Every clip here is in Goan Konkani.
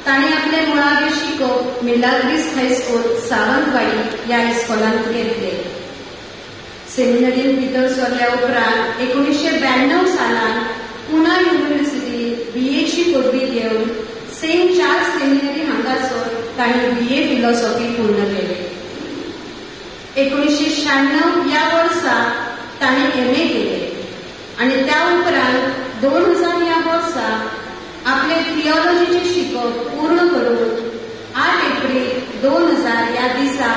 तांणी आपले मुळावे शिकोवप मिलाग्रीस हायस्कूल सावंतवाडी ह्या इस्कॉलांत घेतले. सेमिनरीन भितर सरल्या उपरांत 1992 सालान पुना युनिव्हर्सिटीत बीएची पदवी घेवन सेंट चार्ल्स सेमिनरी हांगासर तांणी बीए फिलॉसॉफी पूर्ण केले. 1996 ह्या वर्सा तांणी एमए केले आनी त्या उपरांत 2000 ह्या वर्सा आपले थिओलॉजीचे शिकप पूर्ण करून 8 एप्रिल 2000 ह्या दिसा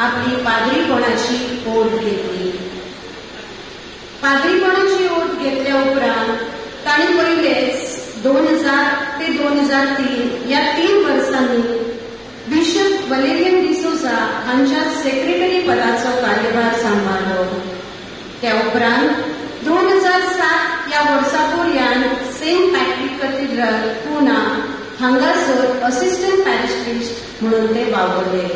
आपली पाद्रीपणाची ओढ घेतली. पाद्रीपणाची ओढ घेतल्या उपरांत तांणी पयलेच 2000 ते 2003 ह्या 3 वर्सांनी बिशप वलेरियन डिसोजा हांच्या सेक्रेटरी पदाचो कार्यभार सांबाळ्ळो. त्या उपरांत 2007 ह्या वर्सा पर्यंत सेंट पॅट्रिक कॅथेड्रल पुना हांगासर असिस्टंट पॅरिश प्रिस्ट म्हणून ते वावरले.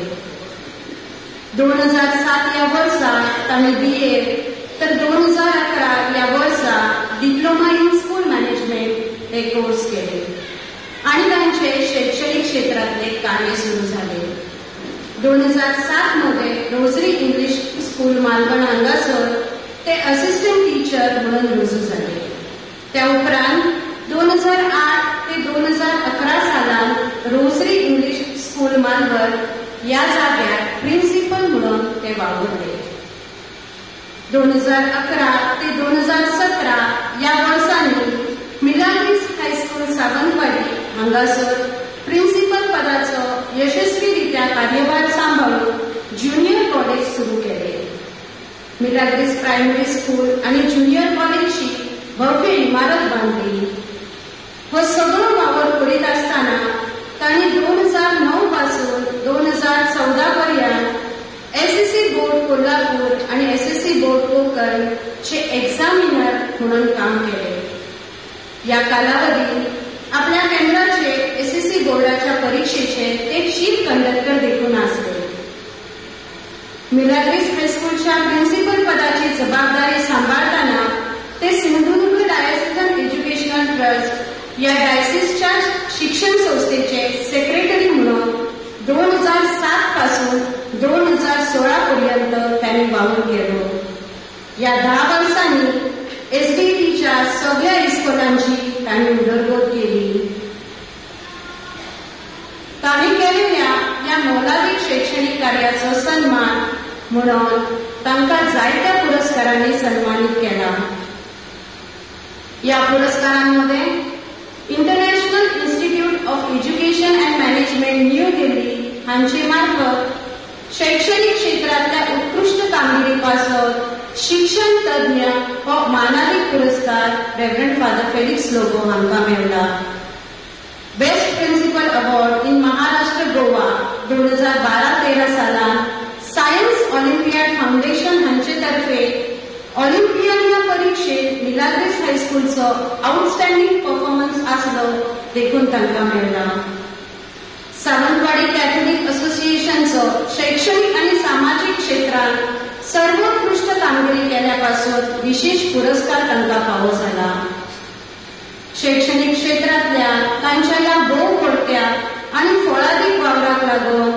2007 ह्या वर्सा तांणी बीए तर 2011 ह्या वर्सा डिप्लोमा इन स्कूल मॅनेजमेंट हे कोर्स केले आनी तांचे शैक्षणिक क्षेत्रांतले कार्य सुरू झाले. 2007 मध्ये रोजरी इंग्लिश स्कूल मालवण हांगासर ते असिस्टंट टीचर म्हणून रुजू झाले. त्या उपरांत 2008 ते 2011 सालान रोजरी इंग्लिश स्कूल मालवण ह्या जाग्यार प्रिन्सिपल म्हणून ते वावुरले. 2011 ते 2017 ह्या वर्सांनी मिलाग्रीस हायस्कूल सावंतवाडी हांगासर प्रिन्सिपल पदाचो यशस्वीरित्या कार्यभार सांबाळून ज्युनियर कॉलेज सुरू केले. मिलाग्रीस प्रायमरी स्कूल आनी ज्युनियर कॉलेजची भव्य इमारत बांदली. हो सगळो वावर करीत आसतना तांणी 2009 पासून 2014 पर्यंत एसएससी बोर्ड कोल्हापूर आणि एसएससी बोर्ड कोकण चे एक्झामिनर म्हणून काम केले. या कालावधीत आपल्या केंद्राचे एसएससी बोर्डाच्या परीक्षेचे ते चीफ कंडक्टर देखून आसले. मिलाग्रीस हायस्कूलच्या प्रिन्सिपल पदाची जबाबदारी सांबाळताना ते सिंधुदुर्ग डायसिजन एज्युकेशनल ट्रस्ट या डायसिसच्या शिक्षण संस्थेचे सेक्रेटरी म्हणून 2007 पासून 2016 पर्यंत त्यांनी वावर केलो. या 10 वर्सांनी एसडीटीच्या सगळ्या इस्कोलांची तांणी उदरगत केली. तांणी केलेल्या ह्या मोलादीक शैक्षणिक कार्याचो सन्मान म्हणून तांकां जायत्या पुरस्कारांनी सन्मानीत केला. या पुरस्कारांमध्ये International Institute of Education and Management New Delhi हांचे मार्फत शैक्षणिक क्षेत्रांतल्या उत्कृश्ट कामगिरी पासत शिक्षण तज्ञ हो मानादीक पुरस्कार रेव्हरंड फादर फेलिक्स लोबो हांकां मेळ्ळा. Best principal award in Maharashtra Goa 2012-13 सालान सायन्स ऑलिम्पियाड फाउंडेशन हांचे तर्फे ऑलिम्पियाड ह्या परीक्षेत मिलाग्रीस हायस्कूलचो आउटस्टँडिंग परफॉर्मन्स आसलो देखून तांकां मेळ्ळा. सावंतवाडी कॅथोलिक असोसिएशनचो शैक्षणिक आनी सामाजीक क्षेत्रांत सर्वोत्कृष्ट कामगिरी केल्या पासून विशेष पुरस्कार तांकां फावो जाला. शैक्षणिक क्षेत्रांतल्या तांच्या ह्या भोव पडट्या आनी फळादीक वावराक लागून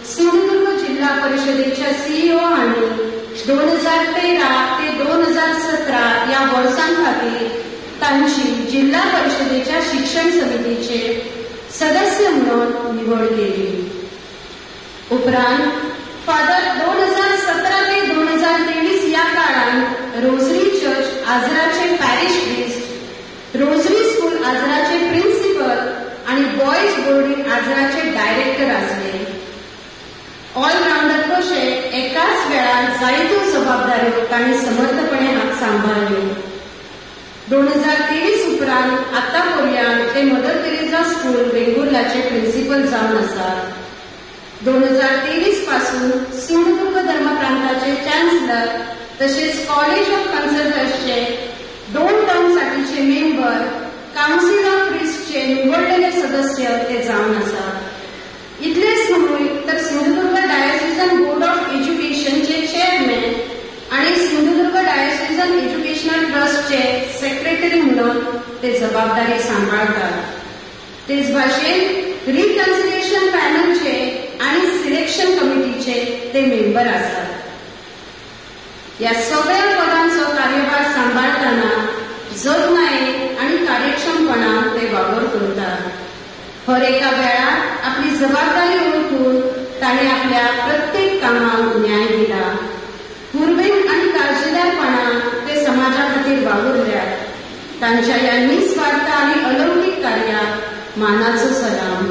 सिंधुदुर्ग जिल्हा परिशदेच्या सीईओ हांणी 2013 ते 2017 ह्या वर्सां खातीर तांची जिल्हा परिशदेच्या शिक्षण समितीचे सदस्य म्हणून निवड केली. उपरांत फादर 2017 ते 2023 ह्या काळांत रोजरी चर्च आजराचे पॅरिश प्रिस्ट, रोजरी स्कूल आजराचे प्रिन्सिपल आणि बॉयज बोर्डिंग आजराचे डायरेक्टर आसले. ऑलराउंडर कशे एकाच वेळार जायत्यो जबाबदाऱ्यो तांणी समर्थपणे सांबाळ्ळ्यो. 2023 उपरांत आतां पर्यंत ते मदर तेरेझा स्कूल वेंगुर्लाचे प्रिन्सिपल जावन आसात. 2023 पासून सिंधुदुर्ग धर्मप्रांताचे चान्सलर तसेच कॉलेज ऑफ कन्सल्टर्सचे 2 टर्म साठीचे मेंबर, काउन्सिल ऑफ प्रिस्टचे निवडलेले सदस्य ते जावन आसात. इतलेच न्हय तर सिंधुदुर्ग डायोसिजन बोर्ड ऑफ एज्युकेशनचे चेअरमॅन आणि सिंधुदुर्ग डायोसिजन एज्युकेशनल ट्रस्टचे सेक्रेटरी म्हणून ते जबाबदारी सांबाळतात. तेच भाशेन रिकन्सिलिएशन पॅनलचे आनी सिलेक्शन कमिटीचे ते मेंबर आसात. ह्या सगळ्या पदांचो कार्यभार सांबाळटना जतनायेन आनी कार्यक्षमपणान ते वावर करतात. हर एका वेळार आपली जबाबदारी ओळखून ताणें आपल्या प्रत्येक कामाक न्याय दिला. पूर्वेन आनी काळजीदारपणान ते समाजा खातीर वावुरल्यात. तांच्या ह्या निस्वार्थ आनी अलौकीक कार्याक मानाचो सलाम.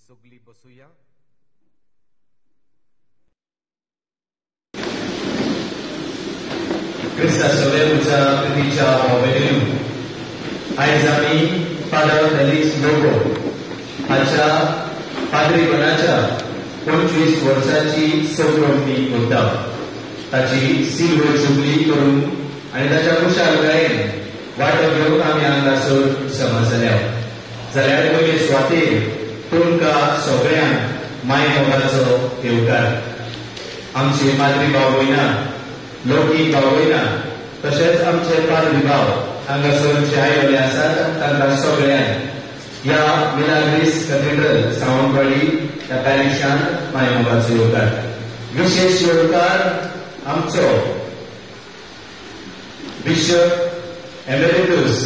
सगळी बसुया. क्रिस्ता सवेच्या प्रितीच्या मोबेलिनू आयज आमी फादर फेलिक्स लोबो हाच्या पाद्रीपणाच्या 25 वर्सांची संभ्रमणी करता. ताची सिल्वर जुबली करून आनी ताच्या खुशालकायेन वांटो घेवन आमी हांगासर जमा जाल्या. जाल्यार पयले सुवातेर तुमकां सगळ्यांक माय मोगाचो येवकार. आमचे माद्री भाव भयणां, लौकीक भाव भयणां, तशेंच आमचे पाद्री भाव हांगासर जे आयिल्ले आसात तांकां सगळ्यांक ह्या मिलाग्रीस कॅथेड्रल सावंतवाडी ह्या पॅरिशांत माय मोगाचो येवकार. विशेष येवकार आमचो बिशप एमेरिटस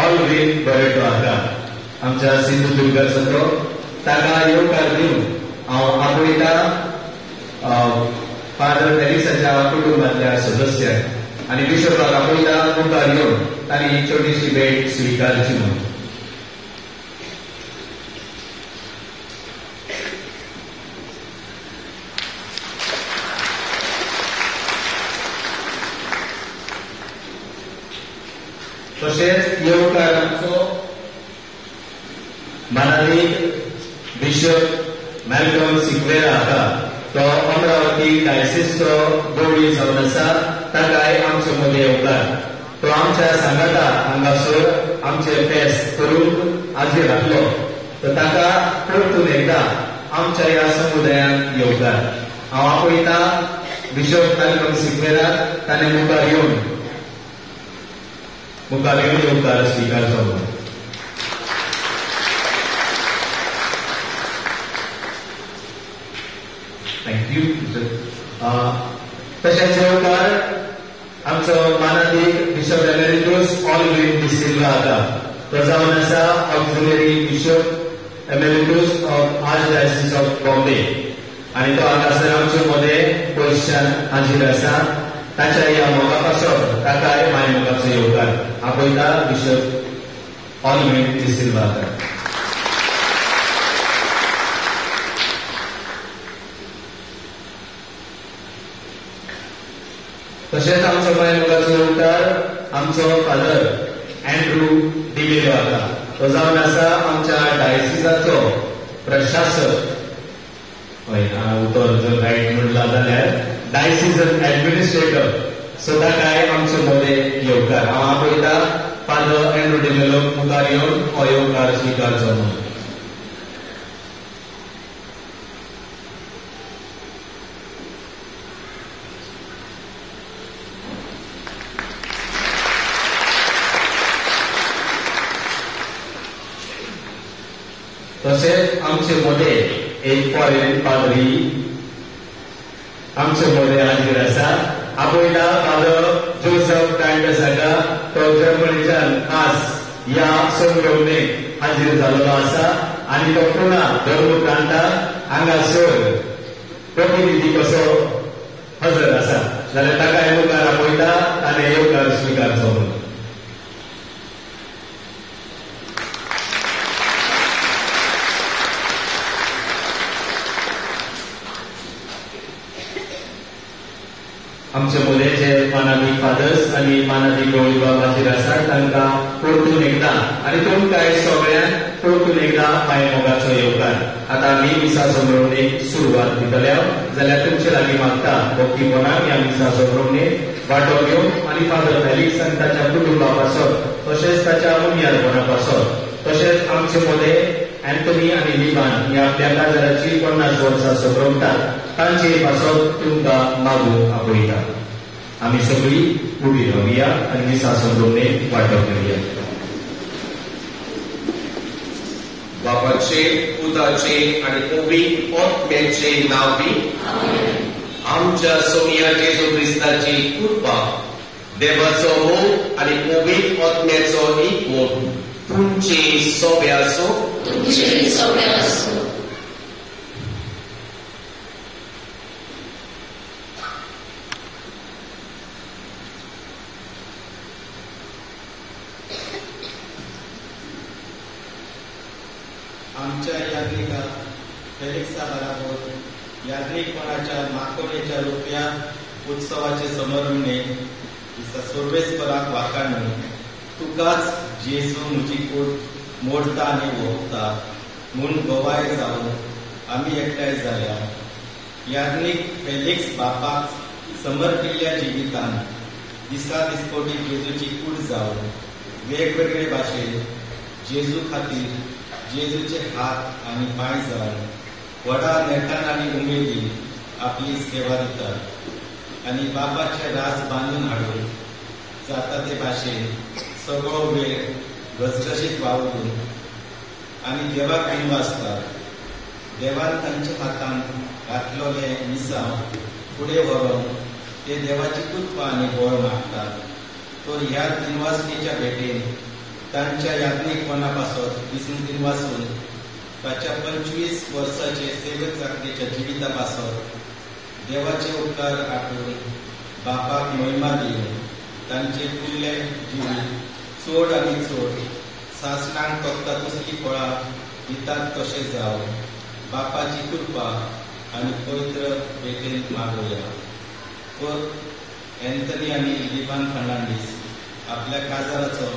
ऑलवीन बरेटो हाका आमच्या सिंधुदुर्गाचो तो ताका येवकार दिवन हांव आपयता फादर फेलिक्साच्या कुटुंबांतल्या सदस्यांक आनी बिशपाक आपयता मुखार येवन तांणी छोटीशी भेट स्विकारची म्हणून. तशेंच येवकार आमचो मानादीक बिशप मॅल्कम सिक्वेरा हाका, तो अमरावती डायसिसचो गवळी जावन आसा, ताकाय आमचे मदीं येवकार. तो आमच्या सांगाता हांगासर आमचे फेस्त करून हाजीर राखलो, तर ताका परतून एकदां आमच्या ह्या समुदायांत येवकार. हांव आपयता बिशप मॅल्कम सिक्वेरा, ताणें मुखार येवन येवकार स्विकारचो. Thank you. तशेंच येवकार आमचो मानादीक बिशप एमेरिटस ऑलवीन डिसिल्वा हाका, तो जावन आसा auxiliary bishop emeritus of archdiocese of Bombay आनी तो हांगासर आमचे मदें पयशान हाजीर आसा. ताच्या ह्या मोगा पासत ताकाय माय मोगाचो येवकार. आपयता बिशप ऑलवीन डिसिल्वा हाका. तशेंच आमचो माय मोगाचो येवकार आमचो फादर अँड्रू डिमेलो हाका, तो जावन आसा आमच्या डायसिसाचो प्रशासक. हय, उतर जर रायट म्हणला जाल्यार डायसिसन ऍडमिनिस्ट्रेटर. सो ताकाय आमचे मदें येवकार. हांव आपयता फादर अँड्रू डिमेलो मुखार येवन हो येवकार स्विकारचो म्हणून. तशेंच आमचे मदें एक फॉरेन पाद्री आमचे मदें हाजीर आसा. आपयता फादर जोसफ कांडस हाका, तो जर्मनीच्यान आज ह्या संगमनेक हाजीर जाल्लो आसा आनी तो पुणा धर्म प्रांताक हांगासर प्रतिनिधी कसो हजर आसा. जाल्यार ताका येवकार आपयता, ताणें येवकार स्विकारचो म्हणून. आमचे मुलेचे मानादीक फादर्स आनी मानादीक गवळी बाब हाजीर आसात तांकां परतून एकदां आनी तुमकांय सगळ्यांक परतून एकदां माय मोगाचो येवकार. आतां आमी मिसा समरोवणेक सुरवात दितल्या. जाल्यार तुमचे लागीं मागता भक्तीपणान ह्या मिसा समरोवणेक वांटो घेवन आनी फादर फेलिक्स आनी ताच्या कुटुंबा पासत तशेंच ताच्या मुनियारपणा पासत तशेंच आमचे मदें अँथनी आनी लिबान ह्या आपल्या काजाराची 50 वर्सां समरवतात तांचे पासत तुमकां मागूंक आपयता. आमी सगळीं उबी रावया आनी मिसा समरोवणेक वांटो घेवया. बापाचे, पुताचे आनी पवित्र आत्म्याचे नांवी आमच्या सोमया जेजू क्रिस्ताची कृपा, देवाचो मोग आनी पवित्र आत्म्याचो एकवट तुमचे सोबे आसूं. तुमचे सोबे आसूं. आमच्या याज्ञिका फेलिक्सा बराबर याज्ञिकपणाच्या माकोडेच्या रुपया उत्सवाचे समरणे सुर्वेस्पराक वाकाणून तुकाच जेजू म्हजी कूड मोडता आनी व्होंवता म्हूण गवाय जावन आमी एकठांय जाल्या. याज्ञिक फेलिक्स बापाक समर्पिल्ल्या जिवितान दिसा दिसपटी जेजूची कूड जावन वेगवेगळे भाशेन जेजू खातीर जेजूचे हात आनी पांय जावन व्हडा नेटान आनी उमेदीन आपली सेवा दितात आनी बापाचे रास बांदून हाडून जाता ते भाशेन सगळो वेळ घसघशीत वावरून आनी देवाक दिनवासतात. देवान तांच्या हातांत घातलेलें मिसांव फुडें व्हरून ते देवाची कृपा आनी बळ मागतात. तर ह्या दिनवासणेच्या भेटेन तांच्या याज्ञिकपणा पासत दिनवासून ताच्या 25 वर्साचे सेवक चाकरेच्या जिविता पासत देवाचे उपकार आठवून बापाक महिमा दिवन तांचे फुडलें जिवीत चड आनी चड सासणांक तोखता तसलीं फळां दितात तशें जावं बापाची कृपा आनी पवित्र भेटेन मागोवया. तर एंथनी आनी लिबान फर्नांडीस आपल्या काजाराचो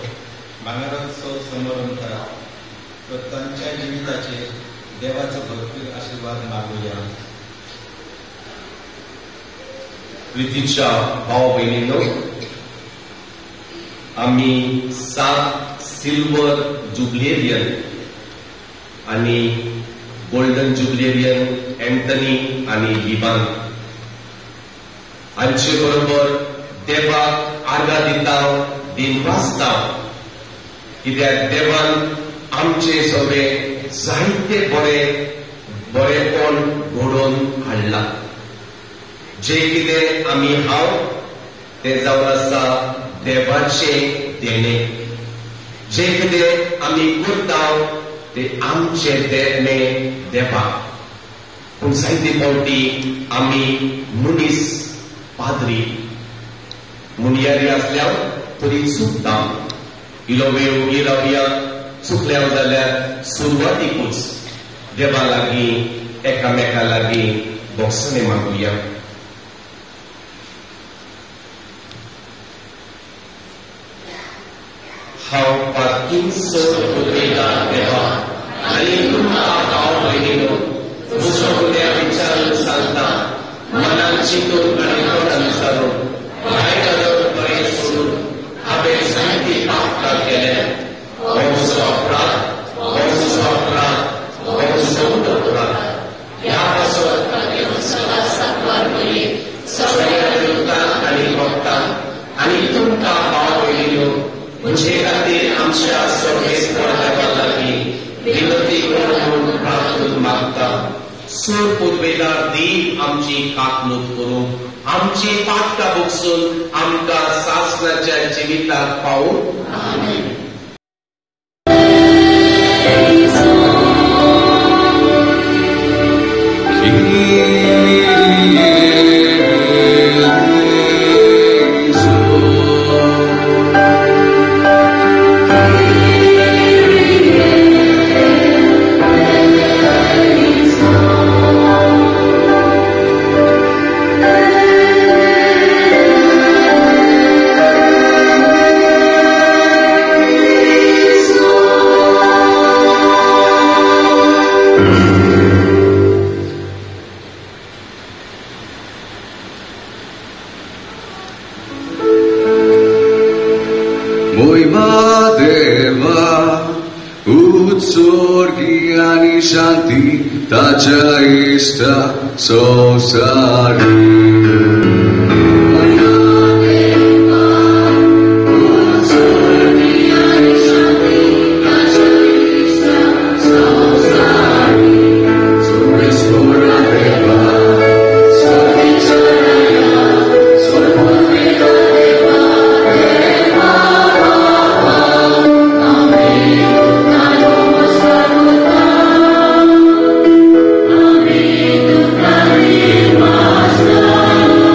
भांगराचो समारंभ तर तांच्या जिविताचेर देवाचो भरपूर आशिर्वाद मागुया. प्रितीच्या भाव भयणींनो, आमी 7 सिल्वर जुबलेरियन आनी गोल्डन जुबलेरियन एंथनी आनी लिबान हांचे बरोबर देवाक आर्गां दिता, दिनवासता, कित्याक देवान आमचे सगळे जायते बरे बरेपण घडोवन हाडला. जे कितें आमी हांव तें जावन आसा देवाचें देणें. जे कितें आमी करता तें आमचें देणें देवाक. पूण जायते फावटी आमी मनीस पाद्री मुनियारी आसल्यार तरी चुकता. इलो वेळ उगी रावया, चुकल्या जाल्यार सुरवातीकूच देवा लागीं एकामेका लागीं भोगसणें मागुया. हांव पातींचो उलयतां देवा आनी तुमकां भाव भयणीनो म्हजो गुन्यांव विचारून सांगता, मनान चिंतून आनी तोंडान विचारून वायट बरें सोडून हांवें जायतीं पापकां केल्या. हो म्हजो अपराध, हो म्हजो अपराध, हो म्हजो अपराध. ह्या पासत सगळ्या देवतांक आनी भक्तांक आनी तुमकां भाव भयणीनो म्हजे खातीर आमच्या सर्वेस्पर देवा लागीं विनंती कर म्हूण प्रार्थना मागता. सूर पुर्वेदार देव आमची काकणूक करूं, आमची पातकां भोगसून आमकां सासणाच्या जिविताक पावूं. शांती ताच्या इश्टा संवसारी. Amen.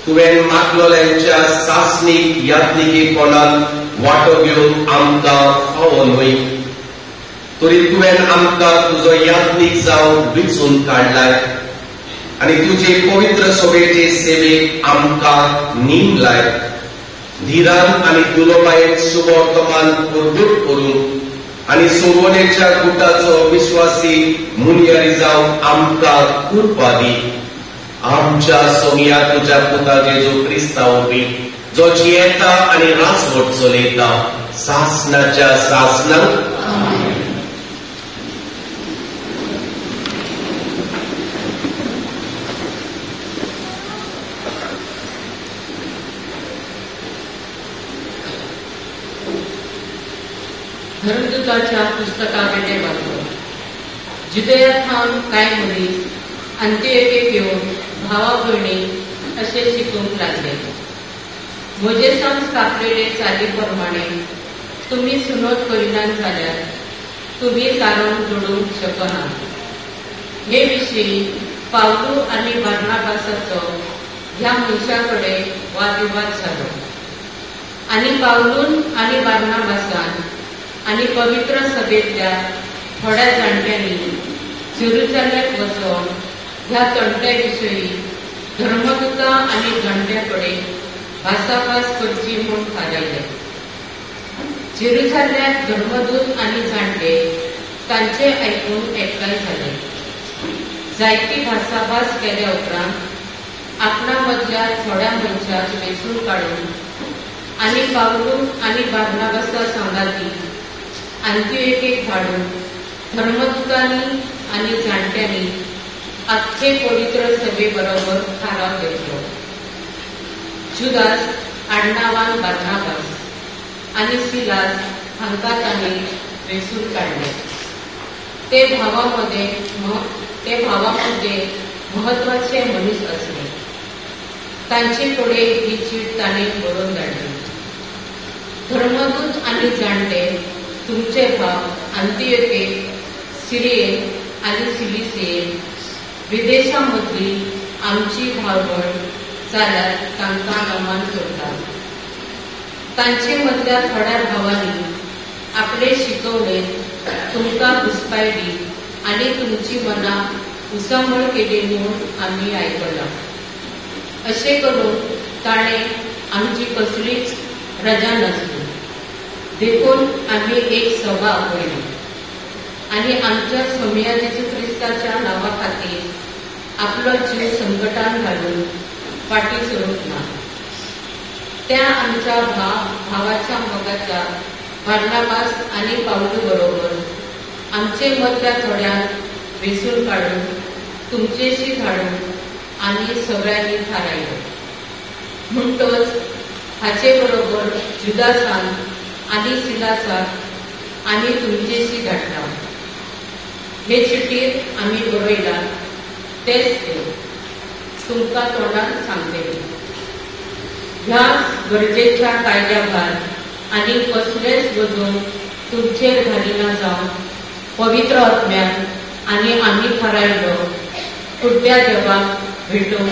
तुवें मागलोल्यांच्या सासणीक यात्निकेपणान वांटो घेवन आमकां फावो न्हय, तरी तुवें आमकां तुजो यात्नीक जावन विचून काडलाय आनी तुजे पवित्र सभेचे सेवेक आमकां नेमलाय. धिरान आनी दुलोबायेन शुभवर्तमान प्रगट करून आनी सोडवणेच्या गुटाचो विश्वासी मुनियारी जावन आमकां कृपा दी. आमच्या सोमया तुज्या पुता जेजू क्रिस्ता वरवीं, जो जियेता आनी राजवट चलयता सासनाच्या सासनाक. धर्मदूताच्या पुस्तकावेले वाचो. जुदया थावन कांय मनीस अंत्येकेक येवन भावा भयणी अशें शिकूंक लागले, मोजेसान स्थापलेले चाली प्रमाणे तुमी सुनोत करिना जाल्यार तुमी सारोवन जोडूंक शकना. हे विशीं पावलू आनी बार्नाबासाचो ह्या मनशा कडेन वादविवाद जालो आनी पावलून आनी बार्नाबासान आनी पवित्र सभेंतल्या थोड्या जाणट्यांनी जेरुजालेमाक वचून ह्या तंट्या विशयी धर्मदूतां आनी जाणट्यां कडेन भासाभास करची म्हूण थारायलें. जेरुजालेमाक धर्मदूत आनी जाणटे तांचे आयकून एकठांय जाले. जायती भासाभास केल्या उपरांत आपणा मदल्या थोड्या मनशाक वेंचून काडून आनी पावलू आनी बार्नाबासा सांगाती अंत्येकेक धाडून धर्मदूतांनी आनी जाणट्यांनी आख्खे पवित्र सभे बरोबर थाराव घेतलो. जुदास आडनांवान बार्नाबास आनी सिलास हांकां तांणी वेंचून काडले. ते भावामध्ये म्हत्वाचे मनीस आसले. तांचे कडेन ही चीट तांणी बरोवन धाडली. धर्मदूत आनी जाणटे तुमचे भाव अंत्येके, सिरिये आनी सिलिसिये विदेशां मदली आमची भावभण जाल्यार तांकां नमन करता. तांचे मदल्या थोड्या भावांनी आपले शिकवणेन तुमकां घुसपायली आनी तुमची मनां उसंबळ केली म्हूण आमी आयकलां. अशें करून ताणें आमची कसलीच रजा नासली, देखून आमी एक सभा आपयली आनी आमच्या सोमया जेजू क्रिस्ताच्या नांवा खातीर आपलो जीव संकटान घालून फाटीं सरूंक ना. त्या आमच्या भावाच्या मोगाच्या बार्नाबास आनी पावलू बरोबर आमचे मदल्या थोड्यांक वेंचून काडून तुमचेशी धाडून आनी सगळ्यांनी थारायलें. म्हणटच हाचे बरोबर जुदासान आनी सिलासाक आमी तुमचेशी धाडटा. हे चिटीर आमी बरयलां तेच ते तुमकां तोंडान सांगतले. ह्या गरजेच्या कायद्या भायर आनी कसलेच वजून तुमचेर घालिना जावन पवित्र आत्म्यान आनी आमी थारायल्लो कुड्ड्या देवाक भेटून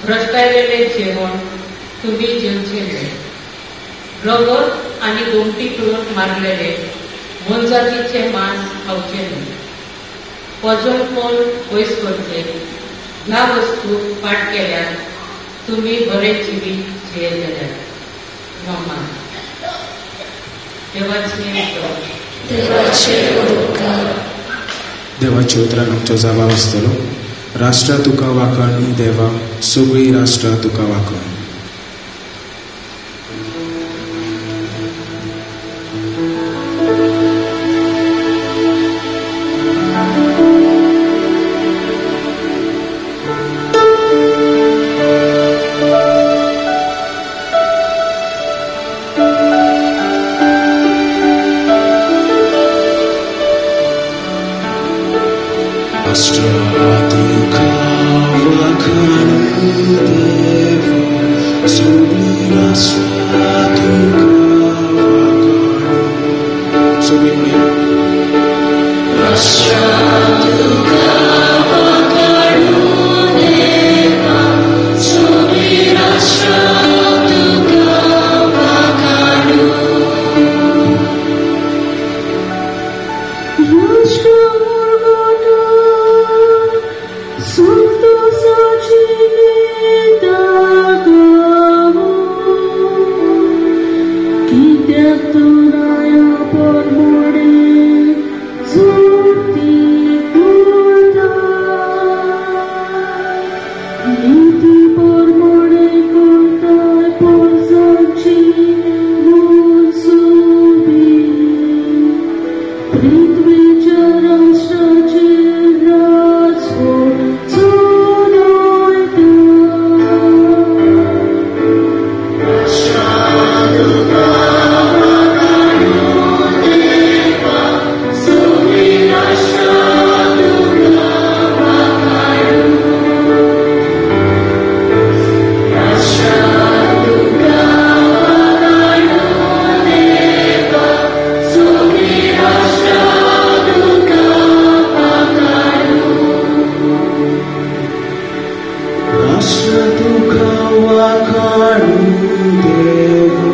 भ्रश्टायलेलें जेवण तुमी जेवचें न्हय. रगत आनी गोमटी पिळून मारलेले मोनजातीचें मांस खावचें न्हय. पजोवन पयस करचें ह्या वस्तू फाट केल्यार तुमी बरें जिवीत जियेतले. नमन. देवाच्या उतरान आमचो जबाब आसतलो. राष्ट्रा तुका वाखाणू देवा, सगळीं राष्ट्रां तुका वाखाणू. Raštra देवा,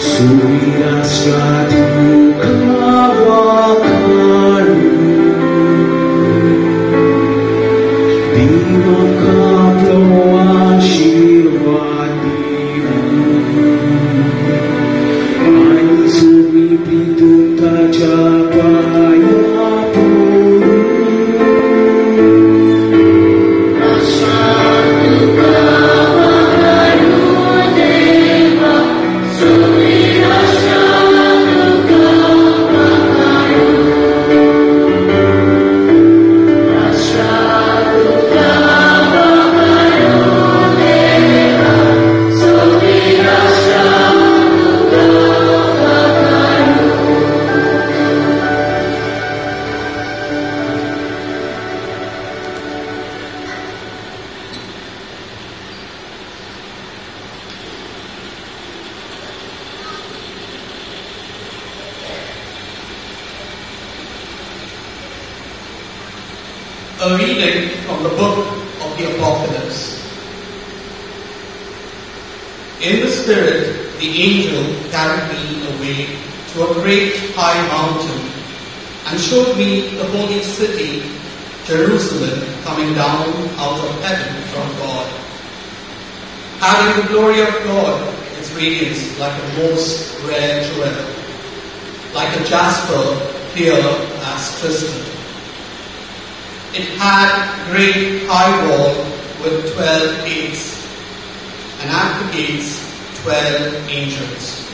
सगळीं राष्ट्रां तुका वाखाणू. दी म्हाका आपलो आशिर्वाद दिवं आनी सगळीं पितून ताच्या पांया पडूं. A reading from the book of the Apocalypse. In the Spirit, the angel carried me away to a great high mountain and showed me the holy city, Jerusalem, coming down out of heaven from God, having the glory of God, its radiance like a most rare jewel, like a jasper clear as crystal. It had great high wall with 12 gates, and at the gates 12 angels.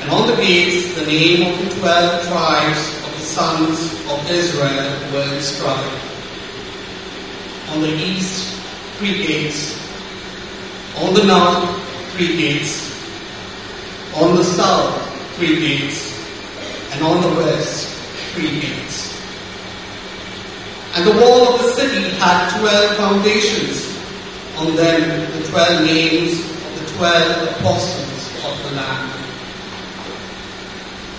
And on the gates the name of the 12 tribes of the sons of Israel were inscribed. On the east 3 gates, on the north 3 gates, on the south 3 gates, and on the west 3 gates. And the wall of the city had 12 foundations, on them the 12 names of the 12 apostles of the Lamb.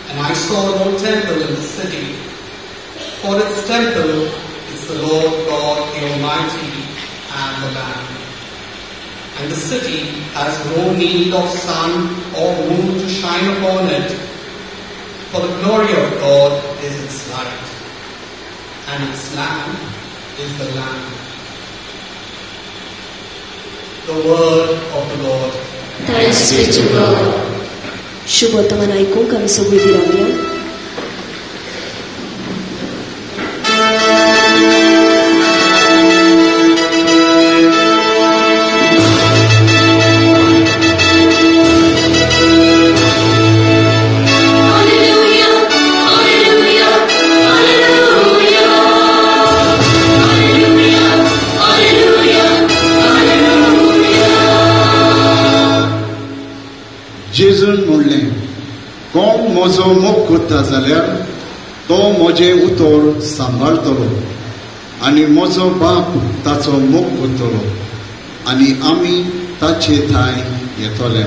And I saw no temple in the city, for its temple is the Lord God the Almighty and the Lamb. And the city has no need of sun or moon to shine upon it, for the glory of God is its light, and its lamp is the Lamb. The word of the Lord. Thanks be to God. शुभ वर्तमान आयकूंक आमी सगळीं विरावया. जेजून म्हणलें, कोण म्हजो मोग करता जाल्यार तो म्हजें उतर सांबाळटलो आनी म्हजो बाप ताचो मोग करतलो आनी आमी ताचे ठांय येतले.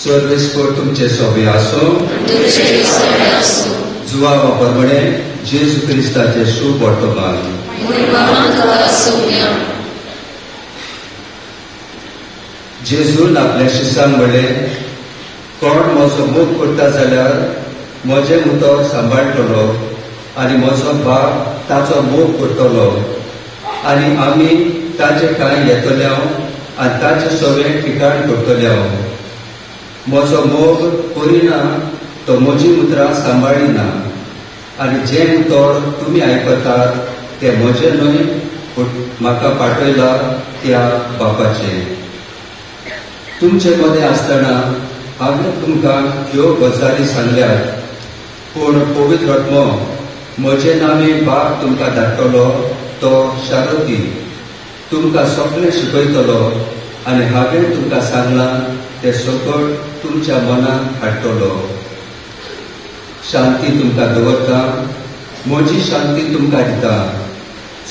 सर्वेस्पर तुमचे सोबे आसो. जुवा वापरपणे जेजू क्रिस्ताचे शुभ वर्तमान. जेजून आपल्या शिसांक म्हणलें, कोण म्हजो मोग करता जाल्यार म्हजें उतर सांबाळटलो आनी म्हजो बाप ताचो मोग करतलो आनी आमी ताचे ठांय येतले आनी ताचे सगळें ठिकाण करतले. म्हजो मोग करिना तो म्हजी उतरां सांबाळिना आनी जें उतर तुमी आयकतात तें म्हजें न्हय पूण म्हाका पाठयला त्या बापाचें. तुमचे मदें आसतना हांवें तुमकां ह्यो गजाली सांगल्यात, पूण पवित्र आत्मो म्हजे नामे बाप तुमकां धाडटलो तो शारती तुमकां सगळें शिकयतलो आनी हांवें तुमकां सांगलां तें सकट तुमच्या मनाक हाडटलो. शांती तुमकां दवरता, म्हजी शांती तुमकां दिता.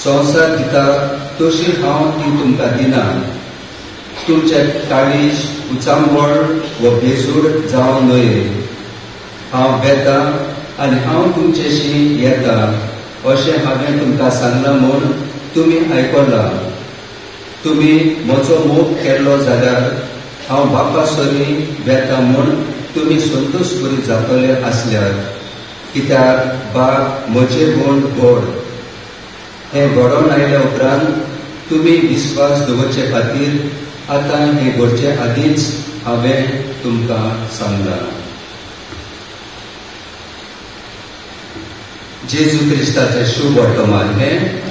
संवसार दिता तशी हांव ती तुमकां दिना. तुमचे काळीज उचांबळ व बेजूड जावं न्हय. हांव वेता आनी हांव तुमचेशी येता अशें हांवें तुमकां सांगलां म्हूण तुमी आयकलां. तुमी म्हजो मोग केल्लो जाल्यार हांव बापा सरीं वेता म्हूण तुमी संतोश बरी जातले आसल्यार, कित्याक बाप म्हजे म्हूण व्हड. हें घडोवन आयल्या उपरांत तुमी विस्वास दवरचे खातीर आतां हें घडचे आदींच हांवें तुमकां सांगलां. जेजू क्रिस्ताचें शुभ वर्तमान हें.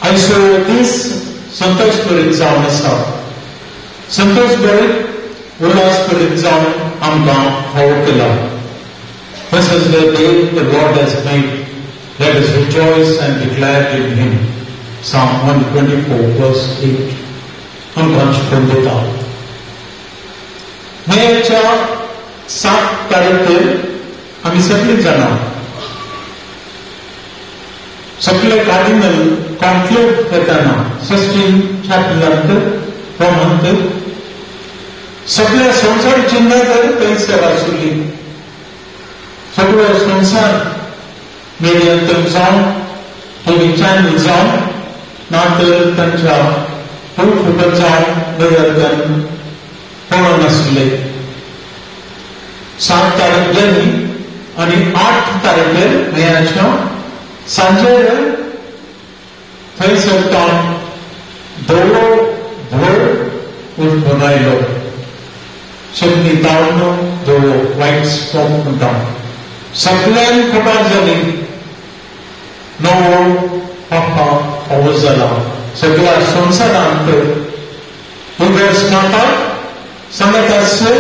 आयचो दीस संतोष भरीत जावन आसा. संतोष भरीत उल्हास भरीत जावन आमकां फावो केला. This is the day the Lord has made. Let us rejoice and be glad in Him. Psalm 124 verse 8. आमकां शिकून दिता. मेच्या 7 तारखेर आमी सगळीं जाणां सगळे कार्डिनल कॉन्क्लेव करतना 16 चॅपलांत रोमांत सगळ्या संवसाराची नदर थंयसर आशिल्ली. सगळो संवसार मिडियांत जावन टीव्ही चॅनल जावन ना तर तांच्या फुटफुटत जावन नदर पळोवन आशिल्ले. 7 तारीख गेली आनी 8 तारखेर मेयाच्या सांजे थंयसर ताण धवो धोळ उठून आयलो. शक्ती तावन धवो वायट स्मोक म्हणटा. सगळ्यांक खबर जाली नवो पापा फावो जाला. सगळ्या संवसारांत उदस माता सांगत आसले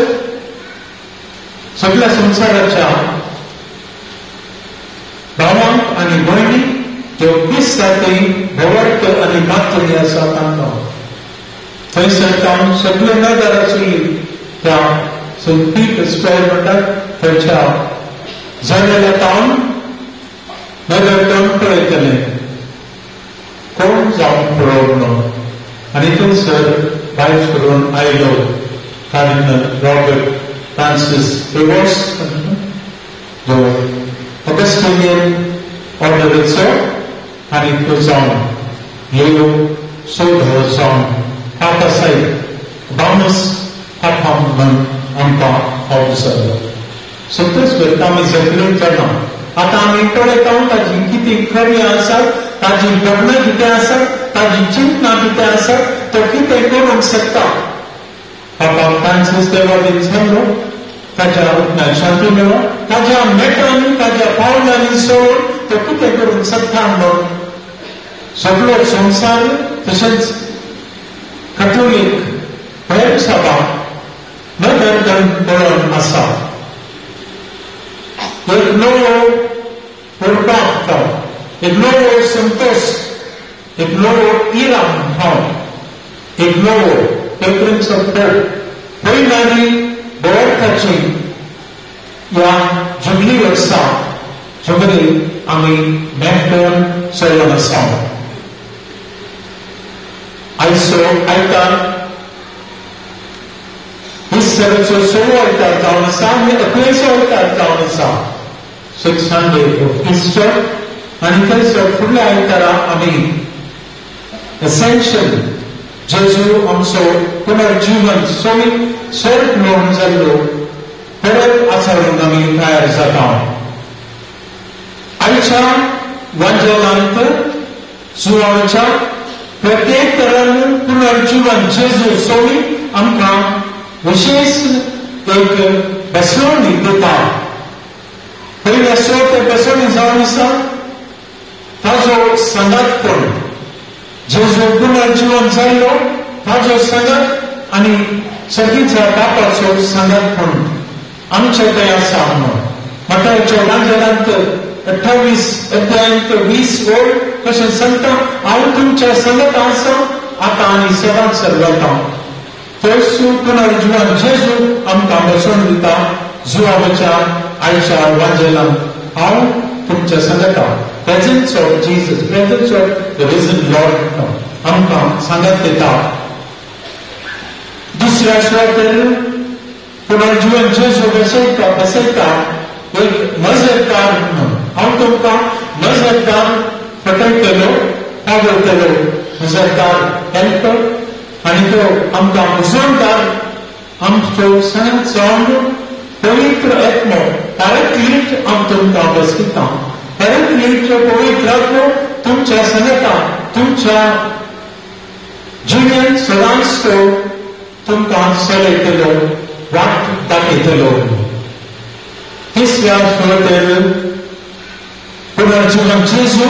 सगळ्या संवसाराच्या भावांक आनी भयणीक त्यो क्रिस्तांतय भवर्त आनी मातली आसा तांकां थंयसर तावन सगळे नदर आशिल्ली त्या पीक स्क्वेअर म्हणटात थंयच्या जनेला तावन नदर तावन पळयतले कोण जावन पळोवंक ना. आनी थंयसर भायर सरून आयलो कार्डिनल रॉबर्ट फ्रांसीस प्रेवोस जो ऑगस्टिनियन ऑर्डरीचो आनी तो जावन लिओ 14 जावन पापा साहेब बामस पापा म्हणून आमकां फावो जालो. संतोष भरता आमी सगळीं जाणां. आतां आमी पळयता ताजी कितें खरी आसात, ताजी घटना कितें आसात, ताजी चिंतना कितें आसात, तो कितें करूंक शकता. पापा फ्रांसीस देवादीन जाल्लो ताच्या आत्म्याक शांती मेळो. ताज्या मेटांनी ताज्या पावलांनी सोडून तो कितें करूंक शकता म्हणून सगळो संवसार तशेंच कथोलीक प्रेम सभा नदर पळोवन आसा. एक नवो उरपाक हांव, एक नवो संतोष, एक नवो इराम हांव, एक नवो पेपरिंग ऑफ होप पयल्यानी बळकाची ह्या जुबली वर्सा जुबली आमी मेहनत चलोवन आसा. आयचो आयतार इस्टराचो 16 आयतार जावन आसा आनी 21 आयतार जावन आसा. 6 Sunday of Easter. आनी थंयसर फुडल्या आयतारा आमी एसेन्शियल जेजू आमचो पुनर्जीवन सोमी स्वर्ग मेळून जाल्लो परत आचरण आमी तयार जाता. आयच्या वांजेलांत सुवाळ्याच्या प्रत्येक तरान पुनर्जीवन जेजू सोमी आमकां विशेष एक बसवणी दिता. पयल्या सोते बसवणी जावन आसा सांगातपण. जेजू पुनर्जीवन जाल्लो ताजो सांगात आनी सर्गीच्या बापाचो सांगातपण आमचे थंय आसा म्हणून मत्तयाच्या वांजेलांत 28 अध्यायांत 20 ओळ कशें सांगता, हांव तुमच्या सांगात आसा आतां आनी सदांच सर्वता. तोच पुनर्जीवन जेजू आमकां बसोवन दिता जुवाबाच्या आयच्या वांजेलांत, हांव तुमच्या सांगाता. Presence of Jesus, presence of the risen Lord आमकां सांगात दिता. दुसऱ्या सुवातेर पुनर्जीवन जेजू बसयता बसयता एक मजतगार म्हणून, हांव तुमकां मजतगार पटयतलो, पावयतलो, मजतगार हेल्पर, आनी तो आमकां मुजोणदार आमचो सांगात जावन पवित्र आत्मो पॅराक्लीट हांव तुमकां बसयता. पॅराक्लीटचो पवित्र आत्मो तुमच्या सांगाता तुमच्या जिणेंत सदांच तो तुमकां चलयतलो, वाट दाखयतलो. तिसऱ्या सुवातेर पुनर्जीवन जेजू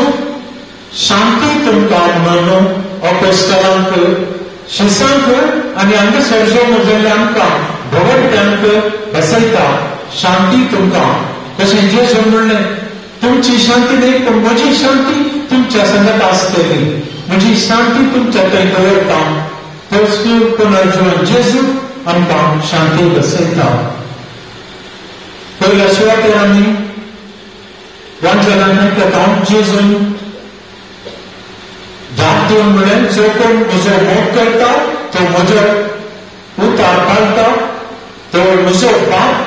शांती तुमकां म्हणून अपोस्तलांक, शिसांक आनी हांगासर जमो जाल्ल्या आमकां भोंवड्यांक बसयता शांती तुमकां. तशें जेजू म्हणलें, तुमची शांती न्ही पूण म्हजी शांती तुमच्या सांगात आसतली, म्हजी शांती तुमच्या थंय दवरता. तोच पुनर्जीवन जेजू आमकां शांती बसयता. पयल्या सुवातेर आमी वांजेलांत आयकता जेजून जाप दिवन म्हणलें, जो कोण म्हजो मोग करता तो म्हजो उतार पाळटा, तो म्हजो बाप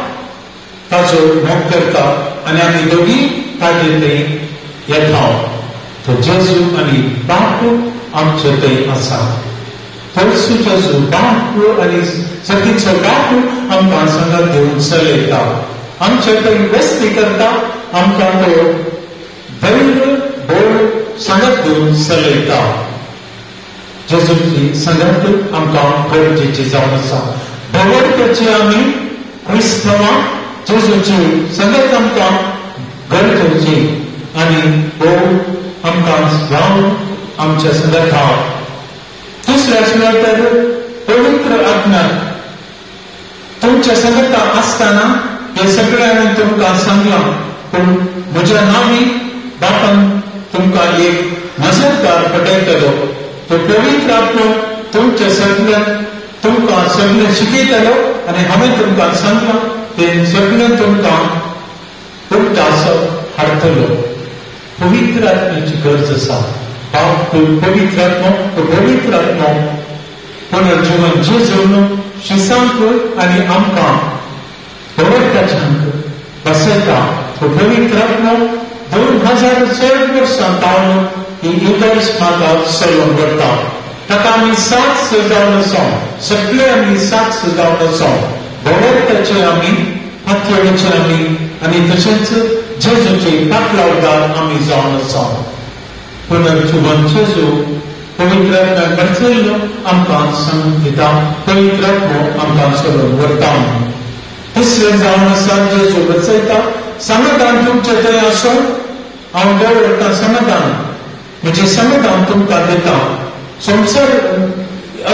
ताजो मोग करता आनी आमी दोगी ताजे थंय येता. तो जेजू आनी बाप आमचे थंय आसा. तोच जेजू बाप आनी सर्गीचो बाप आमकां सांगात घेवन चलयता, आमचे थंय वस्ती करता, आमकां तो धैर्य बोल सांगात घेवन चलयता. जेजूची सांगात आमकां गरजेची जावन आसा. भगवंताची आमी क्रिस्तांवां जेजूची सांगात आमकां गरजेची आनी बोल आमकां जावन आमच्या सांगाता. दुसऱ्या सुवातेर पवित्र आत्म्या तुमच्या सांगाता आसतना हे सगळें हांवें तुमकां सांगलां, पूण म्हज्या नांवी बापान तुमकां एक मजतगार पटयतलो, तो पवित्र आत्मो तुमचे सगळें तुमकां सगळें शिकयतलो आनी हांवें तुमकां सांगलां तें सगळें तुमकां उगडास हाडटलो. पवित्र आत्म्याची गरज आसा. बाप पवित्र आत्मो, तो पवित्र आत्मो पुनर्जीवन जेजून शिसांक आनी आमकां भगवंताच्यांक बसयता. तो पवित्र आत्मो 2000 चड वर्सां तावन ही इगर्ज माता चलोवन व्हरता. ताका आमी साक्ष जावन आसा, सगळे आमी साक्ष जावन आसा. भगवंताचे आमी, पातयेचे आमी आनी तशेंच जेजूचे पाटलावदार आमी जावन आसा. पुनर्जीवन जेजू पवित्र आत्म्याक बसयल्लो आमकां सांगून दिता, पवित्र आत्मो आमकां चलोवन व्हरता. तिसरें जावन आसा जेजू बसयता, समाधान तुमचे थंय आसूं, हांव दवरतां समाधान, म्हजें समाधान तुमकां दिता. संवसार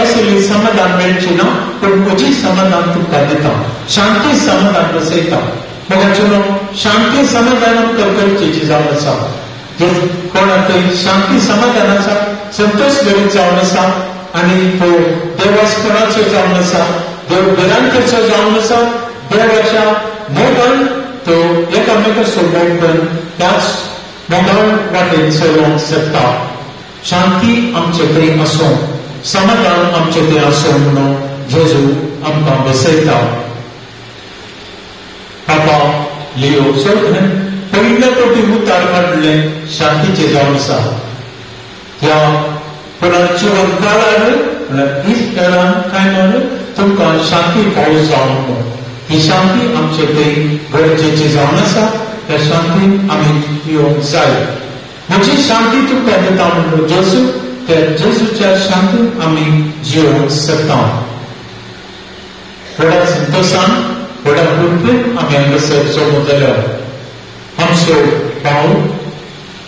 असली समाधान मेळची ना, पूण म्हजी समाधान तुमकां दिता. शांती समाधान बसयता. मोगाचें शांती समाधान आमकां गरजेची जावन आसा. जे कोणा थंय शांती समाधान आसा, संतोश भरीत जावन आसा आनी तो देवास्पणाचो जावन आसा, देव भिरांतेचो जावन आसा, देवाच्या मोगान तो एकामेकाचो मोग करून त्याच मोगान वाटेन चलोवंक शकता. शांती आमचे थंय आसूं, समाधान आमचे थंय आसूं म्हणून जेजू आमकां बसयता. पापा लियो चौथें पयल्या कोटी उतार काडले शांतीचे जावन आसा. ह्या पुनर्जीवन काळार म्हणल्यार इस्टरान टायमार तुमकां शांती पावस जावन, ही शांती आमचे थंय गरजेची जावन आसा. त्या शांतीन आमी येवंक जाय. म्हजी शांती तुमकां दिता म्हणलो जेजू, त्या जेजूच्या शांतीन आमी जिवंक शकता. व्हडा संतोशान, व्हडा कृपेन आमी हांगासर जमो जाल्या. आमचो भाव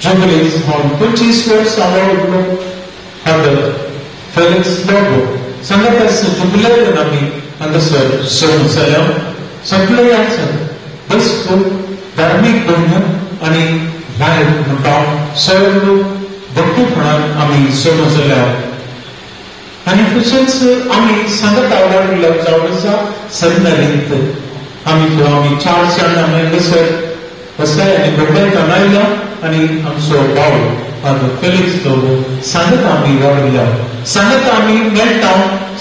जुबली जावन 25 वर्सां वावुरलो फादर फेलिक्स लोबो सांगाताच जुबलेन आमी हांगासर जमा जाल्या. सगळे आसात बसको धार्मीक भयण आनी भायर म्हणटा सर्व भक्तीपणान आमी जमा जाल्या. आनी तशेंच आमी सांगाता वाडल्या जावन आसा सेमिनारींत आमी आमी 4 जाण आमी हांगासर बसले आनी भोंवडेक आयला आनी आमचो भाव फादर फेलिक्स लोबो सांगाता आमी वाडल्या, सांगाता आमी मेळटा,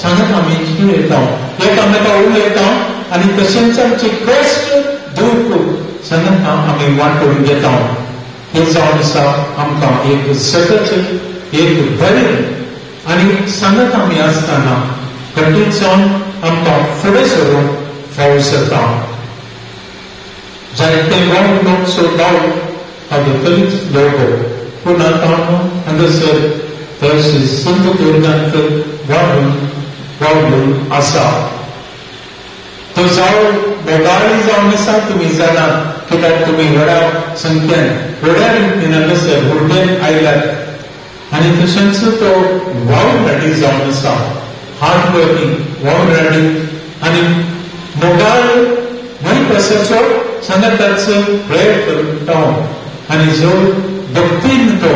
सांगाता आमी जियेता, एकामेका उलयता आनी तशेंच आमचे कश्ट दुख्ख सांगाता आमी वांटून घेता. हें जावन आसा आमकां एक सतत एक बरें आनी सांगाता आमी आसतना खंडीत जावन आमकां फुडें सरून फावो जाता. जायते वावुरलो भाव फादर फेलिक्स लोबो पूण आतां हांगासर तशें सिंधुदुर्गांत वावरून आसा. तो जाव मोगाळी जावन आसा तुमी जाणात कित्याक तुमी व्हडा संख्येन व्हड्या रितीन हांगासर हुर्डेन आयल्यात. आनी तशेंच तो वावराडी जावन आसा, हार्ड वर्किंग वावराडी आनी मोगाळ मनीपासाचो सांगाताचो प्रयोग करता आनी जो भक्तीन तो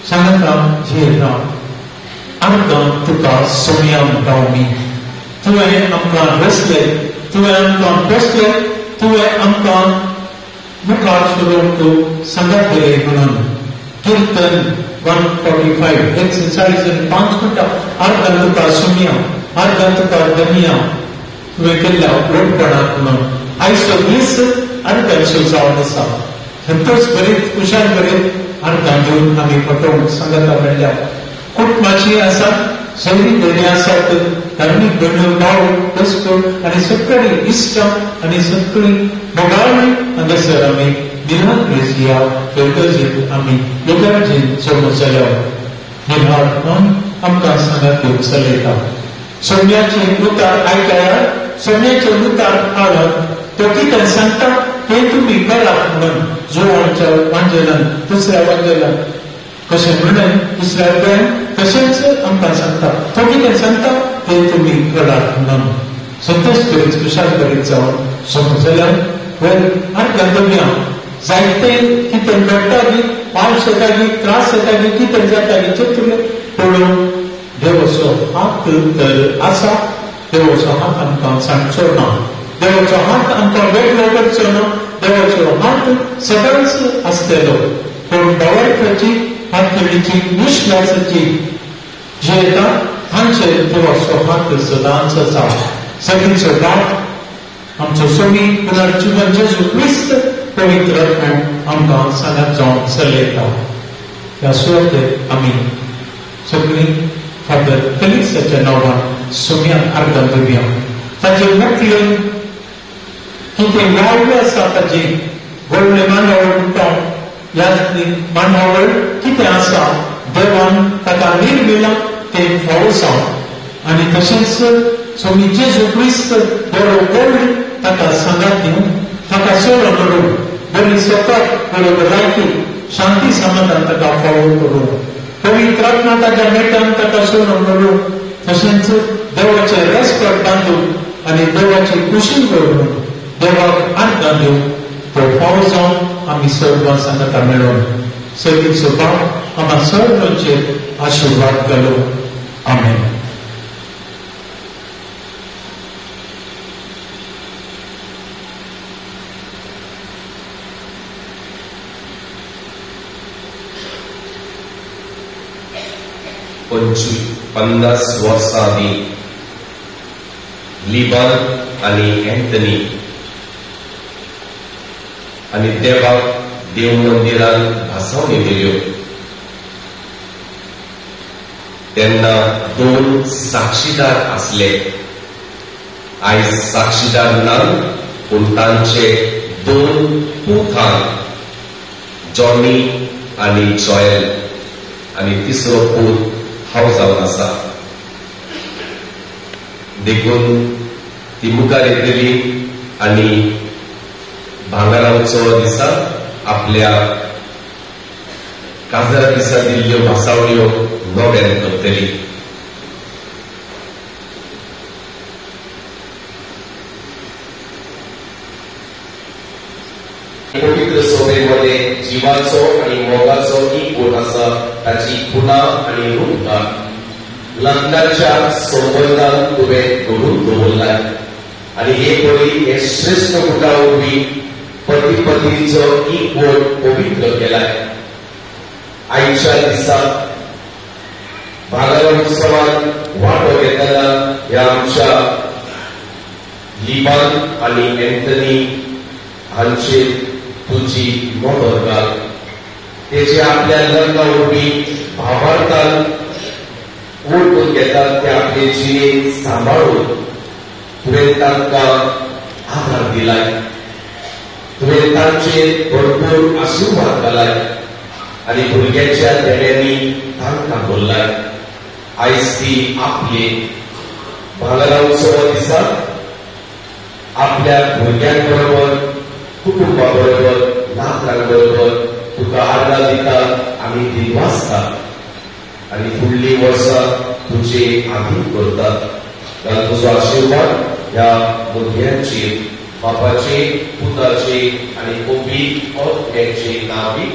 सांगाता जियेता. आमकां तुका सोमया म्हणटा आमी, तुवें आमकां रचले, तुवें आमकां पोसले, तुवें आमकां मुखार सरूंक सांगात दिले म्हणून. कीर्तन 145 145 म्हणटा आर्गां तुका सोमया, आर्गां तुका दनिया, तुवें केल्ल्या व्हडपणाक म्हणून. आयचो दीस आर्गांचो जावन आसा. संतोष भरीत खुशाल भरीत आर्गां घेवन आमी पटोवंक सांगाता मेळ्ळ्या. कुटुंबाची आसात, सगळीं भयणी आसात, धार्मीक भयण्यो भाव बसको आनी सगळीं इश्टां आनी सगळीं मोगाळी हांगासर आमी मिलाग्रीस ह्या इगर्जेंत आमी इगर्जेंत जमा जाल्या. निभार म्हणून आमकां सांगात घेवन चलयता. सोम्याचें उतार आयकयात, सोम्याचें उतार आळत तो कितें सांगता हें तुमी करात म्हणून. जुवांच्या वांजेलान दुसऱ्या वांजेलान कशें म्हणलें दुसऱ्या अध्यायान तशेंच आमकां सांगता तो कितें सांगता तें तुमी करात म्हणून. संतोष करीत खुशाल करीत जावन समजल्यान वयर आर्गां दवया. जायते कितें घडटा गी, पावस येता गी, त्रास येता गी, कितें जाता गी चिंतलें पळोवन देवाचो हात तर आसा. देवाचो हात आमकां सांगचो ना, देवाचो हात आमकां वेगळो करचो ना, देवाचो हात सदांच आसतलो. पूण भावार्थाची हातखिणीची विश्वासाची जे येता तांचेर देवाचो हात सदांच आसा. सगळींचो बाप आमचो स्वामी पुनर्जीवन जेजू क्रिस्त पवित्र आमकां सांगात जावन चलयता. ह्या सुवातेर आमी सगळीं फादर फेलिक्साच्या नांवान सोम्याक आर्गां दिवया. ताचे मुखलेन कितें वावडे आसा ताची व्हडलें मांडावळ म्हणटा, ह्या मांडावळ कितें आसा देवान ताका निर्मिलां तें फावो आसा. आनी तशेंच स्वामी जेजू क्रिस्त बरो करून ताका सांगात दिवन ताका सोरो करून बरी सतत बरो भलायकी शांती समाधान ताका फावो करून पवित्र आत्मा ताच्या मेटान ताका सोरो करून तशेंच देवाचे रेस्पेक्ट बांदून आनी देवाची खुशी करून देवाक आर्गां दिवन तो फावो जावन आमी सर्वां सांगाता मेळोवन सगळींचो बाप आमकां सर्वांचेर आशिर्वाद घालो. आमेन. 50 वर्सां आदीं लिबान आनी अँथनी आनी देवाक देव मंदिरान भासावणी दिल्यो तेन्ना 2 साक्षीदार आसले. आयज साक्षीदार ना, पूण तांचे 2 पूत जॉनी आनी जॉयल आनी तिसरो पूत हांव जावन आसा. देखून ती मुखार येतली आनी भांगरा उत्सवा दिसा आपल्या काजरा दिसा दिल्ल्यो भासावण्यो नव्यान करतली. पवित्र सभेमध्ये जिवाचो आनी मोगाचो एकवट आसा ताची खुणा आनी रुपकां लग्नाच्या संबंदान तुवें घडून दवरलाय आनी हे परी हे श्रेश्ठ गुटा वरवीं पती पत्नीचो एकवट पवित्र केलाय. आयच्या दिसा भांगरा उत्सवात वांटो घेतना ह्या आमच्या लिबान आनी एंथनी हांचेर तुजी नदर घाल. तेजे आपल्या लग्ना वरवीं भावार्थान ओळखून घेतात ते आपले जिणेंत सांबाळून तुवें तांकां आधार दिलाय. तुवें तांचेर भरपूर आशिर्वाद घालाय आनी भुरग्यांच्या देण्यांनी तांकां भरलाय. आयज ती आपले भांगरा उत्सवा दिसा आपल्या भुरग्यां बरोबर, कुटुंबा बरोबर, नातरां बरोबर तुका आर्गां दिता आनी दिनवासता आनी फुडलीं वर्सां तुजे आदीन करतात. कारण तुजो आशिर्वाद ह्या भुरग्यांचेर, बापाचे, पुताचे आनी पवित्र आत्म्याचे नांवी.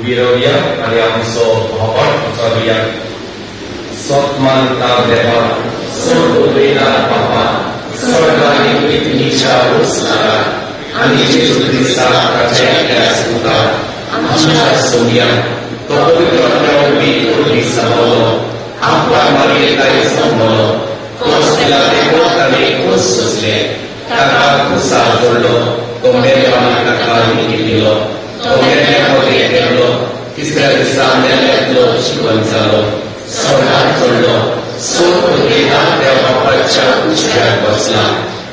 विरवया आनी आमचो भावार्थ चलया. सत्मानता देवा, चड उलयता बापा, स्वर्ग आनी पृथ्वीच्या वसणारा आनी जेजू क्रिस्ता ताच्या एकल्या सुता आमच्या सोडया. तो पवित्र आत्म्या वरवीं पयलीं जालो, आपल्या मारयेताय जल्मलो, तो पिलाते ताणें खोस सोंसले, ताका खुरसार जोडलो, तो मेलो आनी ताका निती दिलो, तो मेल्ल्या मदें गेलो, तिसऱ्या दिसा मेल्ल्यांतलो जिवन जालो, स्वर्गार चडलो, चड उलयता त्या बापाच्या उजव्याक बसला,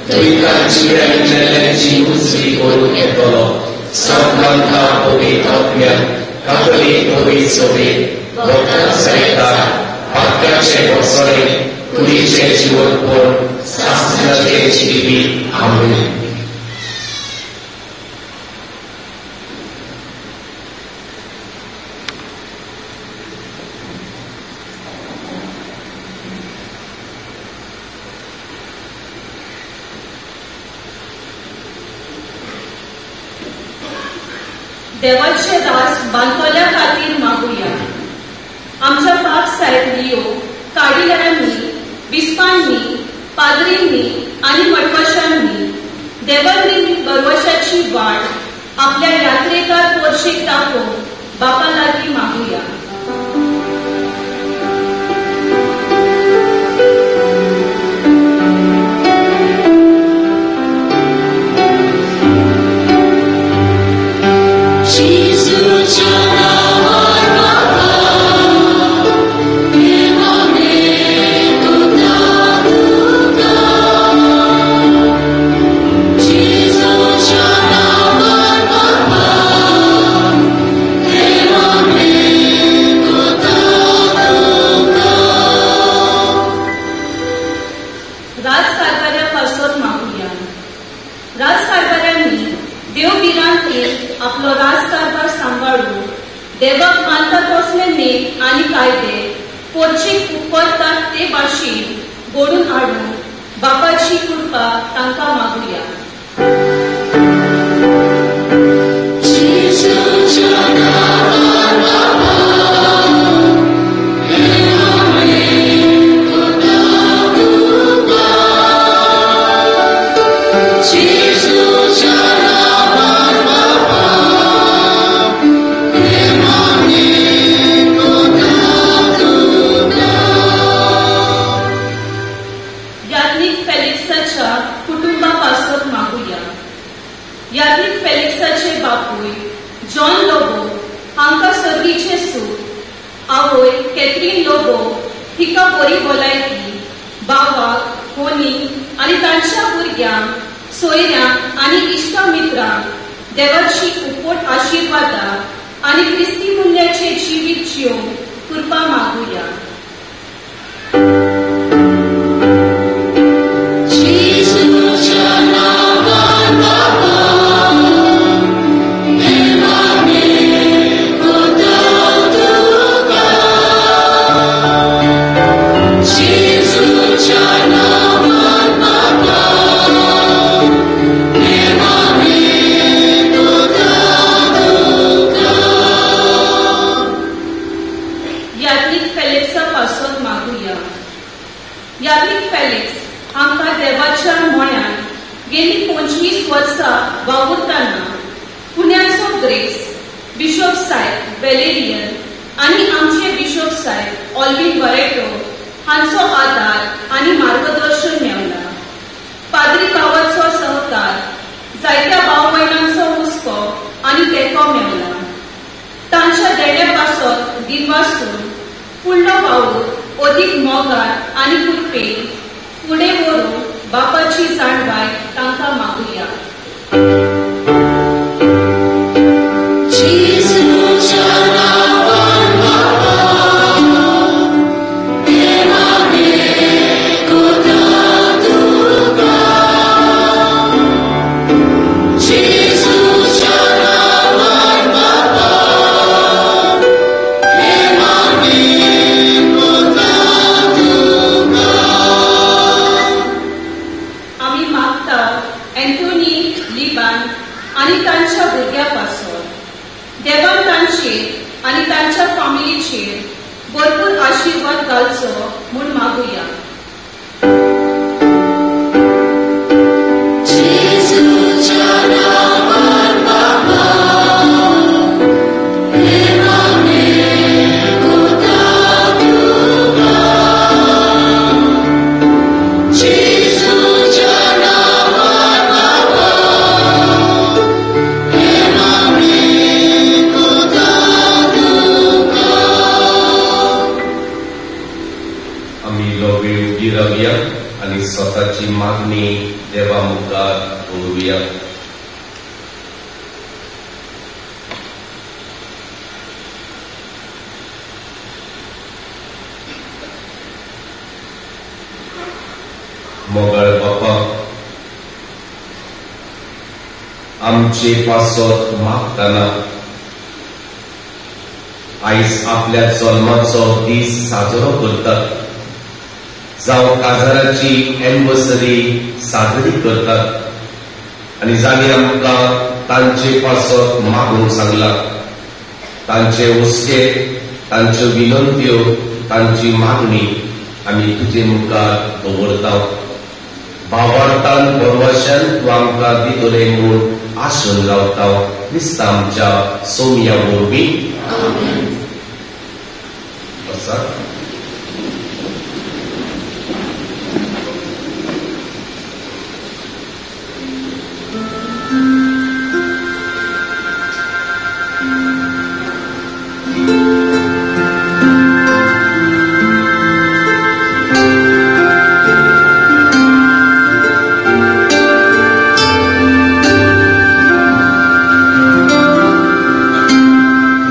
थंय जिव्या मेल्ल्यांची उजवी करून येतलो. सगळ्यांका पवित्र आत्म्यान कातोलीक पवित्र सभेत भक्तां सयता पात्याचे बसणे कुडीचें जिवनपण शास्त्राचें जिवीत. आमेन. देवाचे रास बांदतल्या खातीर मागुया. आमच्या बाप साहेब लिओ कार्डिनलांनी, बिस्पांनी, पाद्रींनी आनी मठवाशांनी देवानी भरवशाची वाट आपल्या यात्रेकार पोर्शेक दाखोवन बापा लागीं मागुया. देवाक मानता तसले नेम आनी कायदे पोर्चीक उपरतात ते भाशेन घडून हाडून बापाची कृपा तांकां मागुया. तांच्या कुटुंबा पासत मागुया. याज्ञीक फेलिक्साचे बापूय जॉन लोबो हांकां सर्गीचें सूख, आवय कॅथरीन लोबो हिका बरी भलायकी, बाबाक होनी आनी तांच्या भुरग्यांक, सोयऱ्यांक आनी इश्टा मित्रांक देवाची उपट आशिर्वादां आनी क्रिस्ती पुण्याचें जिवीत जिवंक कृपा मागुया. याज्ञीक फेलिक्स हांकां देवाच्या मोयान गेली 25 वर्सां वावुरतना पुण्याचो ग्रेस बिशोप साहेब वेलेरियन आनी आमचे बिशोप साहेब ऑल्विन बरेटो हांचो आदार आनी मार्गदर्शन मेवला. पाद्री भावाचो सहकार, जायत्या भाव भयणांचो हुस्को आनी तेंको मेवला. तांच्या देण्या पासत दिनवासून फुडलो वावर अदीक मोगान आनी कृपेन फुडें व्हरूंक बापाची जाणवाय तांकां मागुया. आनी तांच्या भुरग्या पासून देवान तांचेर आनी तांच्या फामिलीचेर भरपूर आशिर्वाद घालचो म्हूण मागुया. आनी स्वताची मागणी देवा मुखार दवरुया. मोगाळ बापा, आमचे पासत मागतना आयज आपल्या जल्माचो दीस साजरो करतात, जावं काजाराची एनिवर्सरी साजरी करतात आनी जांणी आमकां तांचे पासत मागूंक सांगलां, तांचे हुस्के, तांच्यो विनंत्यो, तांची मागणी आमी तुजे मुखार दवरता. भावार्थान भरवशान तूं आमकां दितले म्हूण आशेन रावता. क्रिस्ता आमच्या सोमया वरवीं.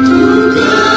Tuka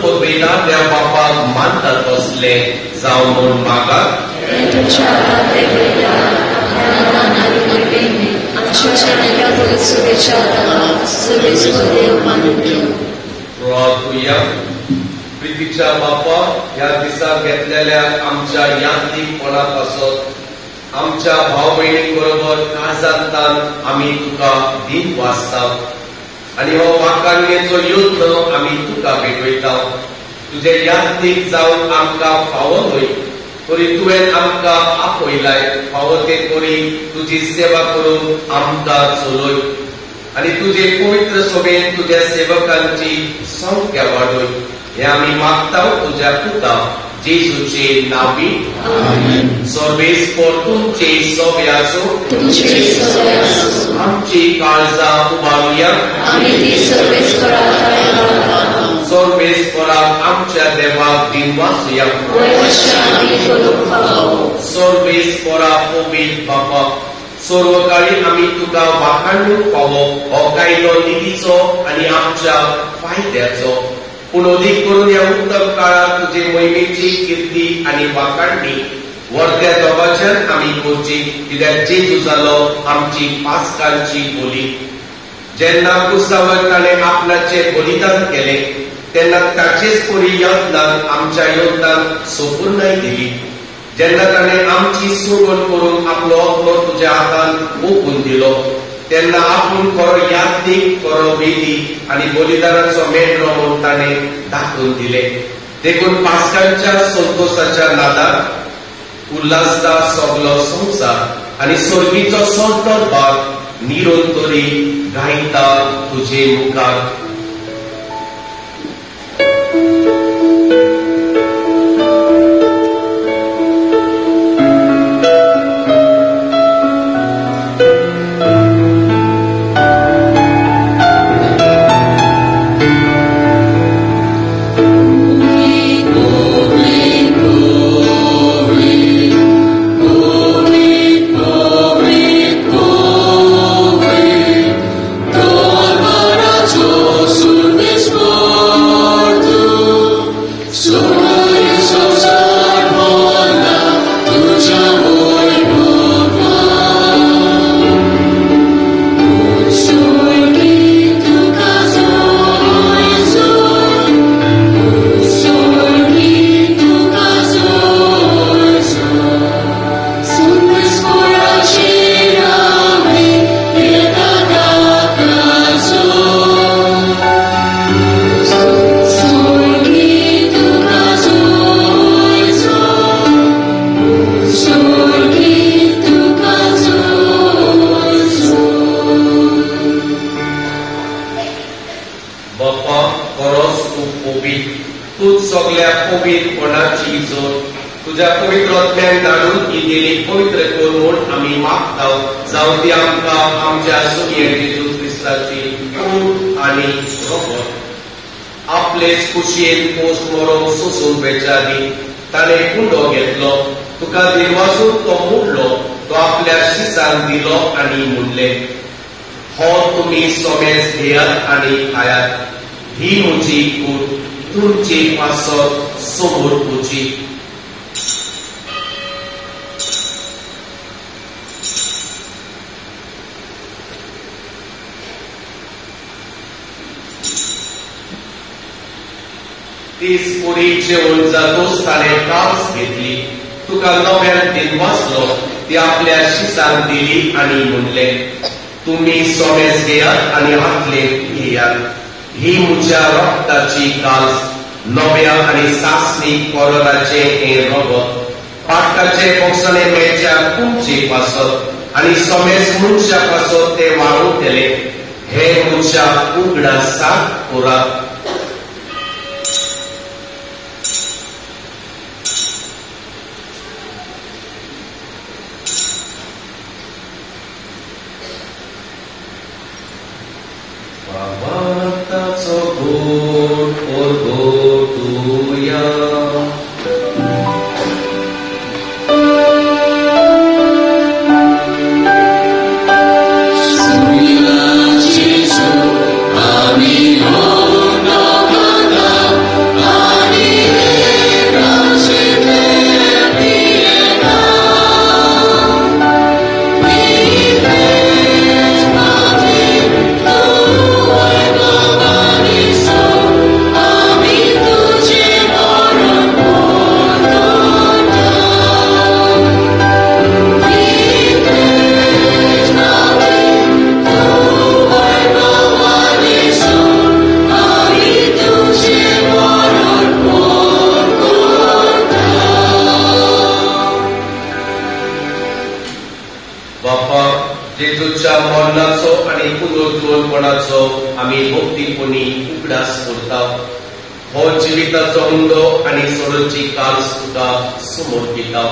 पदवेदार देव बापाक मानतात तसले जावं म्हूण मागात. प्रितीच्या बापा, ह्या दिसा घेतलेल्या आमच्या यादीकपणा पासत आमच्या भाव भयणी बरोबर काळजांतल्यान आमी तुका दिन वाचता आनी हो वाखाणणेचो यत्न आमी तुका भेटयता. तुजे यादीक जावन आमकां फावो न्हय तरी तुवें आमकां आपयलाय, फावो ते परी तुजी सेवा करून आमकां चलय आनी तुजे पवित्र सभेन तुज्या सेवकांची संख्या वाडय. हें आमी मागता तुज्या पुता जेजूचे नांवी. सर्वेस्पर तुमचे सभे आसूं. आमची काळजां उबारुया. सर्वेस्पराक आमच्या देवाक दिनवासुया. सर्वेस्परा पवित्र बापा, सर्वकाळी आमी तुका वाखाणूंक फावो हो कायदो नितीचो आनी आमच्या फायद्याचो, पूण अदीक करून ह्या उत्तम काळार तुजे मोहिमेची किर्ती आनी वाखाणणी वर्ध्या दोगाच्यान आमी करची, कित्याक जेजू जालो आमची पास्कांची बोली. जेन्ना क्रुसावर ताणें आपणाचें बलिदान केलें तेन्ना ताचेच परी यत्नान आमच्या योगदान सोपूर्णय दिली. जेन्ना ताणें आमची सोडवण करून आपलो आत्मो तुज्या हातान ओंपून दिलो तेन्ना आपूण खरो यादीक, खरो वेदी आनी बलिदानाचो मेंढरो म्हूण ताणें दाखोवन दिलें. देखून पास्कांच्या संतोशाच्या नादार उल्हासता सगलो संवसार आनी स्वर्गीचो सगलो भाग निरंतरी गायता तुजे मुखार. Amen. जेजूच्या मरणाचो आनी पुनरुत्थानाचो आमी भक्तीपणी उगडास करता. हो जिविताचो हुंडो आनी सोडोची कास तुका समर्पिता.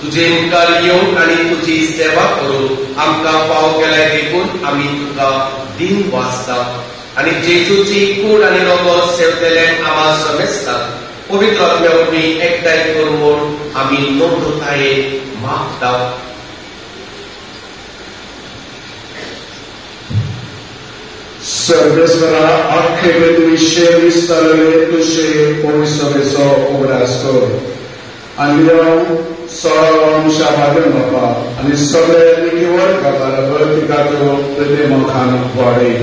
तुजे मुखार येवन आनी तुजी सेवा करून आमकां फाव केल्या देखून आमी तुका दिन वाचता आनी जेजूची कूड आनी रगत सेवतले आमा समेजता. पवित्र आत्म्या वरवीं एकठांय कर म्हूण आमी नम्रतायेन मागता. सर्वेस्परा आख्खे पृथ्वीचे विस्तारले तुझे पवित्रतेचो उगडास कर आनी 16 भाग्यन बापा आनी सगळे निकिवर बाबा तिका तो प्रतिमखान वाडय.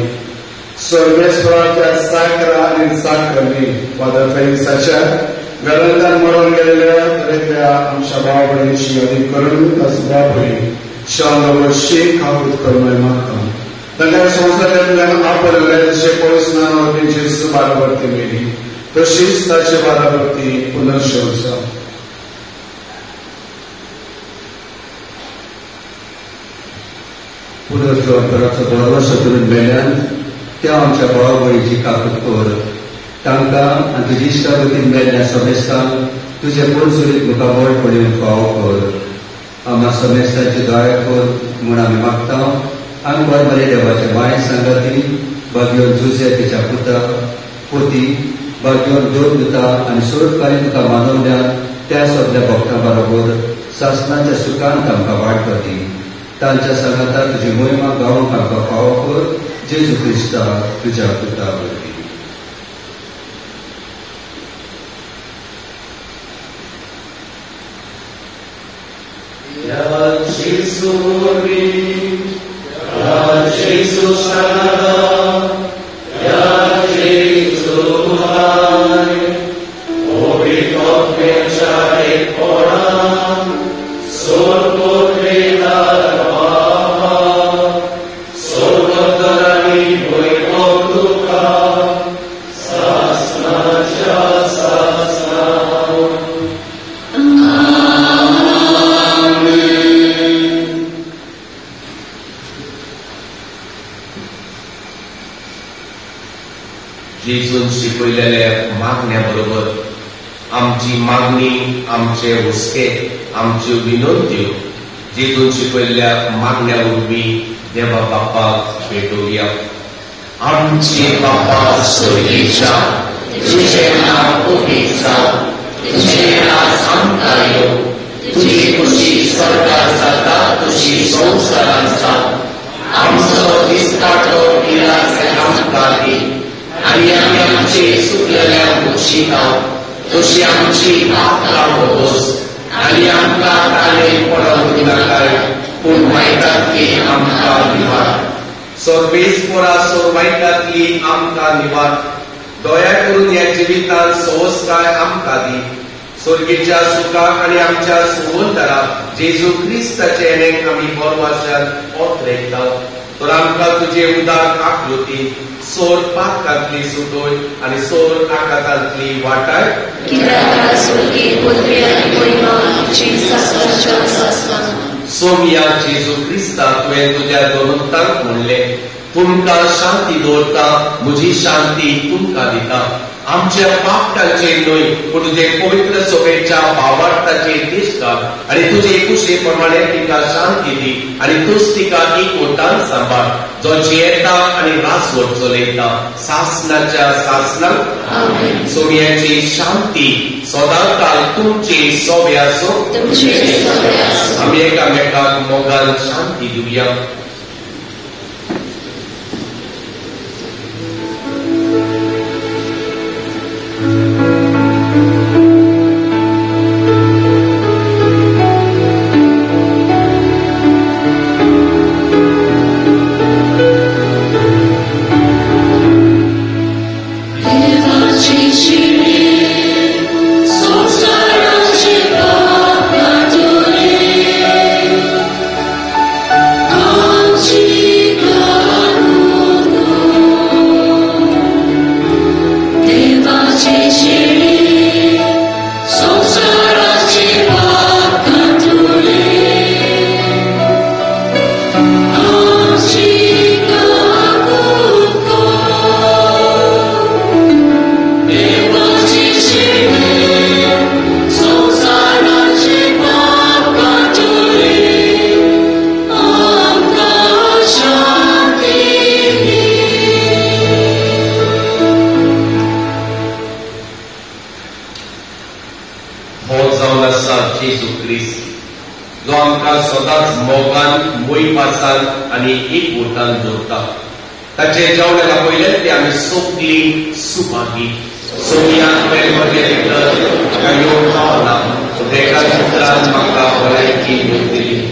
सर्वेस्पराच्या साकरा आनी साकरणी फादर फेलिक्साच्या घरांतल्यान मरण गेलेल्या तरेकल्या आमच्या भाव भयणीची अदीक करून ताचो बापूय शांत खावत करून मागता. तांकां संवसारांतल्यान आपल्याले जशे पयस जेजू बाराबरती मेली तशीच ताचे बाराबरती पुनर्जीव जावं. पुनर्जीवनाचो भरवंसो करून मेल्यान त्या आमच्या भाव भयणीची काकूत कर. तांकां आनी तुजी इश्टागतीन मेल्ल्या समेस्तांक तुजे पोरसुरीत मुखामळ पळोवन फावो कर. आमकां समेस्तांची दया कर म्हूण आमी मागता. आमकां बरे देवाचे माय सांगाती बागयोन जुजे तिच्या पुता पोती बागयोन दोन दुता आनी सोडकाली तुका मानवल्या त्या सगल्या भक्तां बरोबर सासणाच्या सुखान तांकां वाट दी. तांच्या सांगाता तुजी मोहिमा गावंक आमकां फावो कर. जेजू क्रिस्ता तुज्या पुता वरवीं. जेजू वरवीं, या जेजू सांगाता, या जेजू हाय, पवित्र आत्म्याच्या एकपणान सोडपोतलेदार बापा, सोडतरांनी वैभव तुका सासणाच्या सासणा. जेजून शिकयलेल्या मागण्या बरोबर आमची मागणी, आमचे हुस्के, आमच्यो विनंत्यो जेजून शिकयल्ल्या मागण्या वरवीं देवा बापाक भेटोवया. आमचे बापा स्वर्गेच्या, तुजें नांव पवित्र जावं, तुजें राज आमकां येवं, तुजी खुशी स्वर्गार जाता तशी संवसारांत जावं. आमचो दिसपाटो पिरास आमकां दी आनी आमी आमचे सुकलेल्या बक्षिता तशी आमची पात्रां भोगोस आनी आमकां ताले पडोवंक दिनाकाय पूण वायटांतली आमकां निवार. सर्वेस्परा वायटांतली आमकां निवार. दया करून ह्या जिवितांत सवसकाय आमकां दी. स्वर्गीच्या सुखाक आनी आमच्या सुवंतरा जेजू क्रिस्ताचे येणेक आमी बरवाशान ओतरेकता. तर आमकां तुजे उदार आकृती सोर पातकांतली सुटोय आनी सोर आकातांतली वाटाय. सोमया जेजू क्रिस्ता, तुवें तुज्या दोनतांक म्हणलें, तुमकां शांती दवरता, म्हजी शांती तुमकां दिता. आमच्या पापटांचेर न्हय पूण तुजे पवित्र सभेच्या भावार्थाचेर दिश्टाक आनी तुजे कुशे प्रमाणे तिका शांती दी आनी तूच तिका एकवटान सांबाळ, जो जियेता आनी रासवट चलयता सासणाच्या सासणाक. सोम्याची शांती सदांकाल तुमची सोबे आसूं. आमी एकामेकाक मोगान शांती दिवया. Oh. हो जावन आसा जेजू क्रिस्त, जो आमकां सदांच मोगान, मोयपासान आनी एकवटान दवरता. ताचे जेवणाक आपयलें ते आमी सगळीं सुभागी. सोनिया म्हजे भितर म्हाका येवंक पावना, एका चित्रान म्हाका भलायकी मेळटली.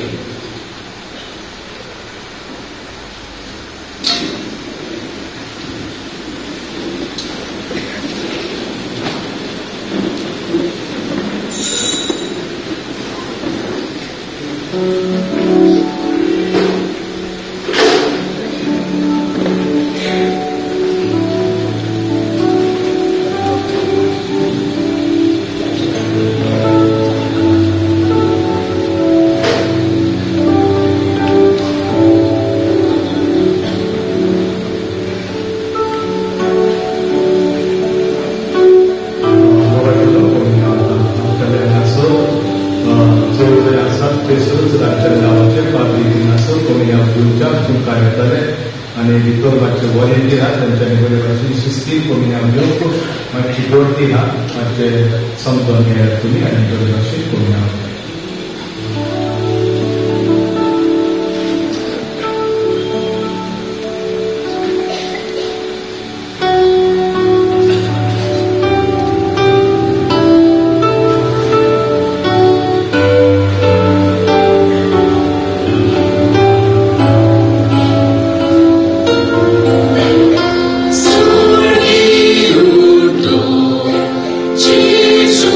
समजून घेयात तुमी आनी बरे भाशेन करून Gesù,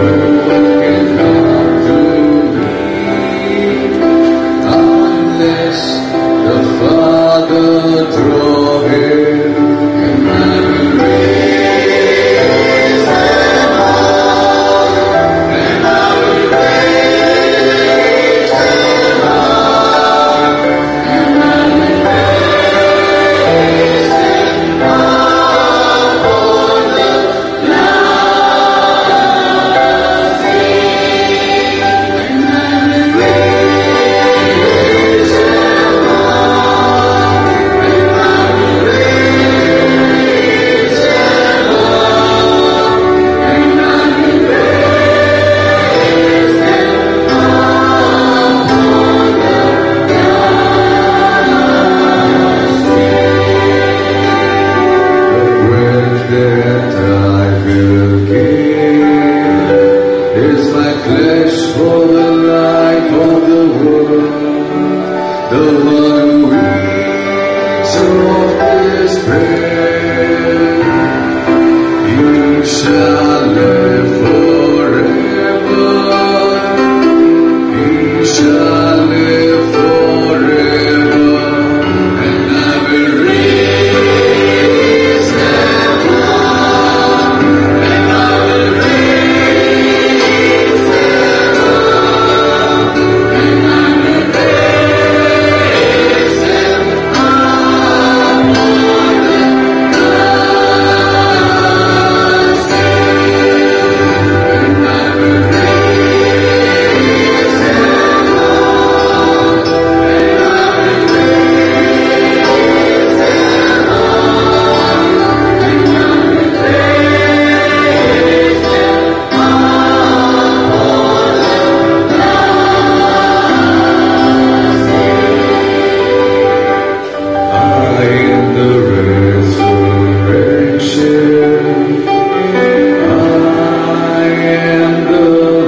one can come to me unless the Father draw him, and I will raise them up, and I will raise them up, and I will raise them up on the last day, and I will raise them up, and I will raise them up, and I will raise them up on the last day. The bread that I will give is my flesh for the life of the world. The one who eats of this bread, he shall live forever. He shall live forever, and I will raise them up, and I will raise them up, and I will raise them up on the last day, and I will raise them up, and I will raise them up, and I will raise them up on the last day. I am the resurrection. I am the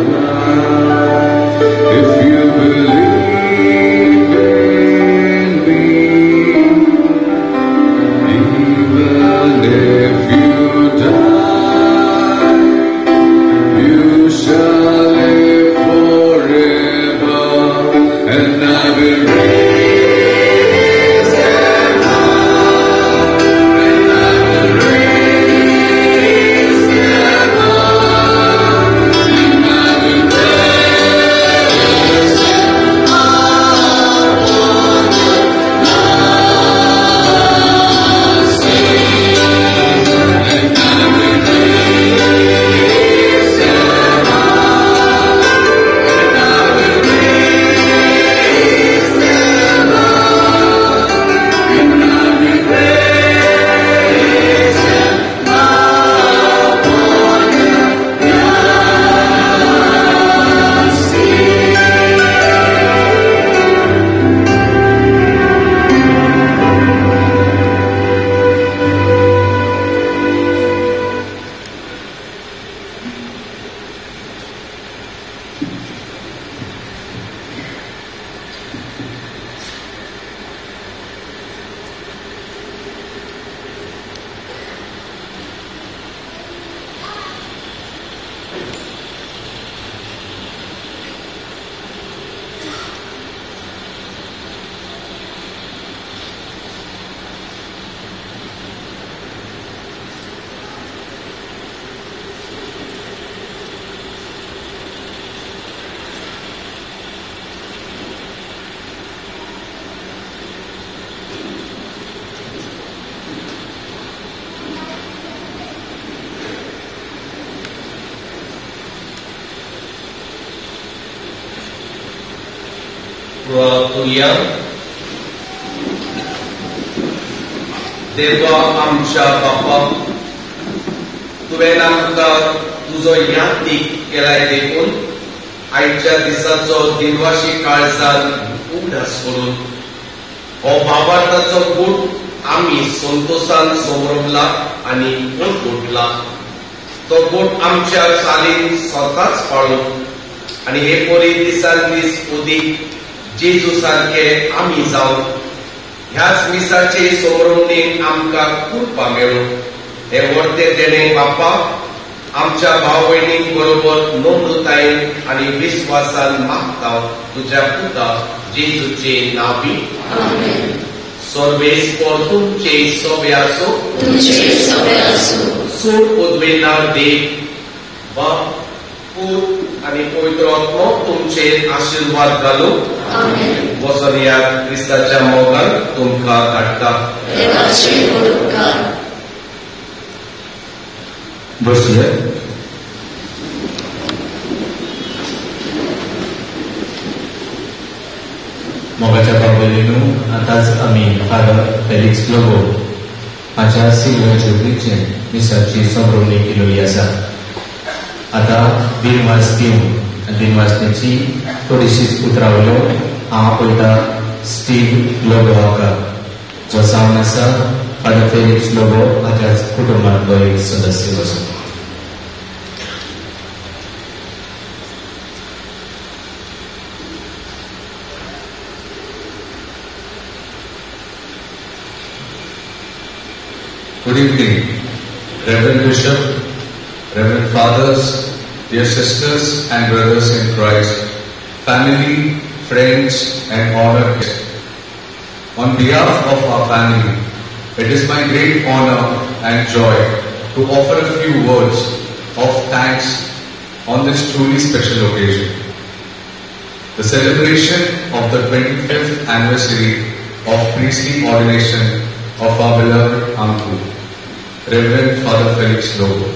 life. If you believe in me, even if you die, you shall live forever, and I will raise them up, and I will raise them up, and I will raise them up on the last day, and I will raise them up, and I will raise them up, and I will raise them up on the last day. तुया देवा आमच्या बापा, तुवें आमकां तुजो यादीक केलाय देखून आयच्या दिसाचो दिनवाशी काळजान उगडास करून हो भावार्थाचो गूट आमी संतोशान समरमला आनी उलगुटला. तो गूट आमच्या चालीन स्वताच पाळून आनी हे परी दिसान दीस उदीक जेजू सारके आमी जावन ह्याच मिसाचे समरमणेन आमकां कृपा मेळूं. हे वर्ते देणे बापा आमच्या भाव भयणींक बरोबर नम्रतायेन आनी विस्वासान मागता तुज्या पुता जेजूचे नांवी. सर्वेस्पर तुमचे सोबे आसूं. सूर उद्वेला देव बाप पूत आनी पवित्र आत्मो तुमचेर आशिर्वाद घालूं. वचून ह्या क्रिस्ताच्या मोगान तुमकां धाडटा. बसया. मोगाच्या बाबतींत आतांच आमी फादर फेलिक्स लोबो हाच्या सिल्वर जुबलीचे मिसाची समरोवणी केलेली आसा. आतां दिनवास दिवन दिनवासण्याची थोडीशीच उतरां उलोवन हांव पळयता स्टीव लोबो हाका, जो जावन आसा फादर फेलिक्स लोबो हाच्या कुटुंबांतलो एक सदस्य आसा. Good evening, Reverend Bishop, Reverend Fathers, dear sisters and brothers in Christ, family, friends and honored guests. On behalf of our family, it is my great honor and joy to offer a few words of thanks on this truly special occasion. The celebration of the 25th anniversary of priestly ordination of our beloved uncle, Reverend Father Felix Lobo.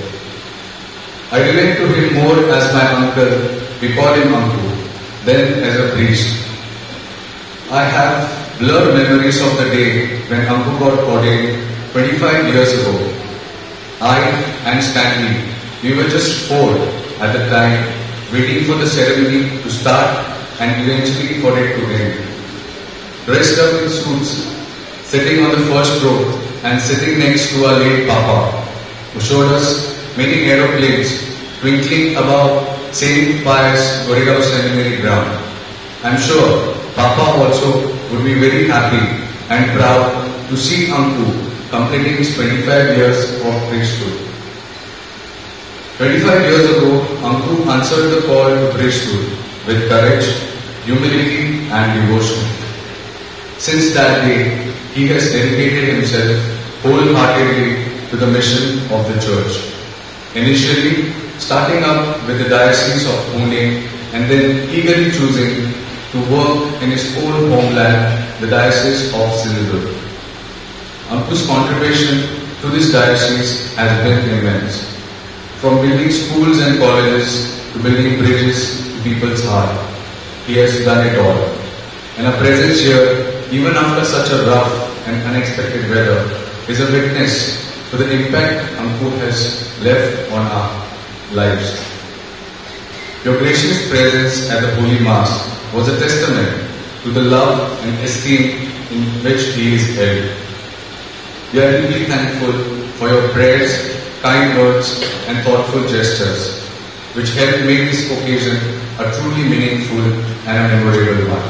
I relate to him more as my uncle, we call him uncle, than as a priest. I have blurred memories of the day when Uncle got ordained 25 years ago. I and Stanley, we were just 4 at the time, waiting for the ceremony to start and eventually for it to end. Dressed up in suits, sitting on the first row and sitting next to our late Papa, who showed us many aeroplanes twinkling above St. Pius Goregaon Seminary ground. I'm sure Papa also would be very happy and proud to see Anku completing his 25 years of priesthood. 25 years ago, Anku answered the call to priesthood with courage, humility and devotion. Since that day, he has dedicated himself wholeheartedly to the mission of the Church. Initially, starting up with the Diocese of Pune and then eagerly choosing to work in his own homeland, the Diocese of Sindhudurg. Anku's contribution to this diocese has been immense. From building schools and colleges to building bridges to people's heart, he has done it all. And our presence here, even after such a rough and unexpected weather, is a witness to the impact Anku has left on our lives. Your gracious presence at the Holy Mass was a testament to the love and esteem in which he is held. We are deeply thankful for your prayers, kind words and thoughtful gestures, which helped make this occasion a truly meaningful and a memorable one.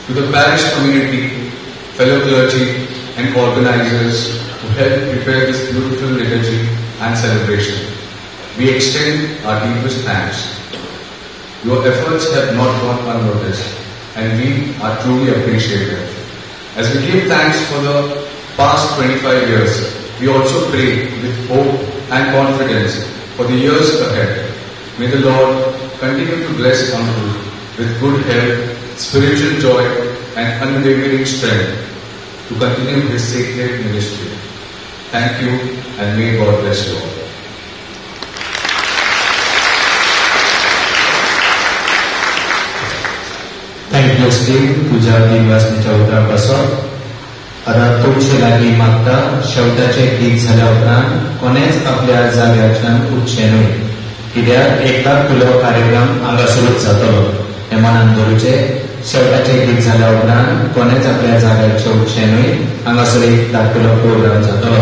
To the parish community, fellow clergy and organizers who helped prepare this beautiful liturgy and celebration, we extend our deepest thanks. Your efforts have not gone unnoticed, and we are truly appreciative. As we give thanks for the past 25 years, we also pray with hope and confidence for the years ahead. May the Lord continue to bless Uncle with good health, spiritual joy, and unwavering strength to continue his sacred ministry. Thank you, and may God bless you all. Thank you, Steve. तुझ्या दिनवासनीच्या उतरां आतां तुमचे लागीं मागता शेवटाचें गीत जाल्या उपरांत कोणेच आपल्या जाग्याच्यान उठचें न्हय, कित्याक एक दाखलो कार्यक्रम हांगासरूच जातलो हें मनान धरूचें. शेवटाचें गीत जाल्या उपरांत कोणेच आपल्या जाग्याचें उठचें न्हय, हांगासर एक दाखलो प्रोग्राम जातलो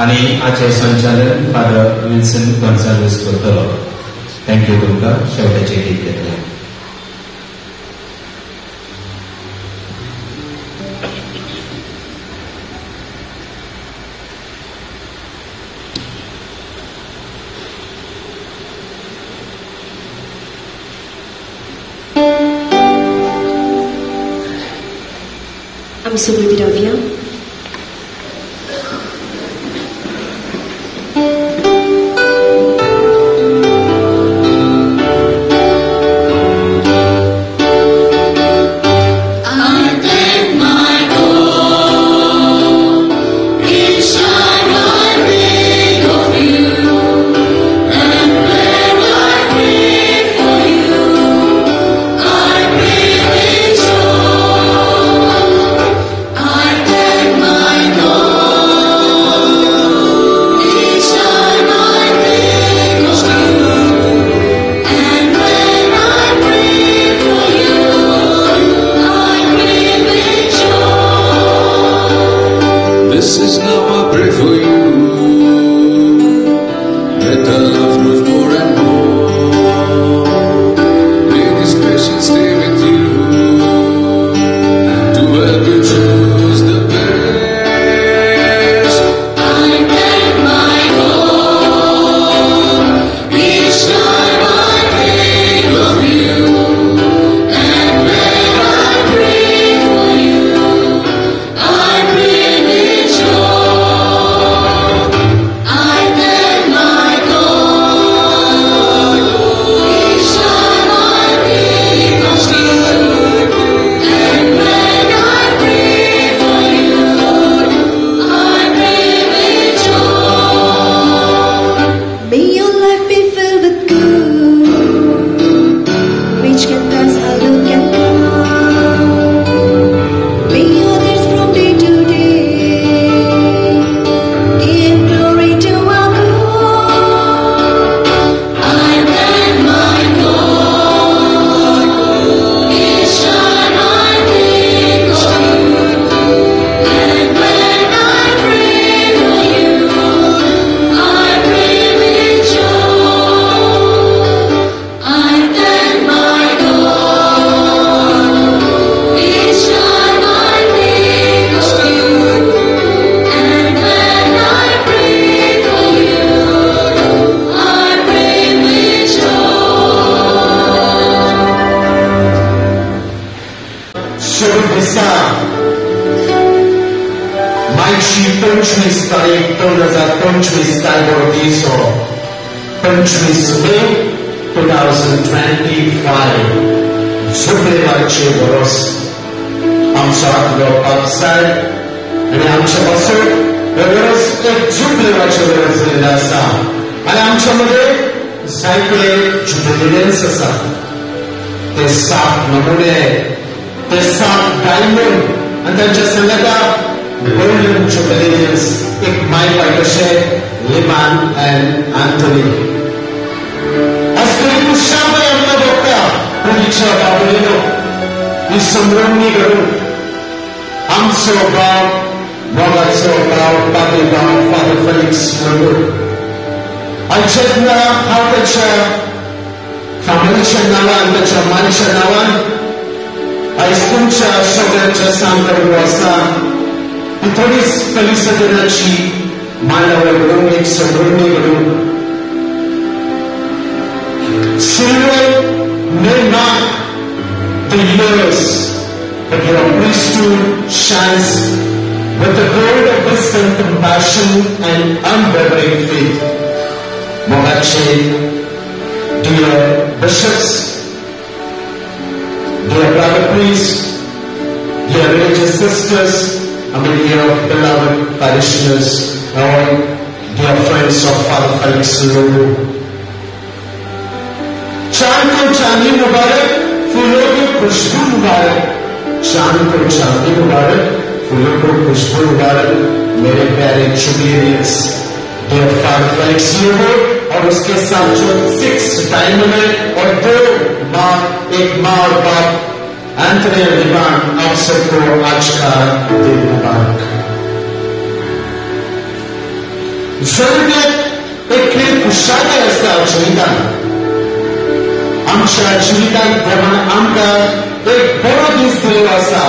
आनी हाचें संचालन फादर विल्सन गोन्साल्वीस करतलो. Thank you तुमकां शेवटाचें गीत घेतलें. आमी सगळीं रावया. 25 तारीख 2025 तारीख 25 मे 2025 जुबलेवाचे वरस आमचो आदलो पापसाय आनी आमचे पासून हे वरस एक जुबलेवाचे वरस जाल्लें आसा आनी आमच्या मदें जायते जुबलेन्स आसा. ते 7 नमुने, ते 7 डायमंड आनी तांच्या सांगाता गोल्डन जुबलेन्स एक माय पाय कशे लिमान अँड अँथनी. असली कुशाबाई आमकां भोगता पयलींच्या बाबुलेनो ही समरणी घडून आमचो बाब मोगाचो बाब पादे बाब फादर फेलिक्स लोबो आनी जेन्ना हांव ताच्या फामिलीच्या नांवान ताच्या मानच्या नांवान आयज तुमच्या सगळ्यांच्या सामकार उबो आसा ही थोडीच कलिसदनाची मांडावळ घडून एक समरणी घडून. Silver may mark the years, but your priesthood shines with the gold of wisdom, compassion, and unwavering faith. Mogache, dear bishops, dear brother priests, dear religious sisters, and dear beloved parishioners, all dear friends of Father Felix Lobo. चांद को चांदी मुबारक, फूलों को खुशबू मुबारक. चांद को चांदी मुबारक, फूलों को खुशबू मुबारक. मेरे प्यारे जुबलेरियंस, डियर फादर फेलिक्स लोबो और उसके साथ जो 6 डायमंड है और 2 माँ, एक माँ और बाप एंथनी और लिबान, आप सबको आज का दिन मुबारक. जरूर एक खेळ खुशाली आसता जिवितान. आमच्या जिवितांत देवान आमकां एक बरो दीस दिल्लो आसा.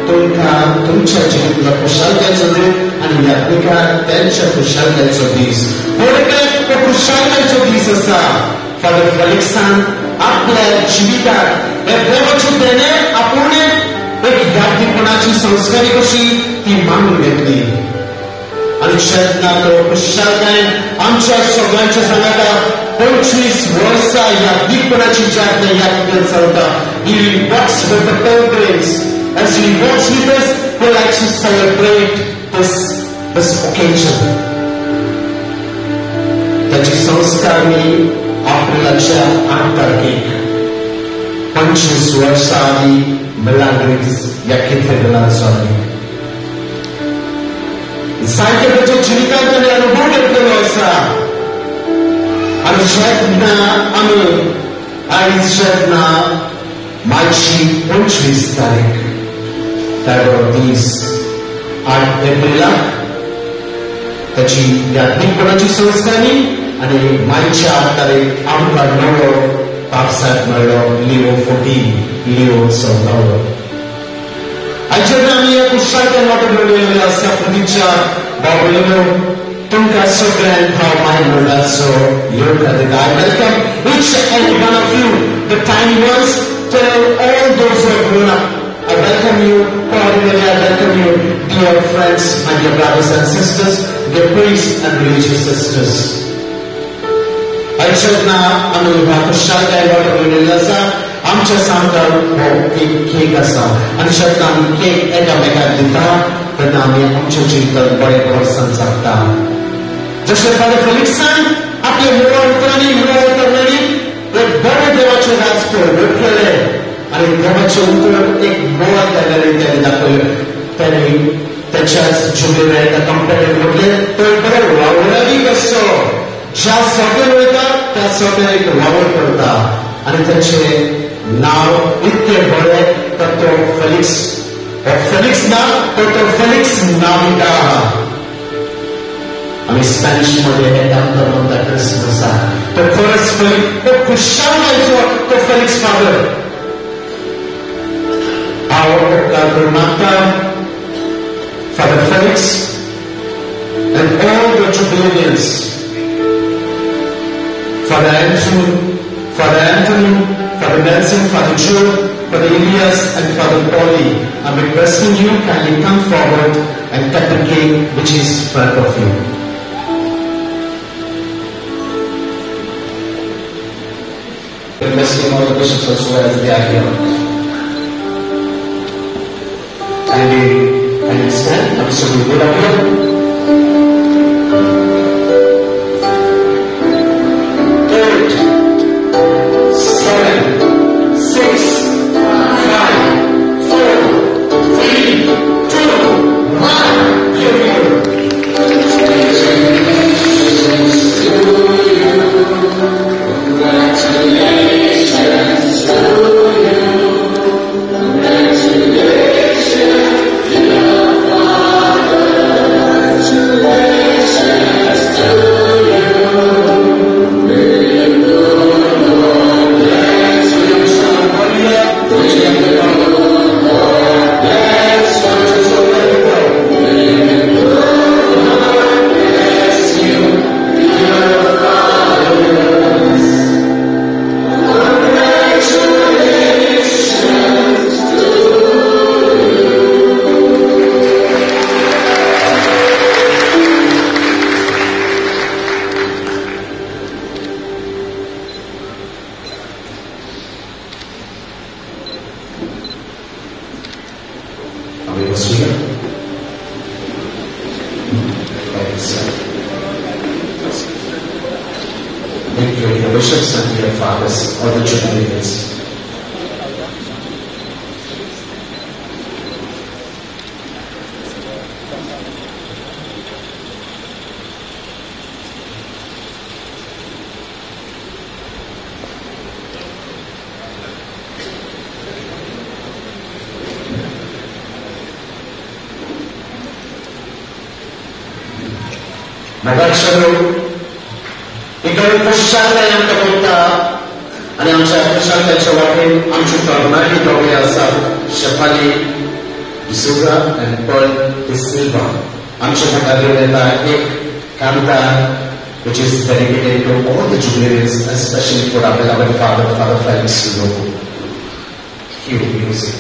तुमकां तुमच्या जिवितांतलो खुशालकायेचो दीस आनी यात्रिकांक त्यांच्या खुशालकायेचो दीस. थोडक्यात तो खुशालकायेचो दीस आसा. फादर फेलिक्सान आपल्या जिवितांत हे देवाचें देणें आपूण एक यादीपणाची संस्कारी कशी ती मानून घेतली. आनी जेन्ना तो खुशालकायेन आमच्या सगळ्यांच्या सांगाता 25 वर्सां यादीपणाची जातना याद चलता. He walks with the pilgrims. As he walks with us, we like to celebrate this occasion. ताची संस्कार मी एप्रिलाच्या 8 तारखेक 25 वर्सां आदी मिलाग्रीस ह्या कॅथेड्रलांत जाली. जायते ताच्या जिवितांत ताणें अनुभव घेतलेलो आसा. आनी जेन्ना आमी आयज जेन्ना मार्ची 25 तारीख ताजो दीस 8 एप्रिलाक ताची यादीपणाची संस्कारी आनी मायच्या 8 तारीख आमकां नवो पापसाक मेळ्ळो लिओ 14, लिओ 14. आयज जेन्ना आमी ह्या कुशालकायेन वांटो घेवन येयल्ले आसा फुडीच्या बाबुलो तुमकां सगळ्यांक हांव माय म्हणल्याचो येवकार दिता. I welcome each and one of you, the tiny ones, till all those who have grown up. I welcome you cordially. I welcome you, dear friends, my dear brothers and sisters, dear priests and religious sisters. आयज जेन्ना आमी ह्या खुशालकायेन वांटो घेवन येयल्ले आसा आमच्या सामकार हो एक केक आसा आनी जेन्ना आमी केक एकामेकाक दिता तेन्ना आमी आमच्या जिवितांत बरें वर्सान जगता. जशें फादर फेलिक्सान आपल्या मुळा उतरांनी मुळा उतरणांनी एक बरें देवाचें राज प्रगट केलें आनी देवाचें उतर एक मुळा केल्लें ताणें दाखयलें. ताणें ताच्याच जुबलेल्या एका कंपनीन म्हटलें तो एक बरो वावराडी कसो ज्या सोंपेर वयता त्या सोंपेर एक वावर करता आनी ताचें नांव इतकें बरें तर तो फेलिक्स, हो फेलिक्स ना तर तो फेलिक्स नाविका आहा. आमी स्पॅनिश मध्ये हे आमकां म्हणटा क्रिसमसाक तो खरंच फेलिक्स, तो खुशालकायेचो तो फेलिक्स फादर. हांव उपकार करून मागता Father Felix and all the Jubileans, Father Andrew, Father Anthony, Father Nelson, Father Joe, Father Elias and Father Polly, I'm requesting you kindly come forward and cut the cake which is in front of you. Requesting all the bishops also as they are here. Kindly stand. I'm so good up here. 8, 7, 6, 5, 4, 3, 2, 1. Here we go. Congratulations to you. Congratulations to you. Congratulations, dear Father. Congratulations to you. May the good Lord bless you. May the good Lord bless you. May the good Lord bless you, dear fathers. Congratulations to you. Are we here? Thank you, dear bishops and dear fathers, all the Jubilees. मोगाचेरो इकडे खुशालकाय आमकां पडटा आनी आमच्या खुशालकायच्या वाटेन आमचे तरणाटी दोगे आसात, शेफाली डिसोजा आनी पर्ल डिसिल्वा. आमच्या मुखार घेवन येता एक कांतार which is dedicated to all the jubilees, especially for our beloved father, Father Felix Lobo. Cue music.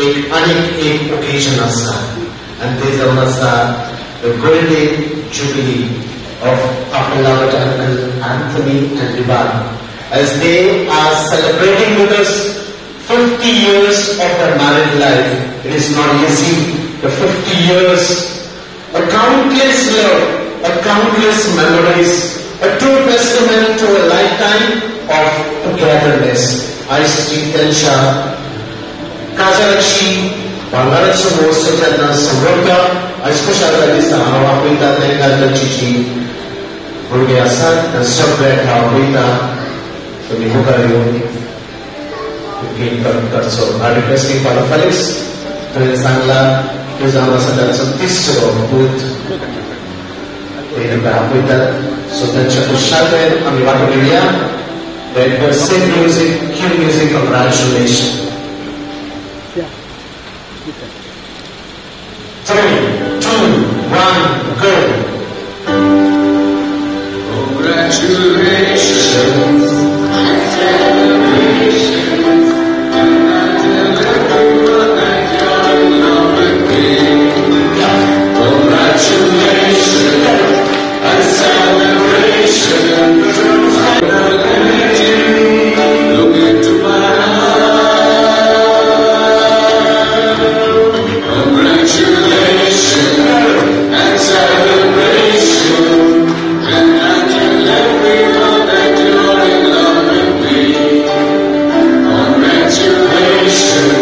एक आनीक एक ओकेजन आसा आनी तें जावन आसा the golden jubilee of our beloved Uncle Anthony and Liban, as they are celebrating with us 50 years of their married life. It is not easy. The 50 years, a countless love, a countless memories, a true testament to a lifetime of togetherness. आयज जी त्यांच्या काजाराची भांगाराचो महोत्सव जेन्ना संभ्रमता, आयज खुशालकाय दिसता. हांव आपयता तांकां, तांची जी भुरगीं आसात त्या सगळ्यांक हांव आपयता, तुमी मुखार येवन केक कट करचो. हांव रिक्वेस्टींग फादर फेलिक्स, तुवें सांगला त्यो जावन आसा तांचो तिसरो पूत, ते तुका आपयतात. सो तांच्या खुशालकायेन आमी वांटो घेवया. Let the same music, cue music, congratulations. 3, 2, 1, go. Congratulations and celebrations, and I tell everyone that you're in love with me. Congratulations and celebrations. Look into my eyes. Congratulations and celebration, and I tell everyone that you're in love with me. Congratulations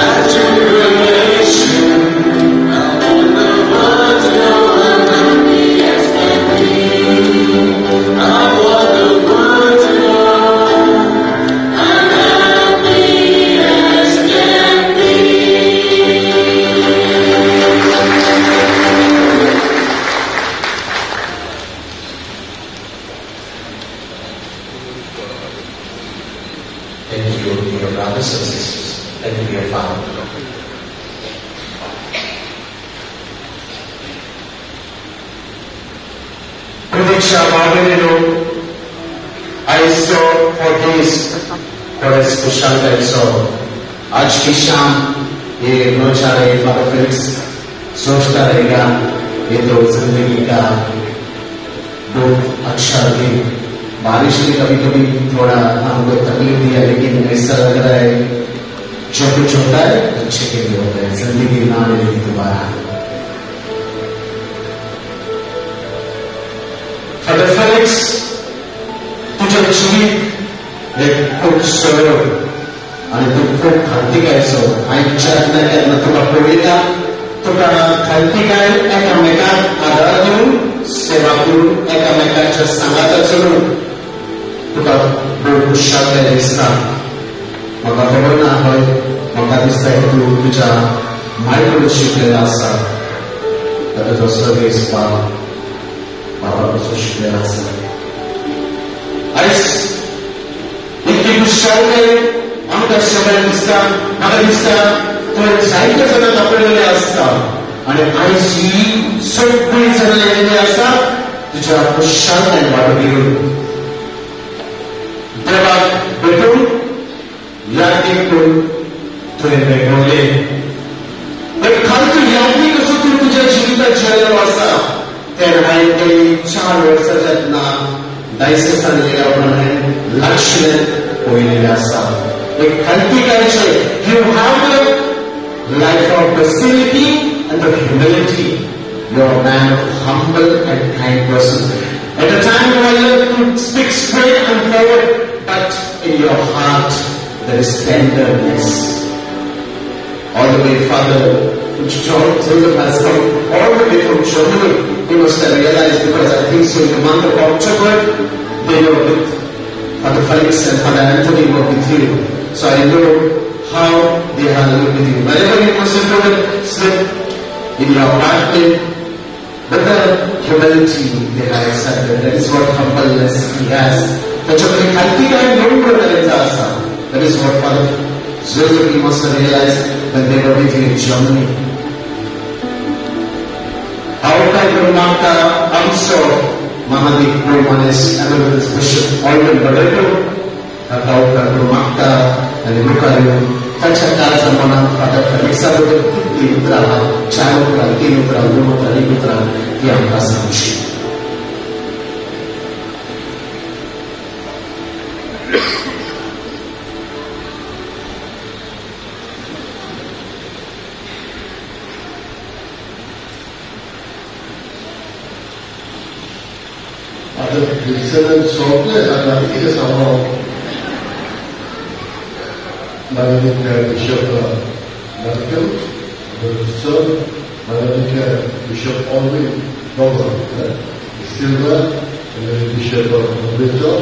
and jubilation. I want the world to know I'm happy as can be. I want the world to know I'm happy as can be. Thank you, dear brothers and sisters. Thank you, dear Father. Pratiksha भावनेनो, आयचो हो दीस बरेच खुशालकायेचो. आज की शाम ये नौचारे फादर फेलिक्स सोचता रहेगा, ये तो जिंदगी का बहुत अच्छा दिन. बारिश ने कभी कभी थोड़ा हमको तकलीफ दिया, लेकिन ऐसा लग रहा है जो कुछ होता है अच्छे के लिए होता है. जिंदगी ना मिलेगी दोबारा. फादर फेलिक्स, तुझे जिवीत हे खूब सरळ आनी तूं खूब खांतिकायचो. हांवें जेन्ना केन्ना तुका पळयता, तुका खांतिकाय एकामेकाक आदार दिवन, सेवा करून, एकामेकाच्या सांगाता चलून तुका भोव खुशालकाय दिसता. म्हाका खबर ना हय, म्हाका दिसता की तूं तुज्या माय कडेन शिकलेलो आसा, तुजो सर्वीस बाबा पासून शिकलेलो आसा. आयज इतकी खुशालकाय आमकां सगळ्यांक दिसता. म्हाका दिसता तुवें जायते जाणांक आपयलेले आसता आनी आयज ही सगळीं जाणां येयल्ली आसा तुज्या खुशालकायेन वांटो घेवन, देवाक भेटून, यादीक करून तुवें भेटवले. एक खालतू यादीक असो तूं तुज्या जिवितात जियेल्लो आसा. तेन्ना हांवें ते 4 वर्सां जेन्ना डायसेसान येयल्या उपरांत हांवें लागशिल्ल्यान पळयलेलें आसा. एक खालतीकायचें, you have the life of docility and the humility. You are a man of humble and kind person. At a time when you to speak straight and forward, but in your heart there is tenderness. All the way, Father John Joseph has come all the way from Germany. He must have realized, because I think so in the month of October, they were with Father Felix and Father Anthony were with you. So I know how they have lived with you. Whenever you must have slept in your apartment, but the humility they have accepted. That is what humbleness he has. ताच्याकडे खालतीकाय नम्र जायचा आसा. That is what Father Joseph, he must have realized when they were with you in Germany. हांव काय करून मागता आमचो महादीक Romanes Emeritus Bishop Alden Barreto ताका उपकार करून मागता आनी मुखार येवन ताच्या काळजा मनांत फादर फेलिक्सा बद्दल कितलीं उतरां आहा, 4 उतरां, 3 उतरां, 2 उतरां, 1 उतरां ती आमकां सांगची. आतां क्रिश्चनान सोंपलें आतां कितें सांगू. माननीय बिशप Malcolm, sir, माननीय बिशप ऑलविन दोगो सिल्वा, बिशप Roberto,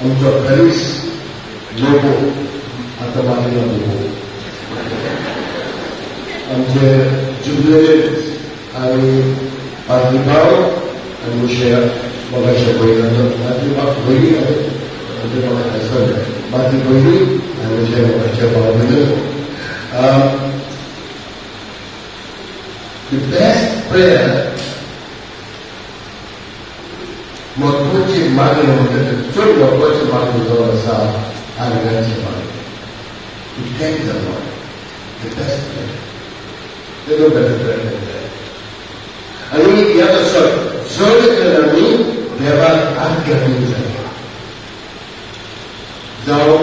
आमचो फेलिक्स लोबो, आतां माननीय लोबो, आमचे जुबलेट आनी पाद्रीबाव आनी मुशे मोगाच्या भयणांनो, पाद्रीबाव भयणी आनी पाद्री भयणी आनी म्हज्या मोगाच्या भाव भयणो. The best prayer, म्हत्वाची मागणी म्हणटा चड म्हत्वाची मागणी जावन आसा आर्गांची मागणी. To thank the Lord, the best prayer. There's no better prayer than that. आनी ह्या तसो चड तर आमी देवाक आज्ञा दिवंक जाय. जावं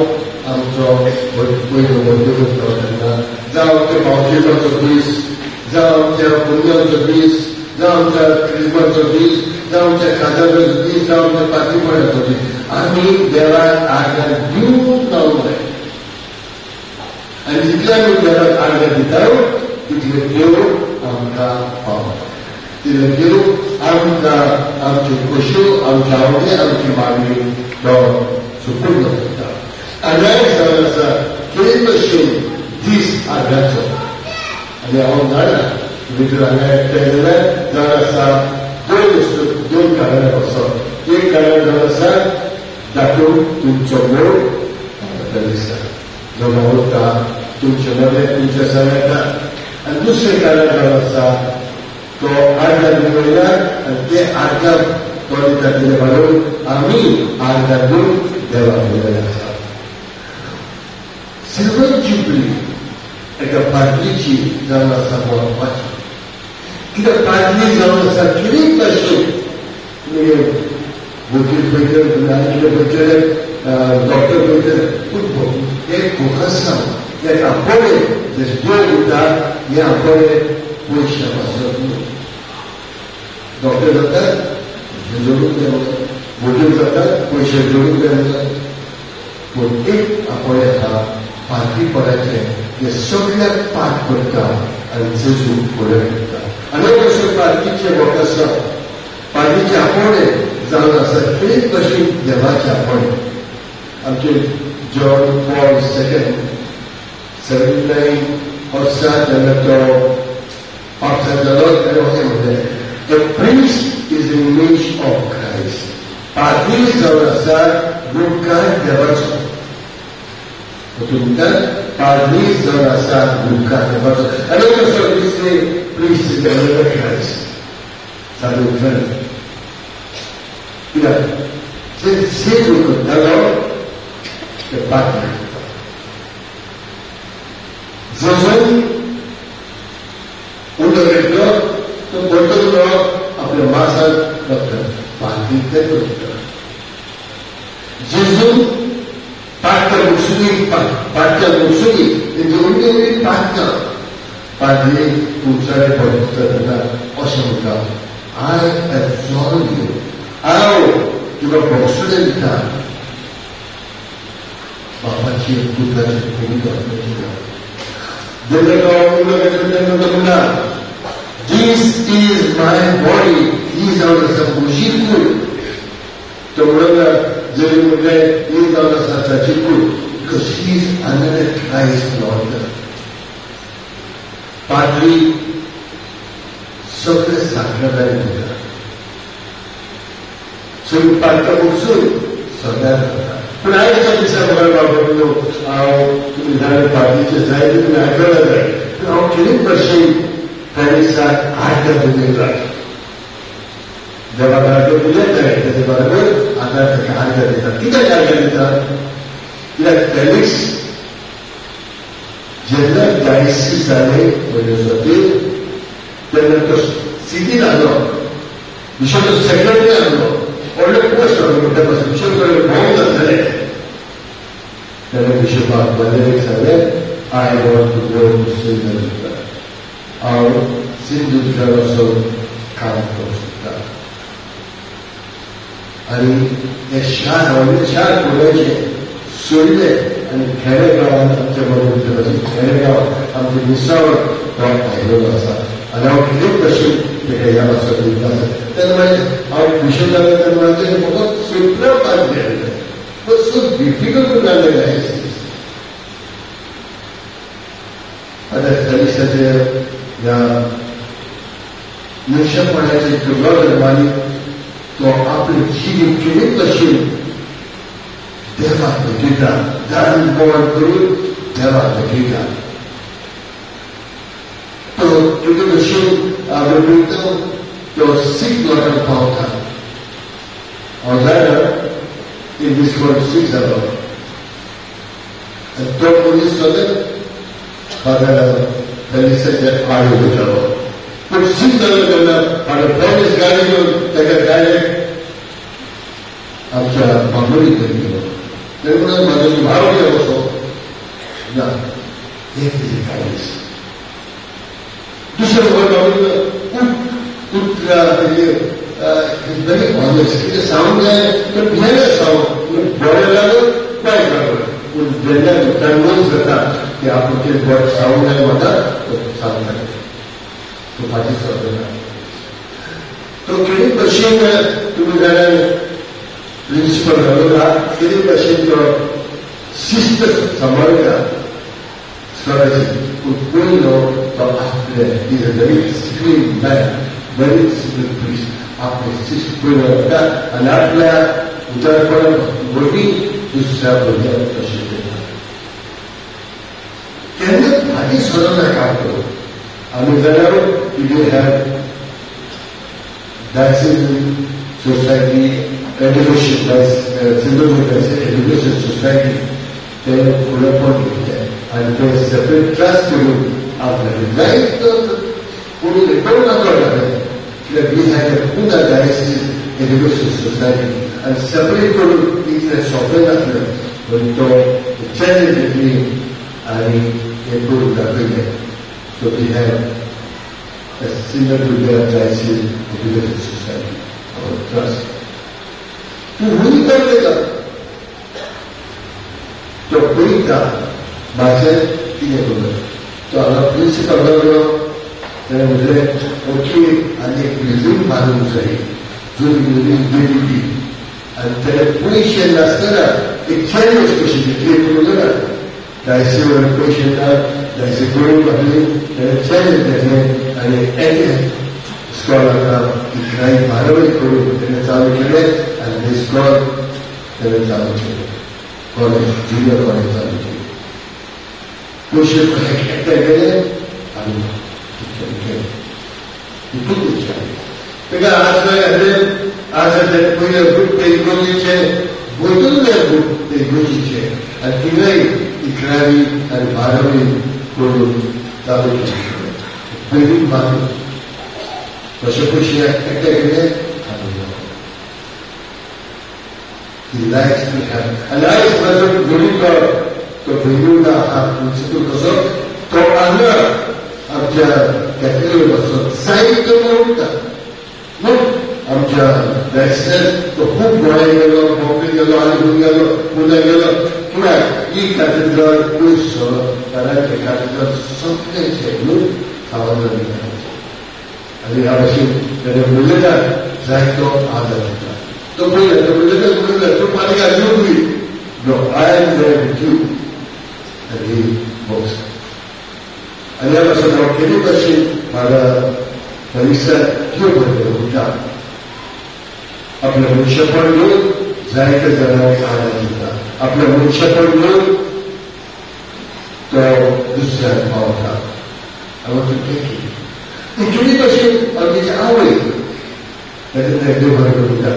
आमचो पयलो बर्थडे तेन्ना, जावं आमच्या बावजेबाचो दीस, जावं आमच्या पुण्याचो दीस, जावं आमच्या क्रिस्माचो दीस, जावं आमच्या काजाराचो दीस, जावं आमच्या पाद्रीपणाचो दीस, आमी देवाक आज्ञा दिवंक जावंक जाय. आनी जितले आमी देवाक आज्ञा दिता तितले देव आमकां पावता, तितले देव आमकां आमच्यो खोश्यो, आमचे आवडे, आमची मागणी तो सुपूर्ण करता. आनी जावन आसा कितें भशेन दीस आर्गाचो. आनी हांव जाणा तुमी जर हांगा एकठांय जाल्यार जावन आसा दोन वस्तू, दोन कारणां वचप. एक कारण जावन आसा दाखोवन तुमचो मोग म्हाका दिसता, जो वावुरता तुमचे मदें, तुमच्या सांगाता. आनी दुसरें कारण जावन आसा तो आर्गां दिवया आनी ते आर्गां तो दिता तिणे म्हणून आमी आर्गां दिवन देवाक दिलेलें आसा. सिल्वर जुबली एका पाद्रीची जावन आसा म्हत्वाची. कित्याक पाद्री जावन आसा कितेंय भशेन तुमी वकील पळयतले, आनी कितें पळयतले, डॉक्टर पळयतले, पूण एक फोकसांव, एक आपोवणें जे देव दिता हें आपोवणें पयशा पासत न्हू. डॉक्टर जातात पयशे जोडूंक जाय, वकील जातात पयशे जोडूंक जाय, पूण एक आपोवणें आहा पाद्रीपणाचें जें सगळ्याक पाठ करता आनी जेजू फुडें करता. आनी असो पाद्रीचें वोकासांव, पाद्रीचें आपोवणें जावन आसा कितें भशेन देवाचें आपोवणें. आमचे जॉन पॉल सेकंड 79 वर्सां जेन्ना तो पापसांत जालो तेन्ना अशें म्हणलें, The priest is the image of Christ. पाद्री जावन आसा मुखार देवाचो. तूं म्हणटा पाद्री जावन आसा मुखार देवाचो. आनी कसो दिसले priest is the image of Christ. साधू खरें कित्याक जेजू करतालो ते पाद्री करता. जेजून उदक घेतलो तो परतलो आपल्या मासाक डॉक्टर पाद्री ते करता. जेजून पाटकां मुसुनी, पाटकां मुसुनी तेंची उडली उडली पाटकां पाद्री तुमच्याकडे परतता तेन्ना अशें म्हणटा, I absolve you, हांव तुका बॉक्सुडें दिता. बापाची पुताची पवित्र आत्म्याची नांव. जेन्ना तो उदक घेतलो तेन्ना तो म्हणटा, This is my body, ही जावन आसा म्हजी कूड. तो म्हणून जरी म्हणलें ही जावन आसा ताची कूड, because he is another Christ Lord. पाद्री सगळे साक्रामेंत दिता, सगळीं पाटकां वचून सगळ्याक जाता. पूण आयच्या दिसा बघा बाबा हांव तुमी जाणा पाद्रीचें जायतें तुमी आयकलां जाय, पूण हांव कितें भशेन फेलिक्साक आज्ञा दिवंक जाय. देवाक आज्ञा दिलें जाय तेजे बरोबर आतां ताका आज्ञा दिता. कित्याक आज्ञा दिता? कित्याक फेलिक्स जेन्ना डायसीस जालें पयले सर्तीन तेन्ना तो सिटीन आसलो, बिशप सेक्रेटरी आसलो, व्हडलो पोस्ट आसलो म्हणटा पासून बिशप कडेन भोंवंक जातालें. तेन्ना बिशपाक वालेरीक सांगलें, I want to go to Sindhudurg. हांव सिंधुदुर्गाक वचून काम करूंक सोदता. आनी हें शार व्हडलें शार फोंड्याचें सोडलें आनी खेडेगांवांत आमच्या बरोबर खेडेगांव आमचें मिसावळ तो आयलेलो आसा. आनी हांव कितें भशेन तेका ह्या पासत दिता आसा. तेन्ना मागीर हांव खुशी जालें तेन्ना मागीर म्हाका सुत्र पास जालें. But so difficult to learn the diocese. आतां फेलिसाचे ह्या मनशापणाचे दुर्गाधर्मांनी तो आपले जिवीत कितें भशेन देवाक भेटयता, दान बोवाळ करून देवाक भेटयता. तो कितें भशेन भेटयता तो सीख लोकांक पावता. हांव जाणा एक दीस कोण सीख जालो आनी तो मनीस सदांच फादर फेलिसाच्या आड उलयतालो. पूण सीख जालो तेन्ना फादर फेलिस गाडी घेवन ताका डायरेक्ट आमच्या बांबोळी घेवन गेलो. तेणें म्हणून म्हाजो भाव कितें कसो ना हें तेजें काळीज. दुसरें बाबा उतरा तेजेर व्हेरी ऑनेस्ट, कितें सांगूंक जाय तर भियेना सांगूंक, पूण बरें लागत वायट लागत, पूण जेन्ना कन्विन्स जाता की आपूण कितें बरें सांगूंक जाय म्हणटा तो सांगता, तो फाटीं सरना. तो कितें भशेन तुमी जाल्यार प्रिंसिपल घालून कितें भशेन तो शिस्त सांबाळटा स्कॉलरशीप. पूण पयलो तो आपले is a very discipline man, very discipline priest. आपले शिस्त पयलो घालता आनी आपल्या उदारपणा वरवीं दुसऱ्या भुरग्यांक तशें करता. केन्ना फाटीं सरना काम करूं. आमी जाल्यार we have diocesan society education, Sindhudurg education society ते फुडें घेतलें आनी ते सेपरेट ट्रस्ट करून आपल्याक जायतो कोणी कोण नाका कित्याक we have a Pune diocese education society आनी सेपरेट करून इतलें सोंपें नासलें, पूण तो चॅलेंज घेतली आनी हें करून दाखयलें. So we have a Sindhudurg diocese education society our trust. तूं हुंय करता तो पळयता म्हाजें कितें करूं. तो हांगा प्रिंसिपल गेलो तेणें म्हणलें ओके आनी एक बिल्डींग बांदूंक जाय, जुनी बिल्डींग गेली ती. आनी तेणें पयशे नासतना एक चॅलेंज कशी घेतली करूं जाणा, डायसीवर पयशे ना, डायसी करूंक लागली, तेणें चॅलेंज घेतलें आनी एके स्कॉलाक इकरावी बारावी करून तेणें चालू केलें आनी ते स्कॉल तेणें चालू केलें, कॉलेज ज्युनियर कॉलेज चालू केलें. पयशे एकठांय केले आनी केलें इतून ताका आज काय आज तेणें पयलें बूट ते इगोर्जीचे वयतून बूट ते इगोर्जीचे आनी थिंगाय इकरावी आनी बारावी करून चालू केलें. बिल्डींग बांदून तशे पयशे एकठांय केले आनी He likes to have. आनी आयज म्हजो गुरुकर तो बेंगळुरा हा प्रिंसिपल कसो तो हांगा आमच्या कॅथेड्रल असो जायतो उरता. मग आमच्या डायसिसान तो खूब गोंया गेलो, बॉम्बे गेलो, आनी खंय गेलो, पुणे गेलो. कित्याक ही कॅथेड्रल पयस कारण ते कॅथेड्रल सगळें न्हू सावंतवाडी. आनी ह्या भशेन तेणें उलयता जायतो आदार दिता. तो पयलें तो उलयता उलयता तूं पालिका येवपी No, I am there with you. And he walks. आनी ह्या पासून हांव केन्ना भशेन म्हाका फेलिसाक त्यो बरें उरता. आपलें मनशेपण घेवन जायते जाणांक आदार दिता. आपलें मनशेपण घेवन तो दुसऱ्याक पावता. हांव तूं ती केन्ना भशेन हांव तेजी आवय ताका देव बरें उरता.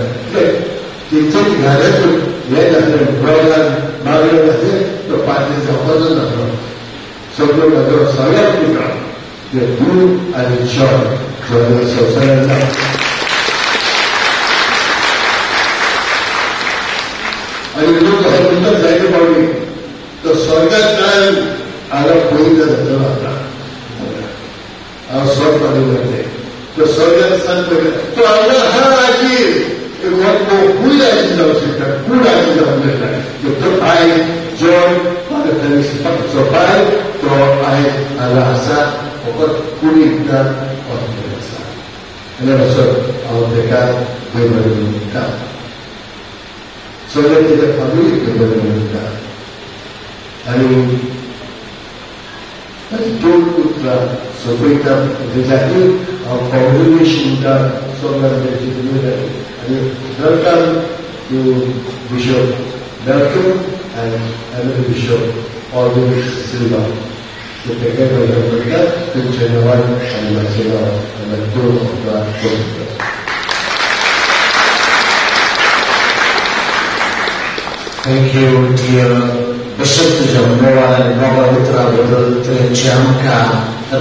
तेंच्या घरातून हें नासलें, ब्रॉलान मागलें नासलें, तो पाटली जावपाचो नासलो. सगळ्यो म्हजो सगळ्यात पुता ते गुरू आनी जॉय जॉय संवसारांत ना. आनी लोक अशें म्हणटात जायते फावटी तो स्वर्गात काय हांगा पयलीं जातलो आतां हांव स्वर्ग पावले तो स्वर्गात सांग पयलीं तो हांगा हा आजी खूय आनी असो हांव ताका बरें म्हणटा, सगळे तेच्या फॅमिलीक बरें म्हणटा. आनी दोन उतरां सोंपयता तेच्या हांव कॉंग्रेच्युलेशन म्हणटा सगळ्यांक. आनी welcome to Bishop Malcolm and another Bishop Alvin Silva. So ताका welcome म्हणटा तुमच्या नांवान आनी म्हाजें नांव आनी दोन उतरां सोंपयता. Thank you, dear Bishop, तुज्या मोगान आनी मोगा उतरां बद्दल तुवें आमकां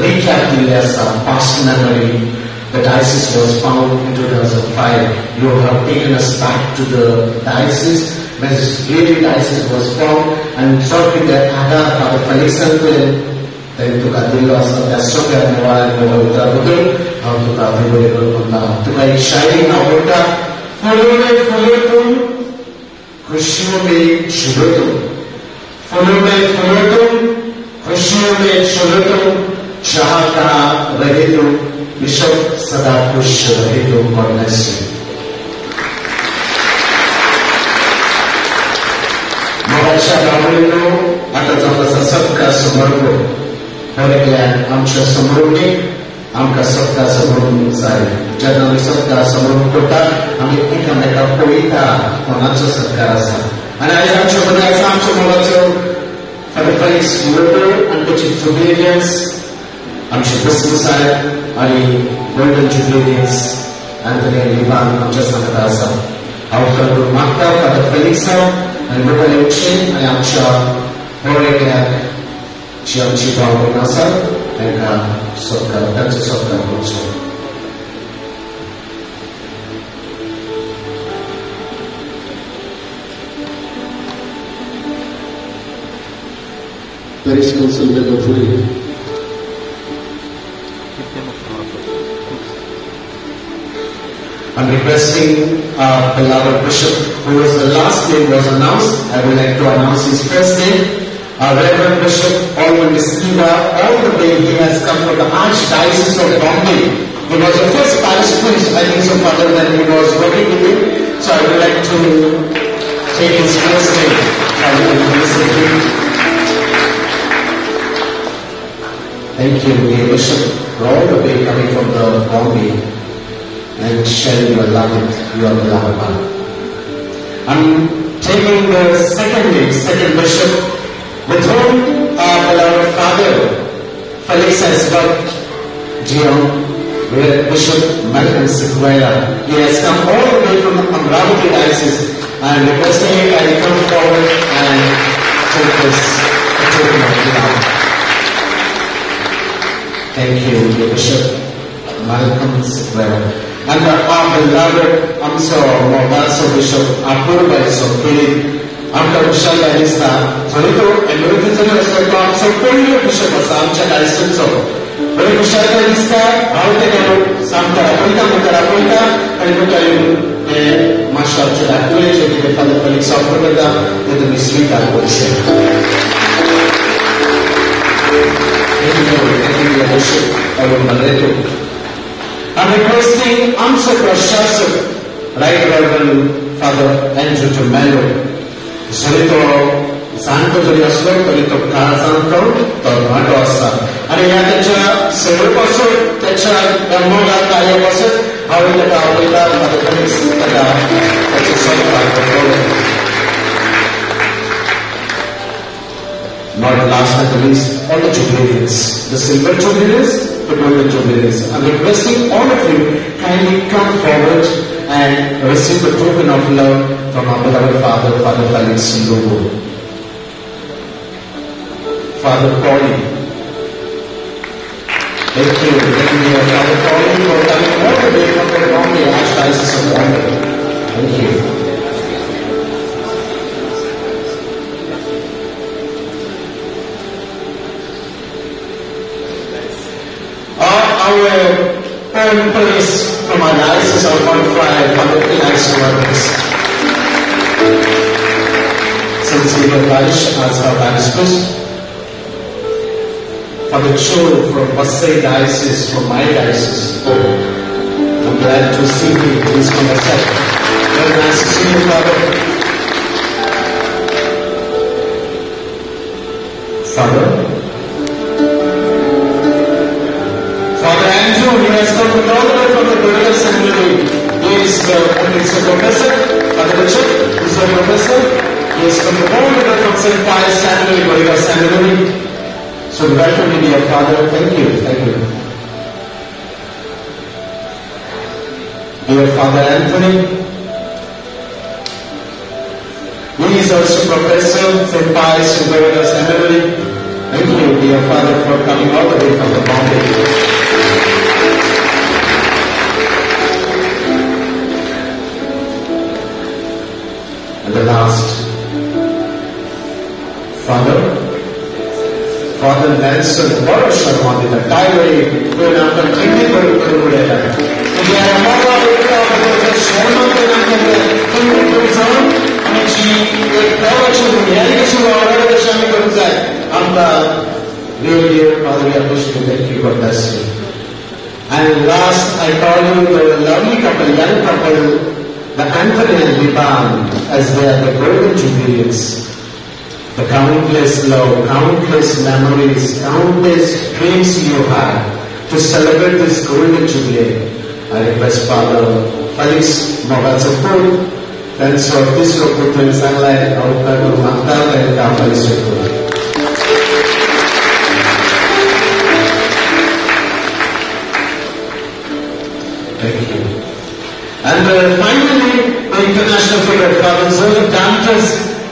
recap दिल्लें आसा. Past memory, the diocese was found in 2005. You have taken us back to the diocese when really diocese was formed, and shortly thereafter Father Felix तुवें तुका दिल्लो आसा त्या सगळ्या मोगान आनी मोगा उतरां बद्दल हांव तुका विवरे करून तुका एक शायरी आवडटा. फुलों में फुलो तुम, खुशियों में झूलो तुम, फूलों में फूलो तुम, खुशियों में झूलो तुम, जहां कहां रहे तुम, बिशप सदा खुश रहे तुम. God bless you. मोगाच्या भावणींनो, आतां जावन आसा सत्कार समारंभ. हर एकल्यान आमच्या समारंभीक आमकां सत्कार समारंभ जाय. जेन्ना आमी सत्कार समारंभ करता आमी एकामेकाक पळयता कोणाचो सत्कार आसा. आनी आयज आमच्या मदीं आसा आमच्या मोगाचो फादर फेलिक्स लोबो आनी ताची जुबिलियन्स, आमचे बसू साहेब आनी गोल्डन जुबिलियन्स अँथनी लिबान आमच्या सांगता आसा. हांव करून मागता फादर फेलिक्साक आनी मोबायल येवचे आनी आमच्या हर एकल्याक जी आमची भाव भयण आसा तांकां सत्कार, तांचो सत्कार करचो. Parish Council member Puri. I'm requesting our beloved Bishop, who was the last name was announced. I would like to announce his first name. Our Reverend Bishop Alvin Silva, all the way he has come from the Archdiocese of Bombay. He was the first parish priest, I think so, Father, when he was working with him. So I would like to take his first name. Thank you, dear Bishop, for all the way coming from the Bombay and sharing your love with your beloved one. I'm taking the second name, second bishop, with whom our beloved Father Felix has worked, dear Bishop Malcolm Sequeira. He has come all the way from the Amravati Diocese. I am requesting him to come forward and take this token of love. Thank you, dear Bishop Malcolm Sequeira. And our beloved Amso Mogaso Bishop Apurba so Philip, आमकां खुशालकाय दिसता थंय तो एमेरिकेचो आसलो तो आमचो पयलो बिशप आसा आमच्या डायसिसचो. बरी खुशालकाय दिसता. हांव तेका सामकार आपयता, मुखार आपयता आनी मुखार येवन हे मातशें आमच्या दाखयलें कितें फादर फेलिक्स ऑफर करता तें तुमी स्विकार करचें. I'm requesting Amso Prashasak, Right Reverend Father Andrew Tomello. जरी तो जाणटो जरी असलो तरी तो काळजांतो तरणाटो आसा आनी ह्या तेच्या सेवे पासून तेच्या ह्या मोगा कार्या पासून हांव ताका आपयता. फादर फेलिक्स ताका ताचो सत्कार करतलो. Not last but the least, all the jubilees, the silver jubilees, the golden jubilees. I'm requesting all of you kindly come forward and receive the token of love from our beloved Father, Father Felix Lobo. Father Paulie. Thank you, Father Paulie, for coming all the way from the Bombay Archdiocese of Bombay. Thank you. Our own priest from our diocese, our bonfire, Father Felix Workers. St. Xavier Parish, as our parish priest. Father Cho from Vasai Diocese, from my diocese. I'm glad to see you. Please come accept. Very nice to see you, Father. Father. Father Andrew, he has come all the way from the Gorilla Seminary. He is a professor. Father Richard is a professor. He has come all the way from St. Pius Seminary, Gorilla Seminary. So welcome you, dear Father. Thank you. Thank you. Dear Father Anthony, he is also professor, St. Pius Gorilla Seminary. Thank you, dear Father, for coming all the way from the Bombay. And the last, Father, Father Nelson Sharma, the Diary, who now continue to Dear Father, we appreciate you. Thank you. God bless you. And last, I call you the lovely couple, young couple, the Anthony and Liban, as they are the golden jubilees. The countless love, countless memories, countless dreams you had to celebrate this golden jubilee. I request Father Felix Mogatsapur, then so this Rokutan Sanglai, Aukar Mangta, and Kafali Sukura. Thank you. And finally, the international figure, Father Joseph Dantas,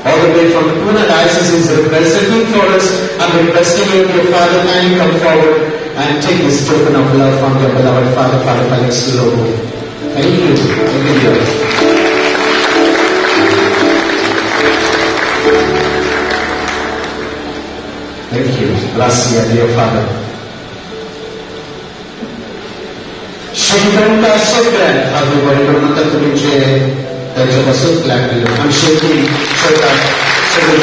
all the way from the Pune Diocese, is representing for us. I'm requesting you, dear Father, kindly come forward and take this token of love from your beloved Father, Father Felix Lobo. Thank you. Thank you, dear. Thank you. Gracias, dear Father. शेतकऱ्यांका सगळ्यांक हात बरें करून आतां तुमचे तांचे पासून प्लॅन दिलो आनी शेती स्वता सगळें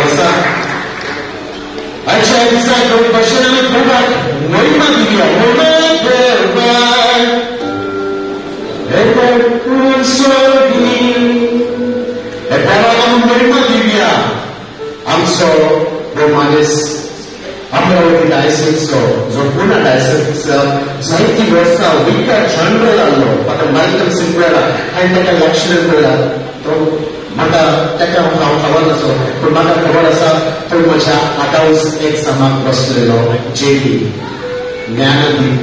आसा. आयच्या दिसा भशेन आमी देवाक महिमा दिवया. देवाक आमी महिमा दिवया. आमचो भोवमानेस अमरावती डायसिसचो जो पुना डायसिसचो जायती वर्सां विकार जनरल आहलो फादर मायकल सिक्वेरा हांवें ताका लक्षण पळयला. तो म्हाका ताका हांव खबर नासलो पूण म्हाका खबर आसा तो म्हज्या आटावस एग्जामाक बसलेलो जेडी ज्ञानदीप.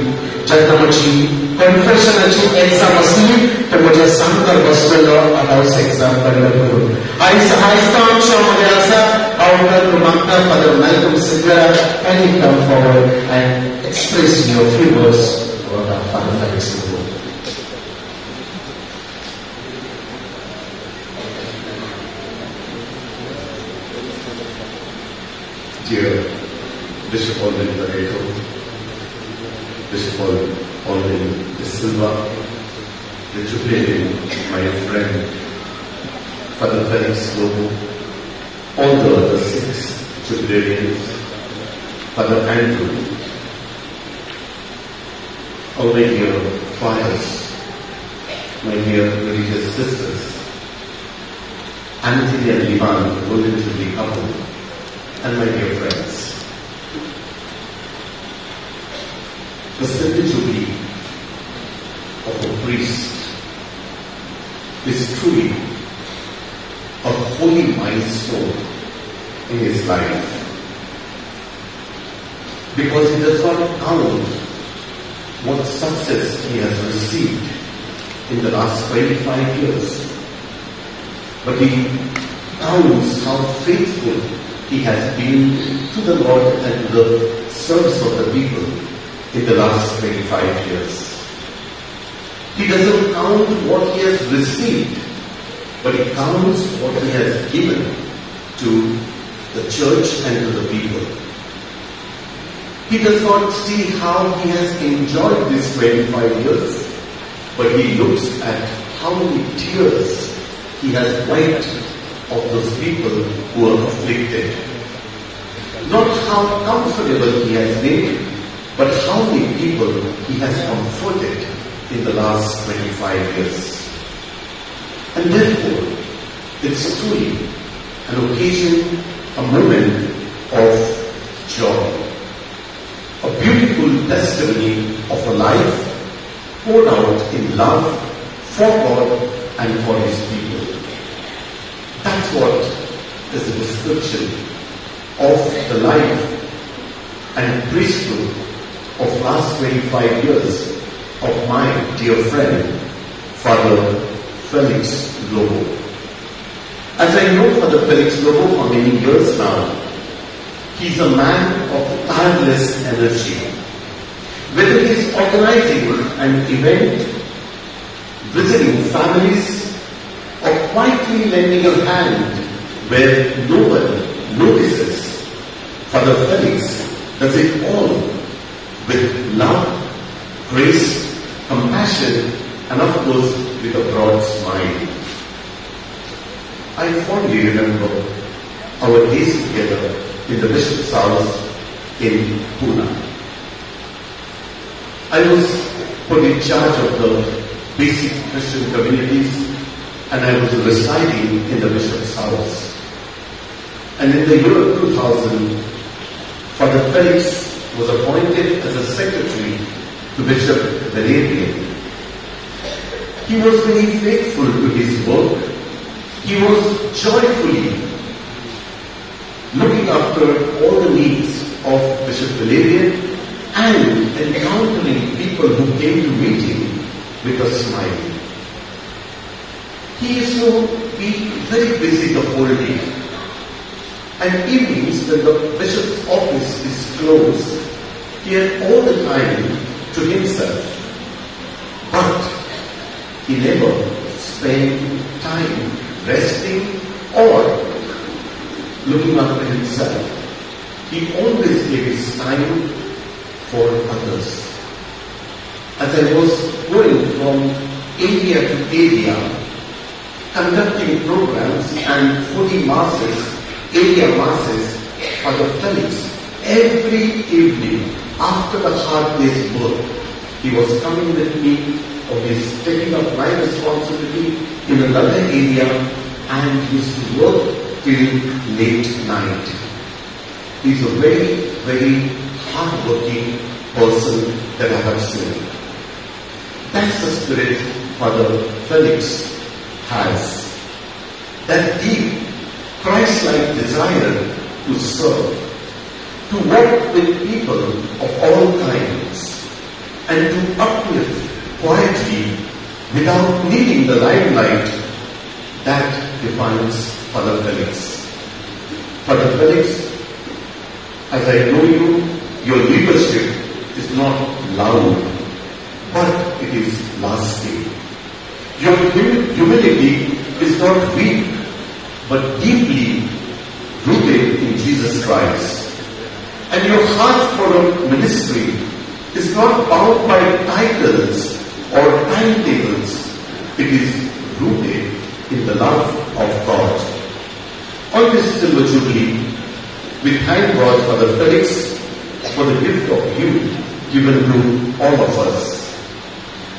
जेन्ना म्हजी कन्फेशनाची एग्जाम आसली तो म्हज्या सामकार बसलेलो आटावस एग्जाम कंडक्ट करून. आयज आयज तो आमच्या मदें आसा. Father Malcolm Sequeira, kindly come forward and express in your few words about our Father Felix Lobo. Dear Bishop Alvin Barreto, Bishop Alvin De Silva, the Jubilee, my friend, Father Felix Lobo, all the other 6 Jubilees, Father Andrew, all my dear fathers, my dear religious sisters, Anthony and Liban, the Golden Jubilee couple, and my dear friends. The Silver Jubilee of a priest is truly a holy milestone in his life, because he does not count what success he has received in the last 25 years, but he counts how faithful he has been to the Lord and to the service of the people in the last 25 years. He doesn't count what he has received, but he counts what he has given to the church and to the people. He does not see how he has enjoyed these 25 years, but he looks at how many tears he has wiped of those people who are afflicted. Not how comfortable he has been, but how many people he has comforted in the last 25 years. And therefore, it's truly an occasion, a moment of joy, a beautiful testimony of a life poured out in love for God and for His people. That's what is the description of the life and priesthood of last 25 years of my dear friend, Father Felix Lobo. As I know Father Felix Lobo for many years now, he's a man of tireless energy. Whether he's organizing an event, visiting families, or quietly lending a hand where no one notices, Father Felix does it all with love, grace, compassion, and of course with a broad smile. I fondly remember our days together in the Bishop's house in Pune. I was put in charge of the basic Christian communities, and I was residing in the Bishop's house. And in the year 2000, Father Felix was appointed as a secretary to Bishop Valerian. He was very faithful to his work. He was joyfully looking after all the needs of Bishop Valerian and encountering people who came to meet him with a smile. He used to be very busy the whole day. And evenings, when the bishop's office is closed, he had all the time to himself. But he never spent time resting or looking after himself. He always gave his time for others. As I was going from area to area, conducting programs and 40 masses, area masses, Father Felix, every evening after the hard day's work, he was coming with me, or he's taking up my responsibility in another area, and he used to work till late night. He's a very, very hard-working person that I have seen. That's the spirit Father Felix has. That deep, Christ-like desire to serve, to work with people of all kinds, and to uplift quietly without needing the limelight, that defines Father Felix. Father Felix, as I know you, your leadership is not loud, but it is lasting. Your humility is not weak, but deeply rooted in Jesus Christ. And your heart for a ministry is not bound by titles or timetables. It is rooted in the love of God. On this Silver Jubilee, we thank God, Father Felix, for the gift of you given to all of us,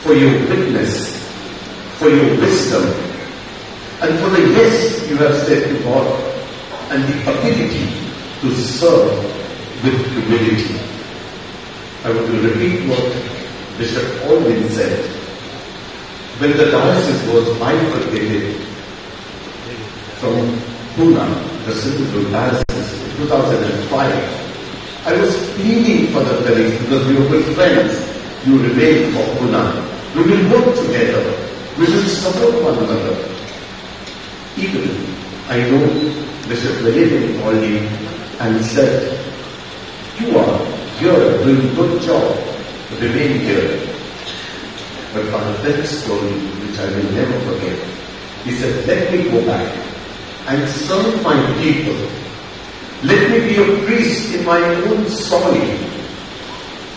for your witness, for your wisdom, and for the yes you have said to God, and the ability to serve with humility. I want to repeat what Bishop Alwyn said. When the diocese was bifurcated from Pune, the Sindhudurg diocese, in 2005, I was pleading for the Felix because we were good friends. You remain for Pune. We will work together. We will support one another. Even I know Bishop Valerian called me and said, "You are here doing good job. Remain here." But Father Felix told me, which I will never forget, he said, "Let me go back and serve my people. Let me be a priest in my own soil.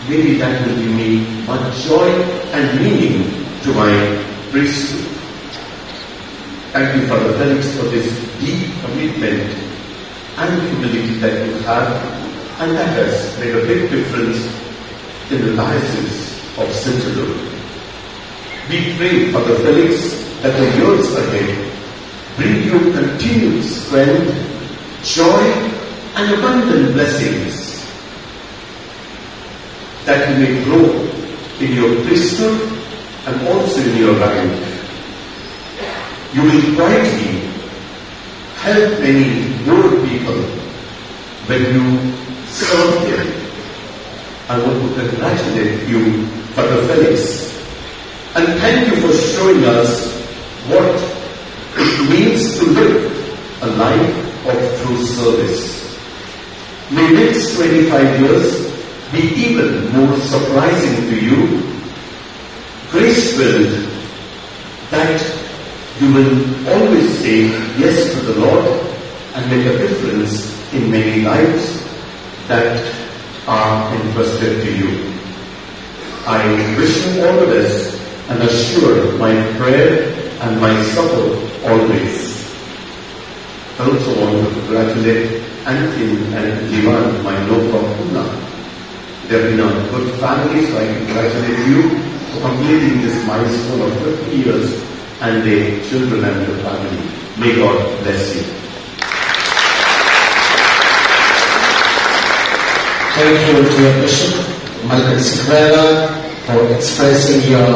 Maybe that will give me much joy and meaning to my priesthood." Thank you, Father Felix, for this deep commitment and humility that you have, and that has made a big difference in the Diocese of Sintralur. We pray, Father Felix, that the years ahead bring you continued strength, joy, and abundant blessings, that you may grow in your priesthood and also in your rank. You will quietly help many more people when you serve them. I want to congratulate you, Father Felix, and thank you for showing us what it means to live a life of true service. May next 25 years be even more surprising to you, grace-filled, that you will always say yes to the Lord and make a difference in many lives that are entrusted to you. I wish you all the best and assure my prayer and my support always. I also want to congratulate Antin and Livan, my know from Pune. They have been a good family, so I congratulate you for completing this milestone of 50 years and their children and their family. May God bless you. Thank you, dear Bishop Malcolm Sequeira, for expressing your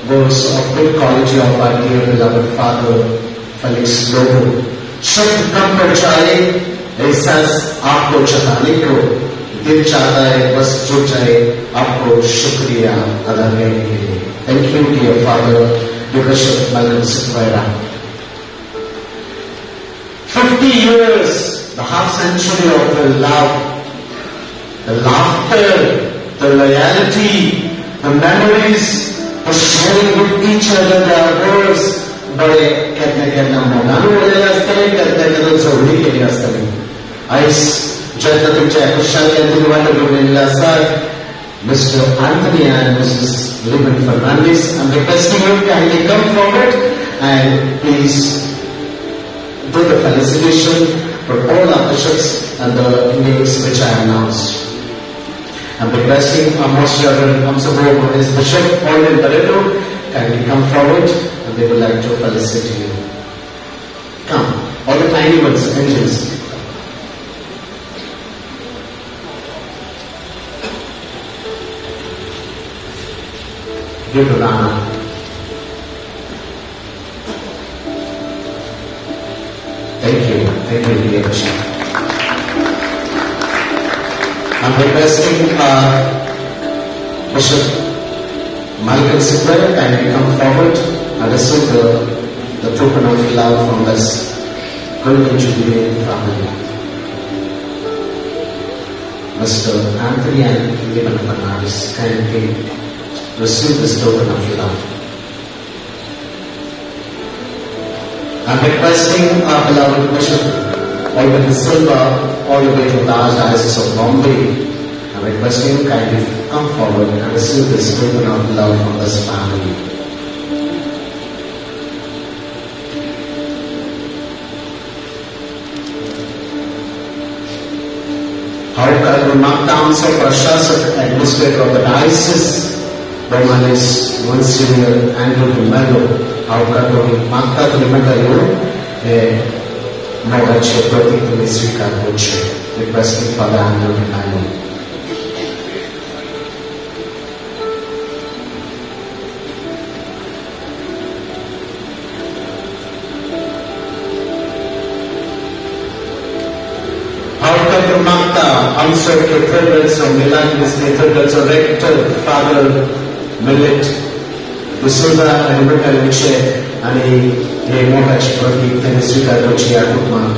words of good quality of our dear beloved Father Felix Lobo. शब्द कम पड़ जाए एहसास आपको जताने को दिल चाहता है बस जुट जाए आपको शुक्रिया अदा करने के लिए. Thank you, dear Father, dear Bishop Malcolm Sequeira. 50 years, the half century of the love, the laughter, the loyalty, the memories, the sharing with each other their words. बडे केन्ना केन्ना मनान उलयले आसतले, केन्ना केन्ना झगडी केली आसतली. आयज जेन्ना तुमच्या खुशाल केंद्र वांटो घेवन येयल्ले आसात Mr. Anthony and Mrs. Liban Fernandez, I'm requesting you kindly come forward and please do the felicitation for all our bishops and the names which I announced. I'm requesting our most reverend Amsabo Bishop Alvin Barreto kindly come forward and they would like to felicitate you. Come, all the tiny ones, angels. Give to Rana. Thank you, dear Bishop. I'm requesting Bishop Malcolm Sequeira kindly come forward and receive the token of love from this Golden Jubilee family. Mr. Anthony and Liban Fernandez kindly receive this token of love. I'm requesting our beloved Bishop Alvin Silva all the way from the Archdiocese of Bombay. I'm requesting you kindly come forward and receive this token of love from this family. हांव मागता आमचो प्रशासक administrator of the diocese Romanes Monsignor Andrew D'Mello हांव मागता तुमी म्हणटा येवन हे मोगाचे प्रतीक तुमी स्विकार करचे. Requesting Father Andrew D'Mello. आमचो कॅथेड्रलचो मिलाग्रीस कॅथेड्रलचो रेक्टर फादर मिलेट डिसोजा आनी म्हणटा येवचे आनी हे मोगाचे प्रतीक तांणी स्विकार करचे ह्या कुटुंबाक.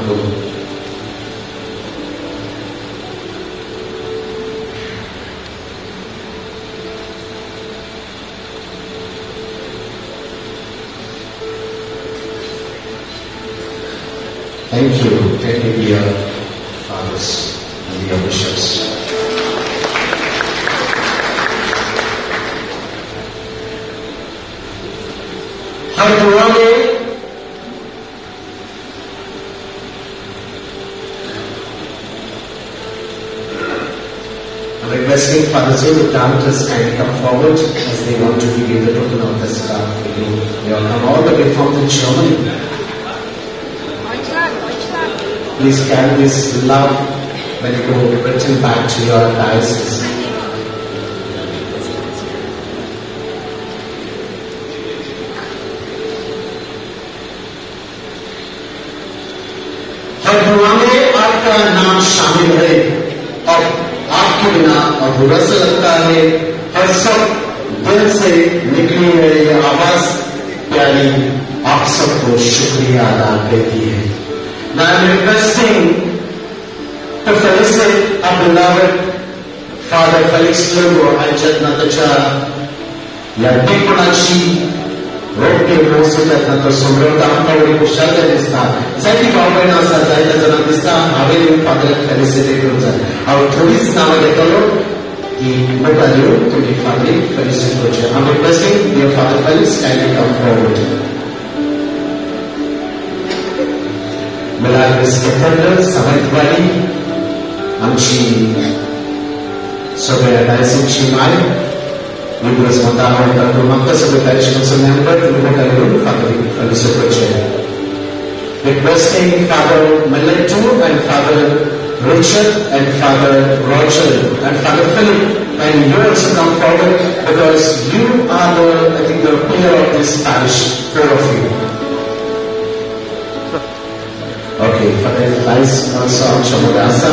Thank you, dear fathers and dear bishops. Hardwale I'm requesting Father Zulu Dantas kindly come forward as they want to give you the token of this love for you. They all come all the way from the Germany. Please carry this love when you go return back to your diocese. हर दुआ में आपका नाम शामिल है और आपके बिना अधूरा सा लगता है। हर सब दिल से निकली है ये आवाज प्यारी, आप सबको शुक्रिया अदा करती है। Now I'm requesting to felicitate our beloved Father Felix Lobo आयच्या ताच्या यादीपणाची रोपटे पोहोचतात ना तो समृद्ध आमकां व्हडली खुशालकाय दिसता। जायती भाव भयणां आसा, जायत्या जाणांक दिसता हांवें फादराक फेलिसिटेट करूंक जाय। हांव थोडीच नांवां घेतलो ती मुखार येवन तुमी फादरीक फेलिसिटेट करचें। I am requesting dear Father Felix kindly come forward. Milagres Cathedral Sawantwadi आमची सगळ्या डायसिसची my Nicholas Montano, सगळे पॅरिश काउन्सिल मेंबर तुम्ही मुखार येवन फादरीक फेलिसिटेट करचें। Requesting Father Meletu and Father Richard and Father Roger and Father Philip, and you also come forward because you are the, I think, the pillar of this parish, four of you. Okay, Father Elias also आमच्या मदें आसा।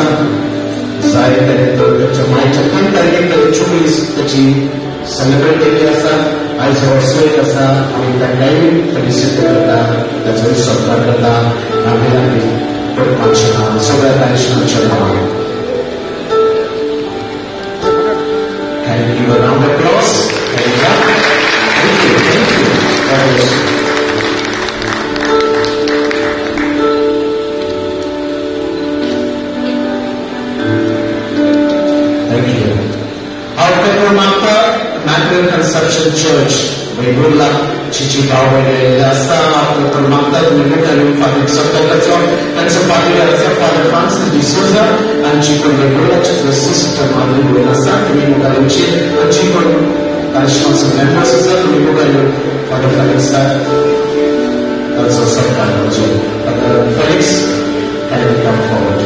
जाय ताच्या मायच्या 3 तारखेक ताची 24 ताची सेलिब्रेट केल्ली आसा। आयज वर्सवेक आसा, आमी तांकांय फेलिसिटेट करता, ताचोय सत्कार करता। आमी आमी कुटुंबाच्या नांवान, सगळ्या पॅरिशनाच्या नांवान. Can you give a round of applause? Thank you, thank you. God bless you. Thank you. Our paper मागता Immaculate Conception Church, Vaigurla, Chichi भाव भयणी आसा। आपलो मागता तुमी मुखार येवन फादरीक सत्कार करचो। तांचो पाद्री आसा फादर फ्रांसीस डिसोजा आनी जी कोण वेगुर्लाची सिस्टर माधुरी भयण आसा तुमी मुखार येवची। आनी जी कोण पॅरिश काउन्सिल मेंबर्स आसा तुमी मुखार येवन फादर फेलिक्साक ताचो सत्कार करचो। Father Felix, kindly come forward.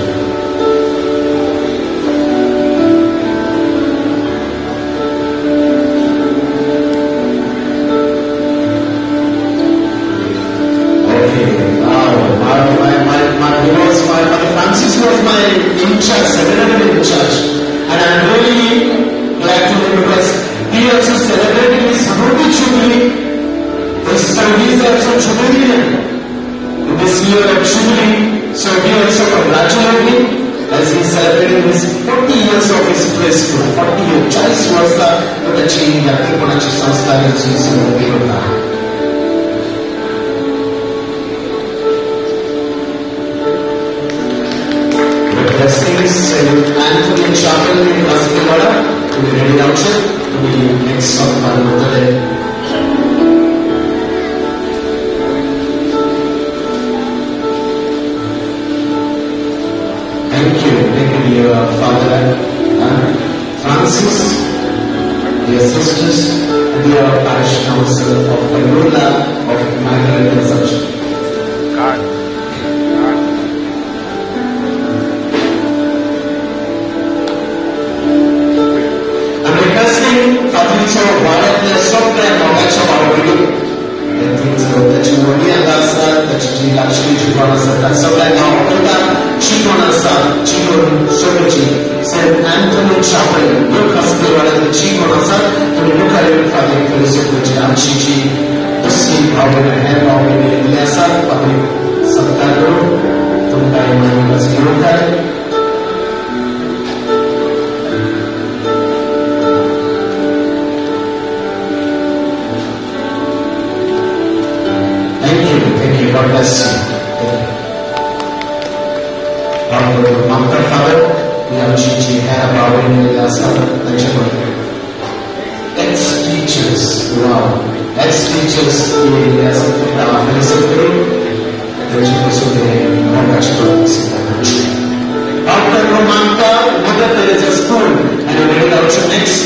next.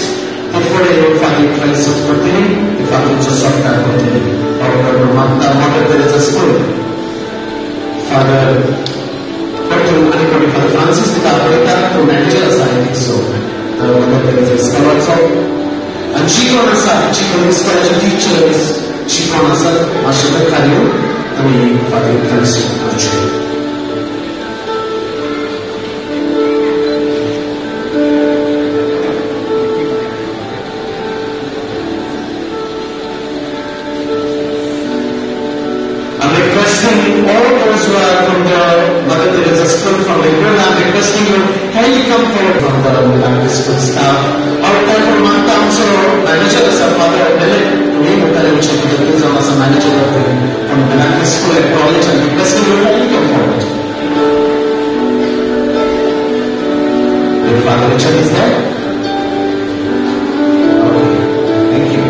ते फुडें येवन फादर फेलिसीट करतली, ते फादरीचो सत्कार करतली. हांव मागता मदर तेरेजा स्कूल फादर परतून आनी कोणी फादर फ्रांसीस तिका आपयता, तो मॅनेजर आसा I think so mother Teresa स्कॉलाचो. आनी जी कोण आसा, जी कोण इस्कॉलाचे टिचर्स जी कोण आसा, मातशें मुखार येवन आमी फादर फेलिसीट करचें. I'm requesting all those who are from the Mother Teresa School from April, I'm requesting you kindly come forward from the Milagres School staff. Our time मागता आमचो मॅनेजर आसा फादर बेलेट, तुमी मुखार येवचे कित्याक तूं जावन आसा manager of from Milagres School and College. I'm requesting you kindly come forward. Your Father Richard is there? Okay, thank you.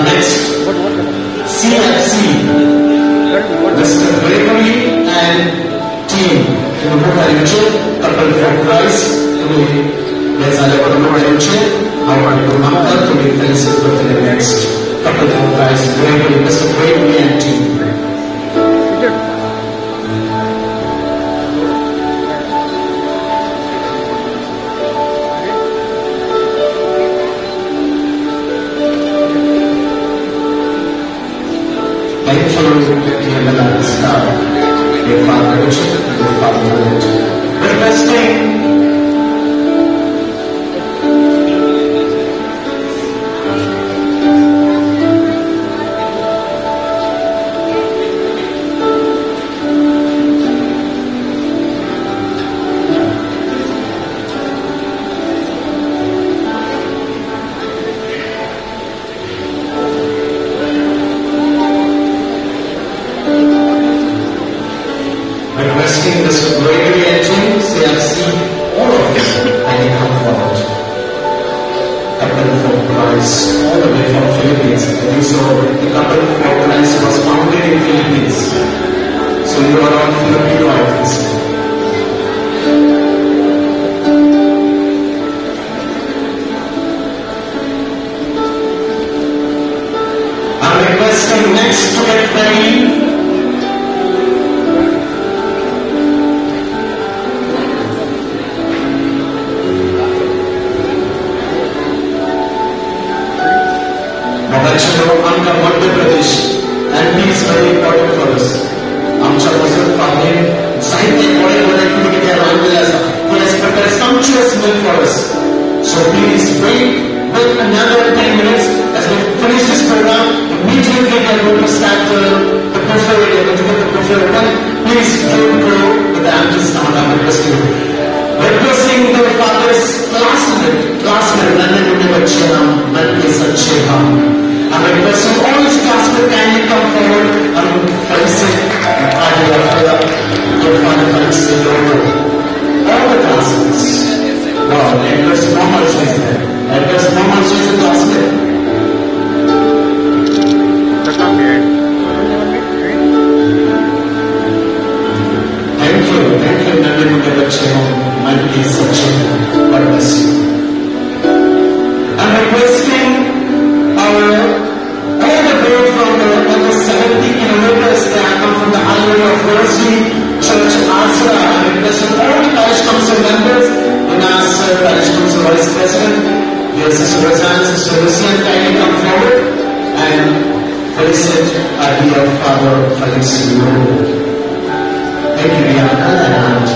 Next, CFC, Mr. Gregory and team. तुम्ही मुखार येवचे, couple for Christ, तुम्ही हे जाले बरोबर मुखार येवचे. हांव आनी मागता तुमी फेलिसीट करतले next couple for Christ, Gregory, Mr. Gregory and team. Thank you, dear Milan staff, dear Father Richard, dear Father Willett. Requesting Mr. Gregory and team, CFC, all of them, kindly come forward. Couple for Christ, all the way from Philippines. I think so, the Couple for Christ was founded in Philippines. So you are all Filipino, I think so. I'm requesting next to get ready. आमकां Madhya Pradesh MP is very important for us. आमच्या पासून फादर जायते बरे बरे कितें कितें रांदिल्लें आसा. He has prepared sumptuous meal for us. So please wait another 10 minutes as we finish this program. Immediately we are going to start the buffet. We are going to get the buffet open. Please don't go with the empty stomach. I'm requesting you. Requesting the father's classmate, नन्हे मुन्ने बच्चे हम, मन के सच्चे हम. I'm requesting all his classmates kindly come forward and felicitate our dear Father Felix Lobo. All the classmates. Wow, Edgar's mom also is there. Edgar's mom also is a classmate. Thank you, नन्हे मुन्ने बच्चे हम, मन के सच्चे हम. God bless you. I'm requesting our all the way from the almost 70 kilometers they have come from the island of Rosary Church, Asra. I'm requesting all the parish council members, Vinas Parish Council Vice President, dear Sister Roseanne, Sister Lucian, kindly come forward and felicitate our dear Father Felix Lobo. Thank you, dear uncle and aunt.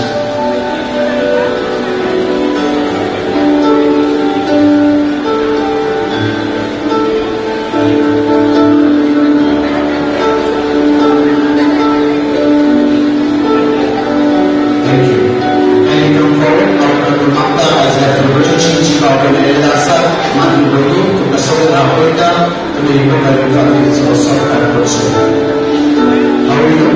Thank you. Kindly come forward. Our How are you?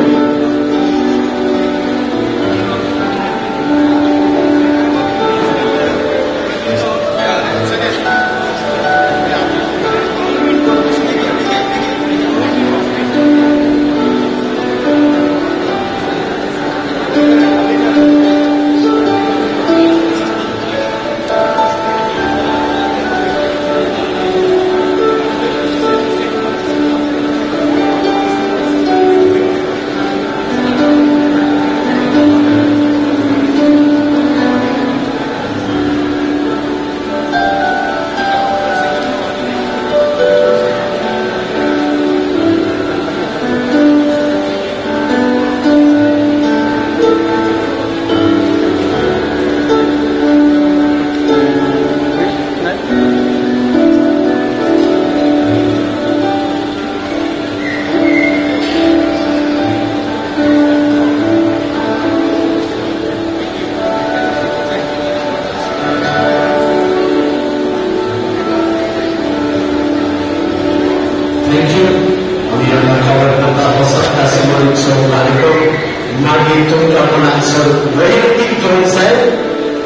कार्यक्रम मागीर तुमकां कोणाक सर वैयक्तीक घेवन साहेब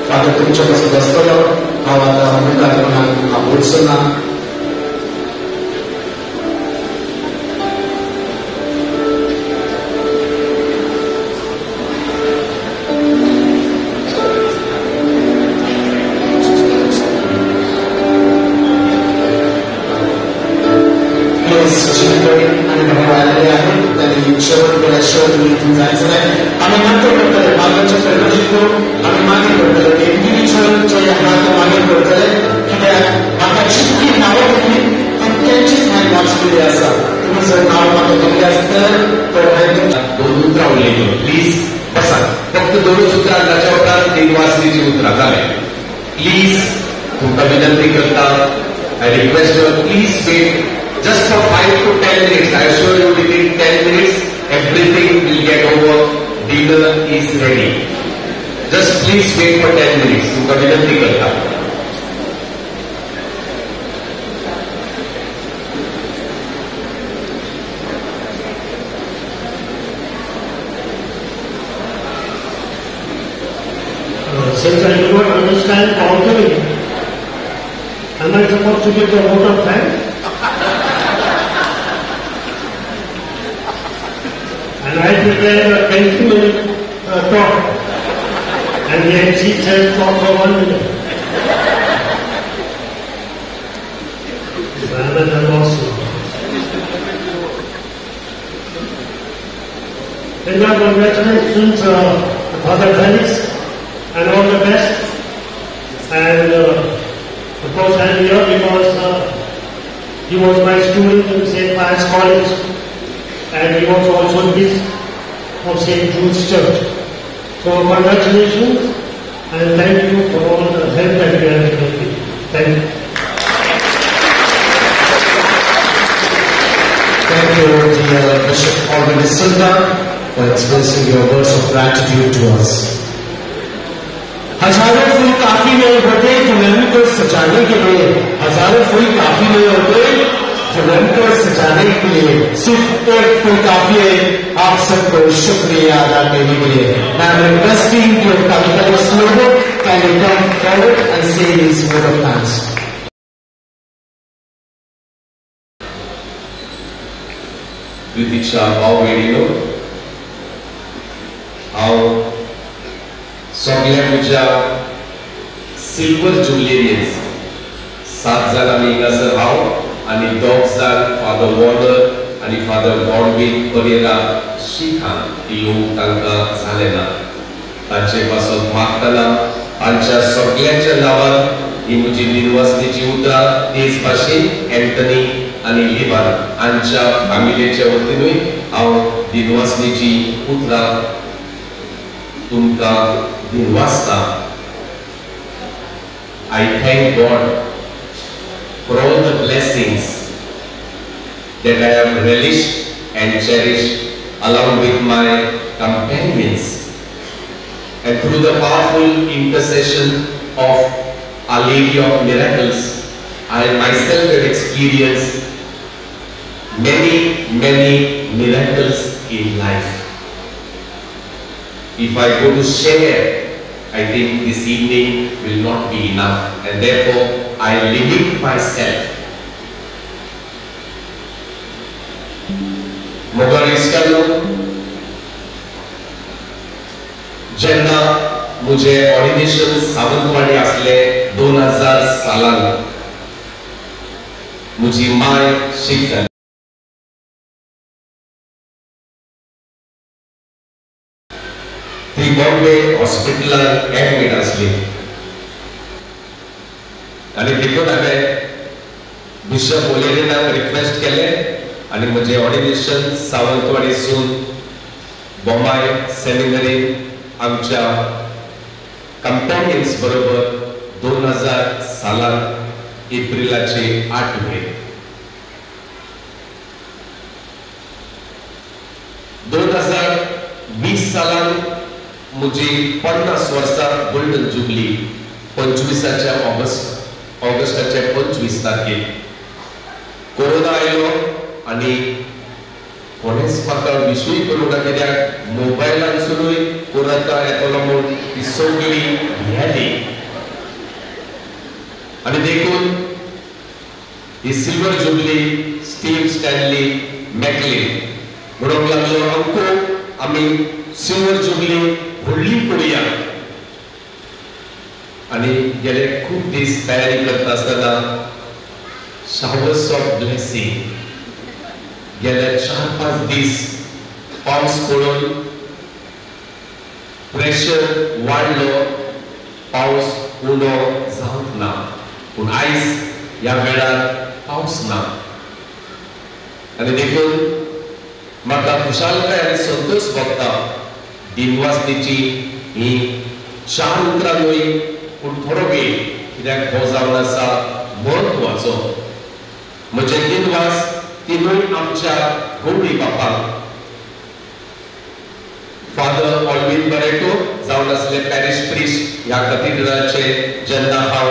फादर तुमच्या पासून आसतलो. हांव आतां मुखार कोणाक आपोवचो ना. जायचं नाही. आम्ही नंतर करतले मागच्या फेलोशिप आम्ही मागीर करतले इंडिव्हिज्युअल जे आहा ते मागीर करतले कित्याक म्हाका जितकी नांवां दिली तितक्यांचीच हांवें वाचलेली आसा. तुमी जर नांव म्हाका दिल्लें आसतलें तर हांवें दोन उतरां उलयलो. प्लीज बसा, फक्त दोनूच उतरां, ताच्या उपरांत दिनवासनीची उतरां जालें. प्लीज तुमकां विनंती करता, I request you please wait just for 5 to 10 minutes. I assure you within 10 minutes everything will get over. Dinner is ready. Just please wait for 10 minutes. तुमका विनंती करता. Since I do not understand Konkani, am I supposed to give the vote of thanks? And I prepared a 20-minute talk, and the MC says talk for 1 minute. So I'm at a loss now. And now congratulations, Father Felix, and all the best. And of course I'm here because he was my student in St. Pius College, and he was also priest of St. Jude's Church. So congratulations and thank you for all the help that you have given me. Thank you. Thank you, dear Bishop Alvin D'Souza, for expressing your words of gratitude to us. हजारों फूल काफी नहीं होते दुल्हन को सजाने के लिए, हजारों फूल काफी नहीं होते दुल्हन को सजाने के लिए, सिर्फ एक फूल काफी है आप सबको शुक्रिया अदा करने के लिए. I am requesting your Kavita Slobo, can you come forward and say this word of thanks. प्रितीच्या भाव भयणीनो, हांव सगळ्या म्हज्या सिल्वर जुबलेरियन्स 7 जाण आमी हांगासर हांव आनी 2 जाण फादर वॉर्नर आनी फादर गॉडवीन परेरा शिखान येवंक तांकां जालें ना. तांचे पासून मागतना तांच्या सगळ्यांच्या नांवान ही म्हजी दिनवासनीची उतरां तेच भाशेन एंटनी आनी लिबान हांच्या फॅमिलीच्या वतीनूय हांव दिनवासनीची उतरां तुमकां दिनवासता. I thank God for all the blessings that I have relished and cherished along with my companions, and through the powerful intercession of Our Lady of Miracles, I myself have experienced many, many miracles in life. If I go to share, I think this evening will not be enough, and therefore I limit myself. मोगाळ इश्टांनो, जेन्ना म्हजें ऑर्डिनेशन सावंतवाडी आसलें 2000 सालान, म्हजी माय शीक जाली. ती बॉम्बे हॉस्पिटलान एडमीट आसली आनी देखून हांवें बिशप ओलेरिनाक रिक्वेस्ट केलें आनी म्हजें ऑर्डिनेशन सावंतवाडीसून बोमाय सेमिनरीन आमच्या कंपॅनियन्स बरोबर 2000 सालान एप्रिलाचे 8 मे 2020 सालान म्हजी 50 वर्सां गोल्डन जुबली 25 ऑगस्टाच्या 25 तारखेर कोरोना आयलो आनी कोणेच म्हाका विशूय करूंक ना, कित्याक मोबायलांसुनूय कोराता येतलो म्हूण ती सगळी भियेली. आनी देखून ही silver jubilee Steve Stanley McLean म्हणूंक लागलो, अंकू आमी सिल्वर जुबली व्हडली करुया. आनी गेले खूब दीस तयारी करता आसतना शावर्स ऑफ ब्लेसिंग गेले 4-5 दीस पावस पडून प्रेशर वाडलो, पावस उणो जावंक ना, पूण आयज ह्या वेळार पावस ना. आनी देखून म्हाका खुशालकाय आनी संतोश भोगता दिनवासनीची ही 4 उतरां न्हय पूण थोडो वेळ, कित्याक हो जावन आसा म्हत्वाचो. म्हजे दिनवास तिनूय आमच्या गौरी बापाक, फादर ऑलवीन बरेटो जावन आसले पॅरिश प्रिस्ट ह्या कथिड्रलाचे, जेन्ना हांव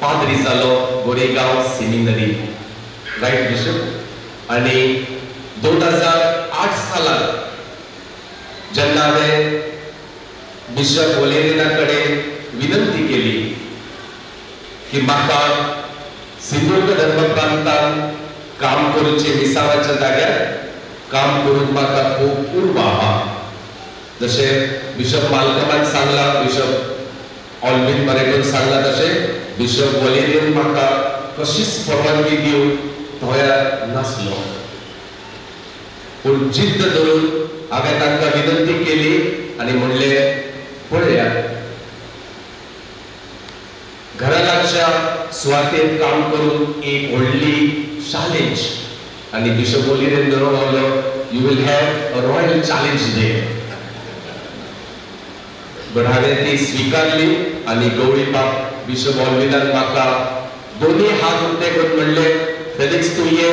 पाद्री जालो गोरेगांव सेमिनरी, रायट बिशप. आनी 2008 सालान जेन्ना हांवें बिशप वलेरिना कडेन विनंती केली की म्हाका सिंधुदुर्ग धर्म प्रांतान काम करूचे, मिसावाच्या जाग्यार काम करून म्हाका खूब उर्बा आहा, जशें बिशप मालकमान सांगला, बिशप ऑलवीन बरेटोन सांगला, तशें बिशप वलेरियन म्हाका कशीच परवानगी दिवंक तयार नासलो. पूण जिद्द धरून हांवें तांकां विनंती केली आनी म्हणलें, पळयात घरा लागच्या सुवातेर काम करून एक व्हडली चॅलेंज. आनी बिशप वलेरियन धरून रावलो, you will have a royal challenge there. But हांवें ती स्विकारली आनी गौरी बाप बिशप ऑलविनान म्हाका दोनूय हात उक्ते करून म्हणले, फेलिक्स तूं ये,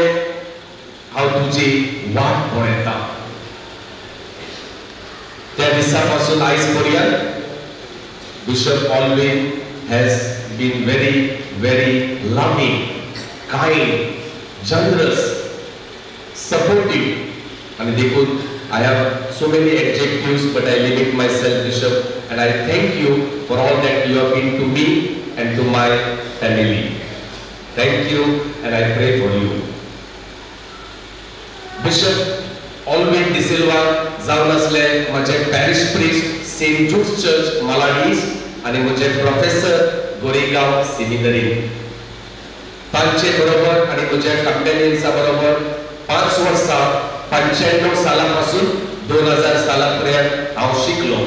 हांव तुजी वाट पळयता. त्या दिसा पासून आयज पर्यंत Bishop Alwyn has been very very loving, kind, generous, supportive. आनी देखून I have so many adjectives, but I limit myself, Bishop, and I thank you for all that you have been to me and to my family. Thank you, and I pray for you. Bishop Alwyn D'Silva जावन आसले म्हजे parish priest Saint Jude's Church Malad आनी म्हजे प्रोफेसर गोरेगांव सेमिनरी. तांचे बरोबर आनी म्हज्या कंपेनियन्सा बरोबर 5 वर्सां 95 साला पासून 2000 साला पर्यंत हांव शिकलो.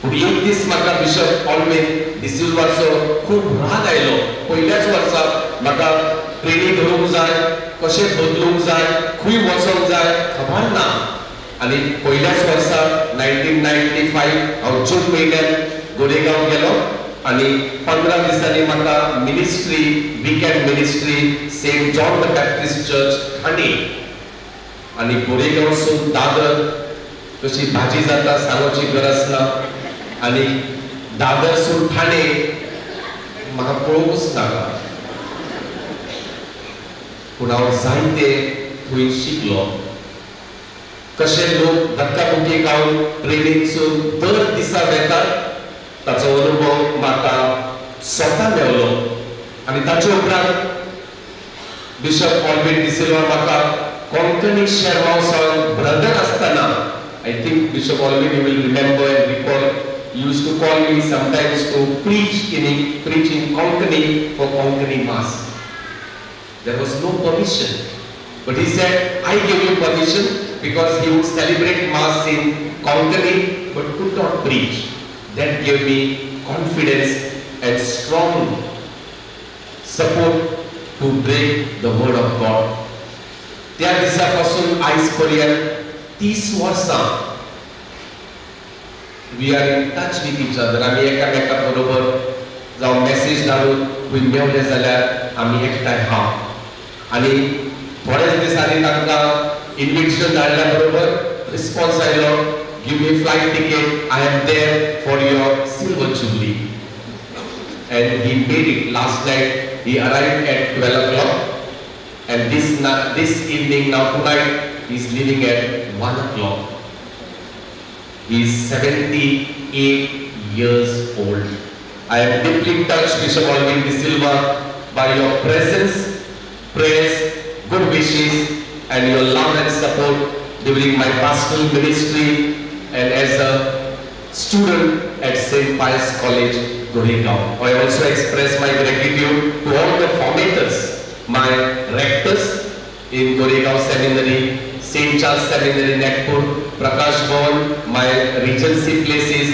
पूण एक दीस म्हाका बिशप ऑलवीन डिसिल्वाचो खूब राग आयलो. पयल्याच वर्सा म्हाका ट्रेनी धरूंक जाय, कशें बदलूंक जाय, खंय वचोंक जाय खबर ना. आनी पयल्याच वर्सा 1995 हांव जून म्हयन्यात गोरेगांव गेलो आनी 15 दिसांनी म्हाका ministry, weekend ministry Saint John the Baptist Church Thane. आनी गोरेगांवसून दादर कशी भाजी जाता सांगोची गरज ना, आनी दादरसून ठाणे म्हाका पळोवंकूच नाका. पूण हांव जायते थंय शिकलो, कशे लोक धक्काबुक्की खावन ट्रेनींतसून दर दिसा वेतात ताचो अनुभव म्हाका स्वता मेवलो. आनी ताचे उपरांत बिशप ऑलवीन डिसिल्वा म्हाका कोंकणी शेरमांव ब्रदर आसतना, I think Bishop Alwyn you will remember and recall, used to call me sometimes to preach in Konkani for Konkani mass. There was no permission, but he said, I give you permission, because he would celebrate mass in Konkani but could not preach. That gave me confidence and strong support to break the word of God. त्या दिसापासून आयज पर्यंत 30 वर्सां we are in touch with each other. आमी एकामेका बरोबर जावं मॅसेज धाडून खंय मेवले जाल्यार आमी एकठांय आहा. आनी थोड्याच दिसांनी तांकां इन्विटेशन धाडल्या बरोबर रिस्पॉन्स आयलो, give me flight ticket, I am there for your silver jubilee. And he made it. Last night he arrived at 12 o'clock, and this evening, now tonight, he is leaving at 1 o'clock. He is 78 years old. I am deeply touched, Bishop Alwyn D'Silva, by your presence, prayers, good wishes, and your love and support during my pastoral ministry and as a student at St. Pius College, Goregaon. I also express my gratitude to all the formators, my rectors in Goregaon Seminary, St. Charles Seminary, Nagpur, Prakash Bhavan, my regency places,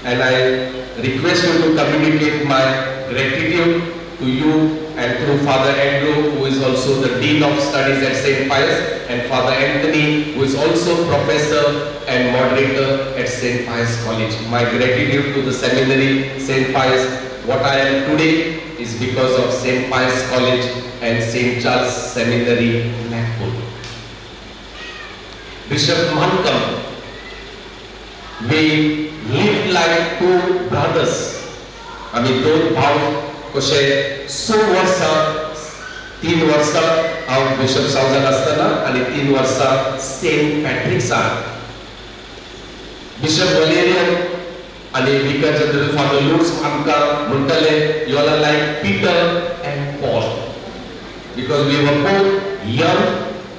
and I request you to communicate my gratitude to you and through Father Andrew, who is also the Dean of Studies at St. Pius, and Father Anthony, who is also professor and moderator at St. Pius College. My gratitude to the seminary, St. Pius. What I am today is because of St. Pius College and St. Charles Seminary, Nagpur. Bishop Malcolm, we lived like two brothers. आमी दोन भाव कशे 6 वर्सां 3 वर्सां हांव बिशप सावजान आसतना आनी 3 वर्सां सेंट पॅट्रिक्सान. बिशप वलेरियन आनी विकर जनरल फादर लुट्स आमकां म्हणटाले, you are like Peter and Paul, because we were both young,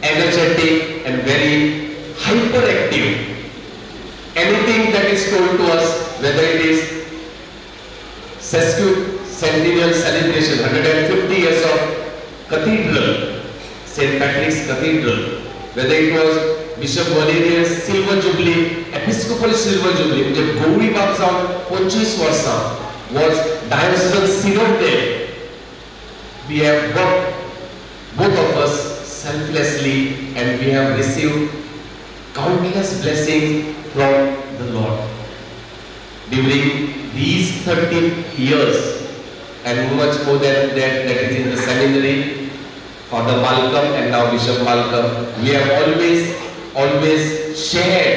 energetic and very hyper active. Anything that is told to us, whether it is sesquicentennial celebration, 150 years of cathedral, St. Patrick's Cathedral, whether it was Bishop Valerian's Silver Jubilee, Episcopal Silver Jubilee, म्हणजे गौरी बाब जावन 25 वर्सां was diocesan synod there. We have worked, both of us, selflessly, and we have received countless blessings from the Lord. During these 13 years and much more than that, that is in the seminary, Father Malcolm and now Bishop Malcolm, we have always shared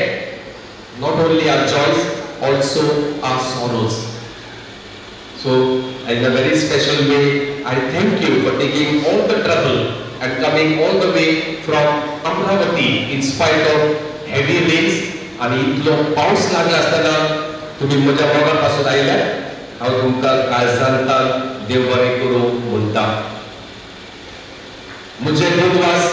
not only our joys, also our sorrows. So in a very special way, I thank you for taking all the trouble and coming all the way from Amravati in spite of heavy rains. आनी इतलो पावस लागला आसतना तुमी म्हज्या मोगा पासून आयल्यार हांव तुमकां काळजांतान देव बरें करूं म्हणटा. म्हजे दिनवास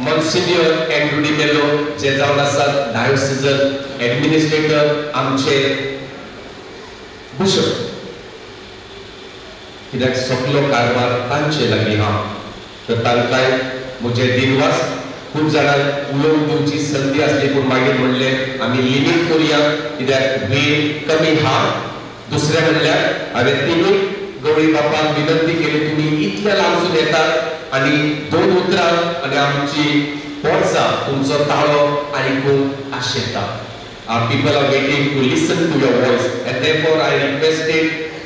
Monsignor Andrew D'Mello जे जावन आसात डायोसिजन एडमिनिस्ट्रेटर, आमचे बिशप, कित्याक सगलो कारभार तांचे लागीं आहा, तर तांकांय म्हजे दिनवास. खूब जाणांक उलोवंक दिवची संदी आसली, पूण मागीर म्हणलें आमी लिमीट करुया, कित्याक वेळ कमी आहा. दुसरें म्हणल्यार हांवें तिनूय गवळी बापाक विनंती केली, तुमी इतल्या लांबसून येतात आनी 2 उतरां आनी आमची पोर्सा तुमचो ताळो आयकूंक आशेता. Our people are waiting to listen to your voice, and therefore I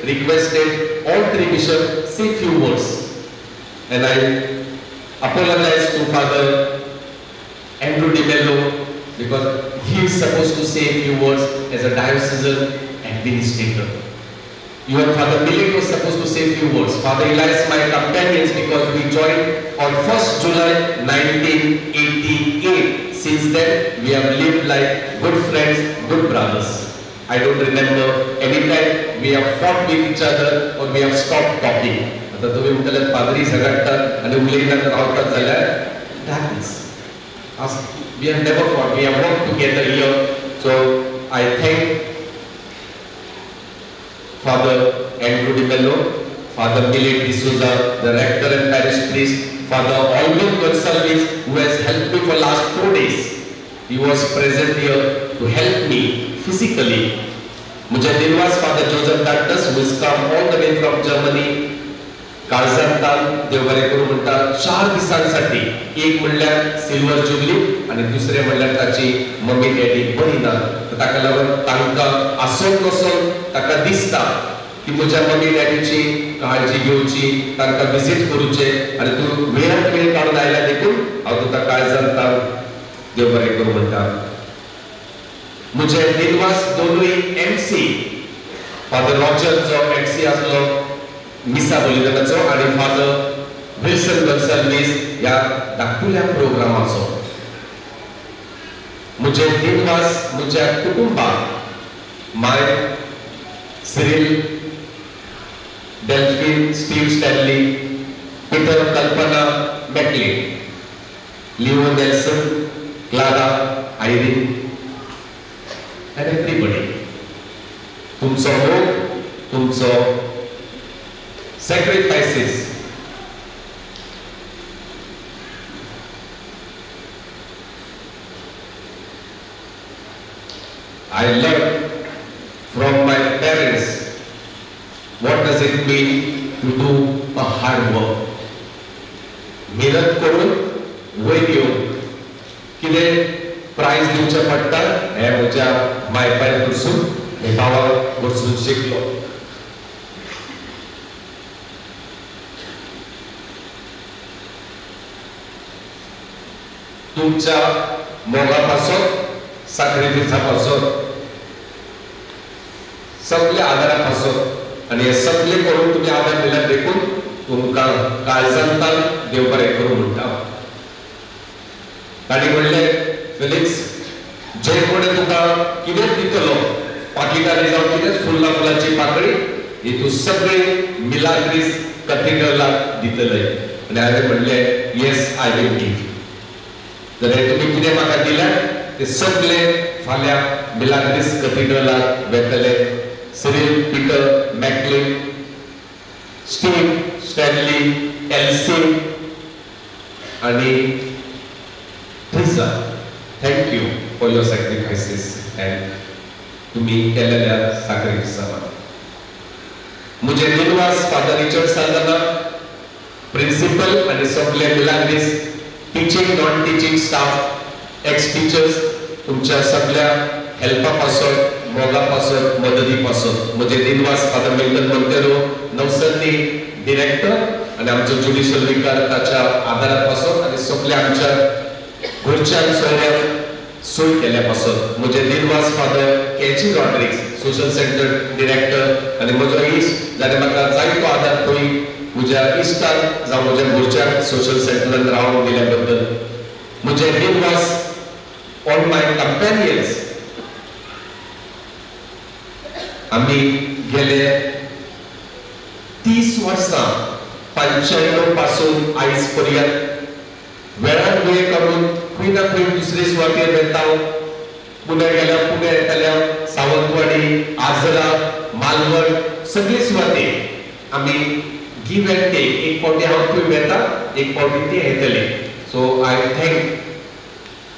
requested all three bishops say few words, and I apologize to Father Andrew D'Mello because he is supposed to say a few words as a diocesan administrator. Even Father Millet was supposed to say a few words. Father Elias, my companions, because we joined on 1st July 1988. Since then, we have lived like good friends, good brothers. I don't remember any time we have fought with each other or we have stopped talking. आता तुम्ही म्हणटाले पाद्री झगडटात आनी उलयतात रावतात जाल्यार that is. We have never fought. We have worked together here. So I thank Father Andrew D'Mello, Father Millet D'Souza, the rector and parish priest, Father Alvin Gonsalves, who has helped me for last 4 days. He was present here to help me physically. Mujhe Dinwas, Father Joseph Dantas, who has come all the way from Germany. काळजांतान देव बरें करूं म्हणटा 4 दिसांसाठी, एक म्हणल्यार सिल्वर जुबली आनी दुसरें म्हणल्यार ताची मम्मी डॅडी बरी ना, तर ताका लागून तांकां आसोन नसोन ताका दिसता की म्हज्या मम्मी डॅडीची काळजी घेवची, तांकां विजीट करूचें, आनी तूं वेळात वेळ काडून आयल्या देखून हांव तुका काळजांतान देव बरें करूं म्हणटा. म्हजे दिनवास दोनूय MC, father Roger जो MC आसलो मिसा बलिदानाचो आनी फादर विल्सन गोन्साल्वीस ह्या धाकटुल्या प्रोग्रामाचो. म्हजे दिनवास म्हज्या कुटुंबाक, my Cyril, Delphine, Steve Stanley, Peter, Kalpana, Macklin, Leo Nelson, Clara, Irene and everybody. तुमचो मोग, तुमचो sacrifices I learned from my parents what does it mean to do a hard work. मेहनत करून वयर येवन कितें प्रायज दिवचें पडटा हें म्हज्या मायपाय कडसून भावा कडसून शिकलो. तुमच्या मोगा पासून, साक्रिफिसा पासून, सगळे आदारा पासून आनी हे सगळे करून तुमी आदार दिल्यार देखून तुमकां काळजांतल्यान देव बरें करूं म्हणटा. तांणी म्हणलें, फिलिक्स, जे कोणे तुका कितेंच दितलो, पाकिटांनी जावं कितेंच फुलां फुलांची पाकळी ही तूं सगळी मिलाग्रीस कथिड्रलाक दितले. आनी हांवें म्हणलें, yes I will give. जाल्यार तुमी कितें म्हाका दिल्यार ते सगळे फाल्यां Milagres कथिड्रलाक वेतले. Cyril, Peter, Macklin, Steve, Stanley, Elsie आनी Trisa, thank you for your sacrifices and तुमी केलेल्या साक्रिफिसाक. म्हजे दिनवास फादर रिचर्ड साल्दाना, प्रिंसिपल आनी सगळे Milagres teaching, non teaching staff, ex teachers, तुमच्या सगळ्या हेल्पा पासून, मोगा पासून, मदती पासून. म्हजे दिनवास फादर मिल्टन मोंतेरो, नवसन्नी डिरेक्टर आनी आमचो ज्युडिशियल विकार ताच्या आदारा पासून आनी सगळ्या आमच्या घरच्यान सोयऱ्यांक सोय केल्या पासून. म्हजे दिनवास father Kechi Rodrigues, social centre director आनी म्हजो इश्ट जाणें म्हाका जायतो आदार थंय म्हज्या इश्टाक जावं म्हज्या घरच्यांक सोशल सेंटरान रावूंक दिल्या बद्दल. म्हजे दिनवास ऑल my companions. आमी गेले 30 वर्सां 95 पासून आयज पर्यंत वेळान वेळ काडून खंय ना खंय दुसरे सुवातेर वेता. पुणे गेल्या, पुणे येतल्या, सावंतवाडी, आजरा, मालवण, सगळे सुवातेर आमी गिव एंड टेक. एक फावटी हांव खंय वेता, एक फावटी ते येतले. So I thank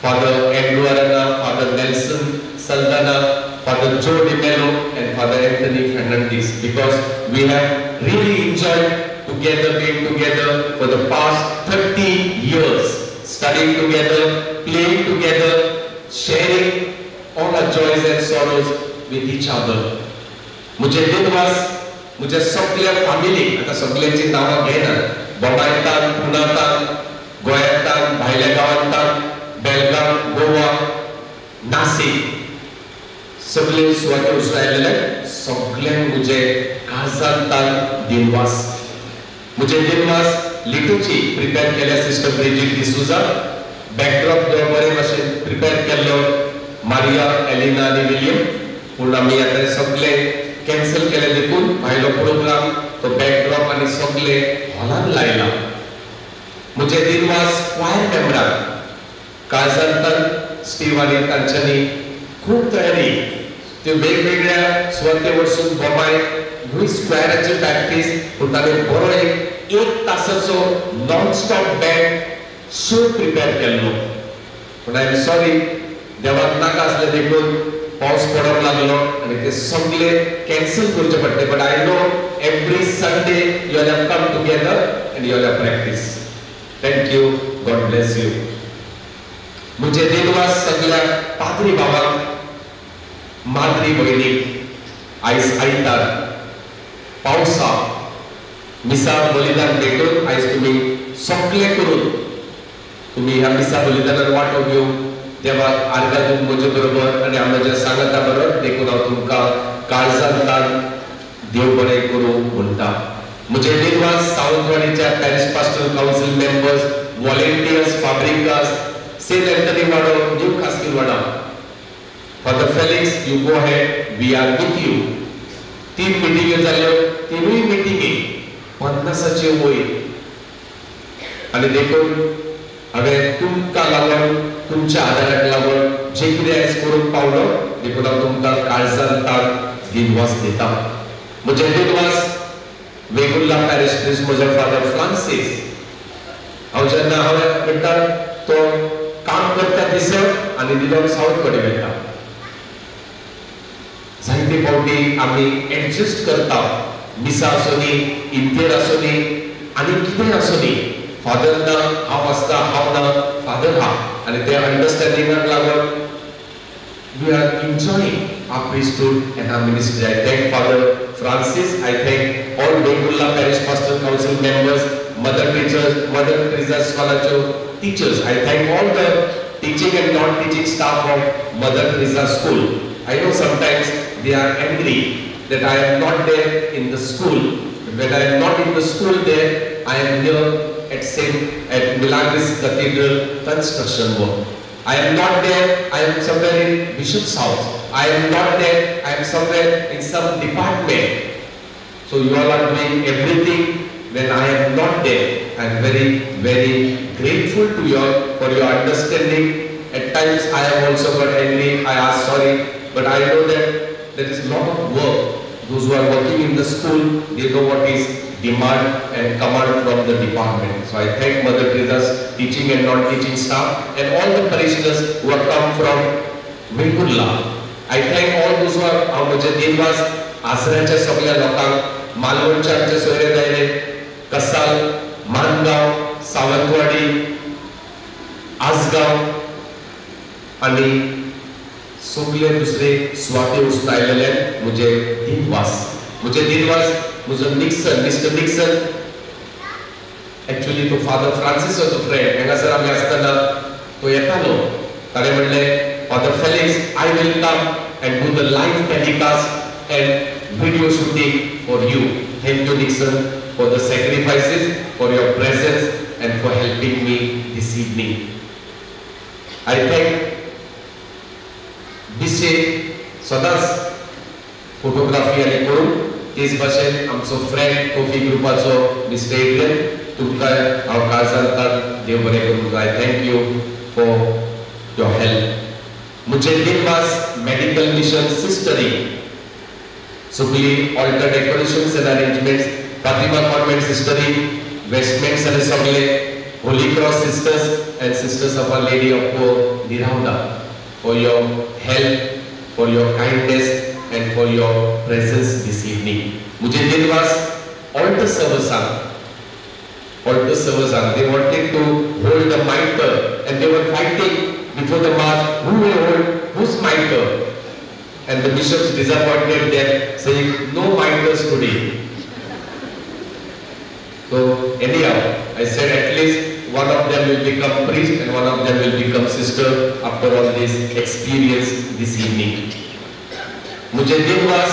father Andrew Aranha, father Nelson Saldanha, father Joe D'Mello and father Anthony Fernandes, because we have really enjoyed together, being together for the past 30 years, studying together, playing together, sharing all our joys and sorrows with each other. म्हजे दिनवास म्हज्या सगळ्या फॅमिलीक. आतां सगळ्यांची नांवां घेना, बोंबायतान, पुनातान, गोंयांतान, भायल्या गांवांतान, बेलगांव, गोवा, नासीक, सगळे सुवाते वचून आयिल्ले सगळ्यांक म्हजे काळजांतल्यान दिनवास. म्हजे दिनवास लिटुची प्रिपेर केल्या सिस्टर ब्रिजीट डिसुजा, बॅकड्रॉप बरे भाशेन प्रिपेर केल्लो मारिया, एलिना आनी विलियम. पूण आमी आतां सगळे कॅन्सल केले देखून भायलो प्रोग्राम तो बॅकड्रॉप आनी सगळे हॉलान लायला. म्हजे दिनवास क्वायर मेंबराक. काळजांतल्यान स्टीव आनी तांच्यांनी खूब तयारी, त्यो वेगवेगळ्या सुवाते वचून बोंबाय न्हय स्क्वेराची प्रॅक्टीस, पूण ताणें बरो एक तासाचो non stop band show prepare केल्लो. पूण I am sorry, देवाक नाका आसलें देखून पावस पडोंक लागलो आनी ते सगळे कॅन्सल करचे पडले. But I know every Sunday you all have come together and you all have practice. Thank you, God bless you. म्हजे दिनवास सगळ्या पाद्री बाबांक, माद्री भयणीक. आयज आयतार, पावसा मिसा बलिदान भेटून आयज तुमी सगळे करून तुमी ह्या मिसा बलिदानान वांटो घेवन देवाक आर्गां दिवन म्हजे बरोबर आनी म्हज्या सांगाता बरोबर, देखून हांव तुमकां काळजांतल्यान देव बरें करूं म्हणटा. म्हजे दिनवास सावंतवाडीच्या parish pastoral council members, volunteers, Fabricas, Saint Anthony Wado, new Silvana, Father Felix, you go ahead, we are with you. 3 मिटिंग्यो जाल्यो, 3 मिटिंगी 50 वयर. आनी देखून हांवें तुमकां लागून, तुमच्या आदाराक लागून जे कितें आयज करूंक पावलो, देखून हांव तुमकां काळजान तान दिनवास दिता. म्हजे दिनवास वेगुर्ला पॅरिश प्रिस्ट म्हजो फादर फ्रांसीस. हांव जेन्ना हांवें म्हणटा तो काम करता दिसत आनी निदान सावथ कडेन वता. जायते फावटी आमी एडजस्ट करता, मिसा आसूं, इंतेर आसूं, आनी कितें आसूं, फादर ना हांव आसता, हांव ना फादर हा, आनी ते अंडरस्टँडिंगाक लागून we are enjoying our priesthood and our ministry. I thank Father Francis, I thank all Vengurla Parish Pastoral Council members, Mother Teachers, Mother Teresa Scholarship teachers. I thank all the teaching and non-teaching staff of Mother Teresa School. I know sometimes they are angry that I am not there in the school. When I am not in the school there, I am here at St. Milagres Cathedral construction work. I am not there, I am somewhere in Bishop's house. I am not there, I am somewhere in some department. So you all are doing everything when I am not there. I am very, very grateful to you all for your understanding. At times I have also got angry, I ask sorry, but I know that there is a lot of work. Those who are working in the school, they know what is demand and command from the department. So I thank Mother Teresa's teaching and non-teaching staff and all the parishioners who have come from Vengurla. I thank all those who are हांव म्हजे दिनवास आसऱ्याच्या सगळ्या लोकांक, मालवणच्या आमचे सोयरे दायरे, कसाल, मानगांव, सावंतवाडी, आसगांव आनी सगळे दुसरे सुवाते वचून आयलेले म्हजे दिनवास. म्हजे दिनवास म्हजो निक्सन, मिस्टर निक्सन, एक्चुअली तो फादर फ्रांसिसाचो फ्रेंड. हांगासर आमी आसतना तो येतालो, ताणें म्हणलें, Father Felix, I will come and do the live telecast and video shooting for you. Thank you Nixon for the sacrifices, for your presence and for helping me this evening. I thank बिसे सदांच फोटोग्राफी आनी करून तेच भाशेन आमचो फ्रेंड कॉफी ग्रुपाचो मिस्टर एड्रियन, तुमकां हांव काळजांतल्यान देव बरें करूं. I thank you for your help. म्हजे दिनवास मेडिकल मिशन सिस्टरी, सगळी altar decorations and arrangements, Fatima convent सिस्टरी, vestments आनी सगळे, Holy Cross sisters and sisters of Our Lady of Poor Nirauda, for your help, for your kindness and for your presence this evening. मुझे दिनवास altar servers, altar servers, they wanted to hold the mitre and they were fighting before the mass, who will hold whose mitre? And the bishops disappointed them, saying, no mitres today. So anyhow, I said at least one of them will become priest and one of them will become sister after all this experience this evening. मुझे दिनवास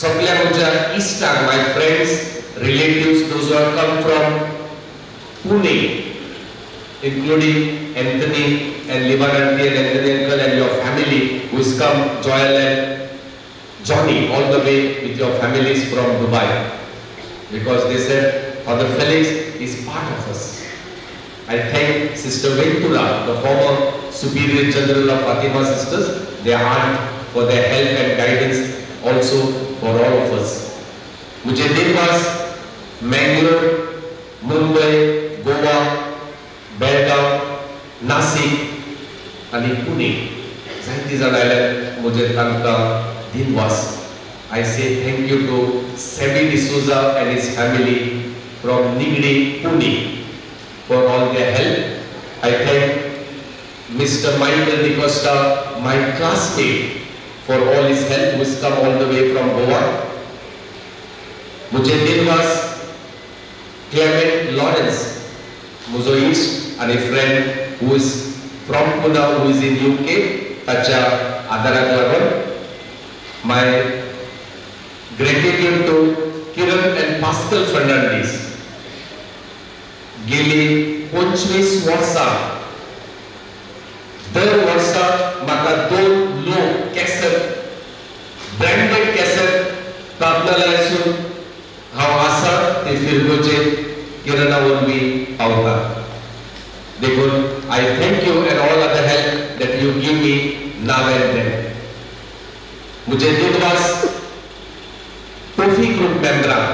सगळ्या म्हज्या इश्टांक, my friends, relatives, those who have come from Pune, including Anthony and Liban auntie and Anthony uncle and your family who has come, Joel and Johnny, all the way with your families from Dubai. Because they said, Father Felix is part of us. I thank Sister Ventura, the former Superior General of Fatima Sisters, their aunt, for their help and guidance also for all of us. मुझे दिनवास मैंगलोर, मुंबई, गोवा, बेळगांव, नासिक आनी पुणे जायती जाण आयल्यात, म्हजे तांकां दिनवास. I say thank you to Sammy D'Souza and his family from Nigdi, Pune for all their help. I thank Mr. Michael D'Costa, my classmate, for all his help, who has come all the way from Goa. मुझे दिनवास Clement Lawrence, म्हजो इश्ट आनी friend who is from Pune, who is in UK, ताच्या आदाराक लागून. My gratitude to Kiran and Pascal Fernandes. गेली 25 वर्सां दर वर्सा म्हाका 2 लोक कॅसेट, ब्रँडेड कॅसेट प्रार्थनालयासून हांव आसा ते फिरगोचे किरणा वरवीं पावता. देखून I thank you and all other help that you give me now and then. म्हजे दिनवास ट्रॉफी ग्रुप मेंबरांक,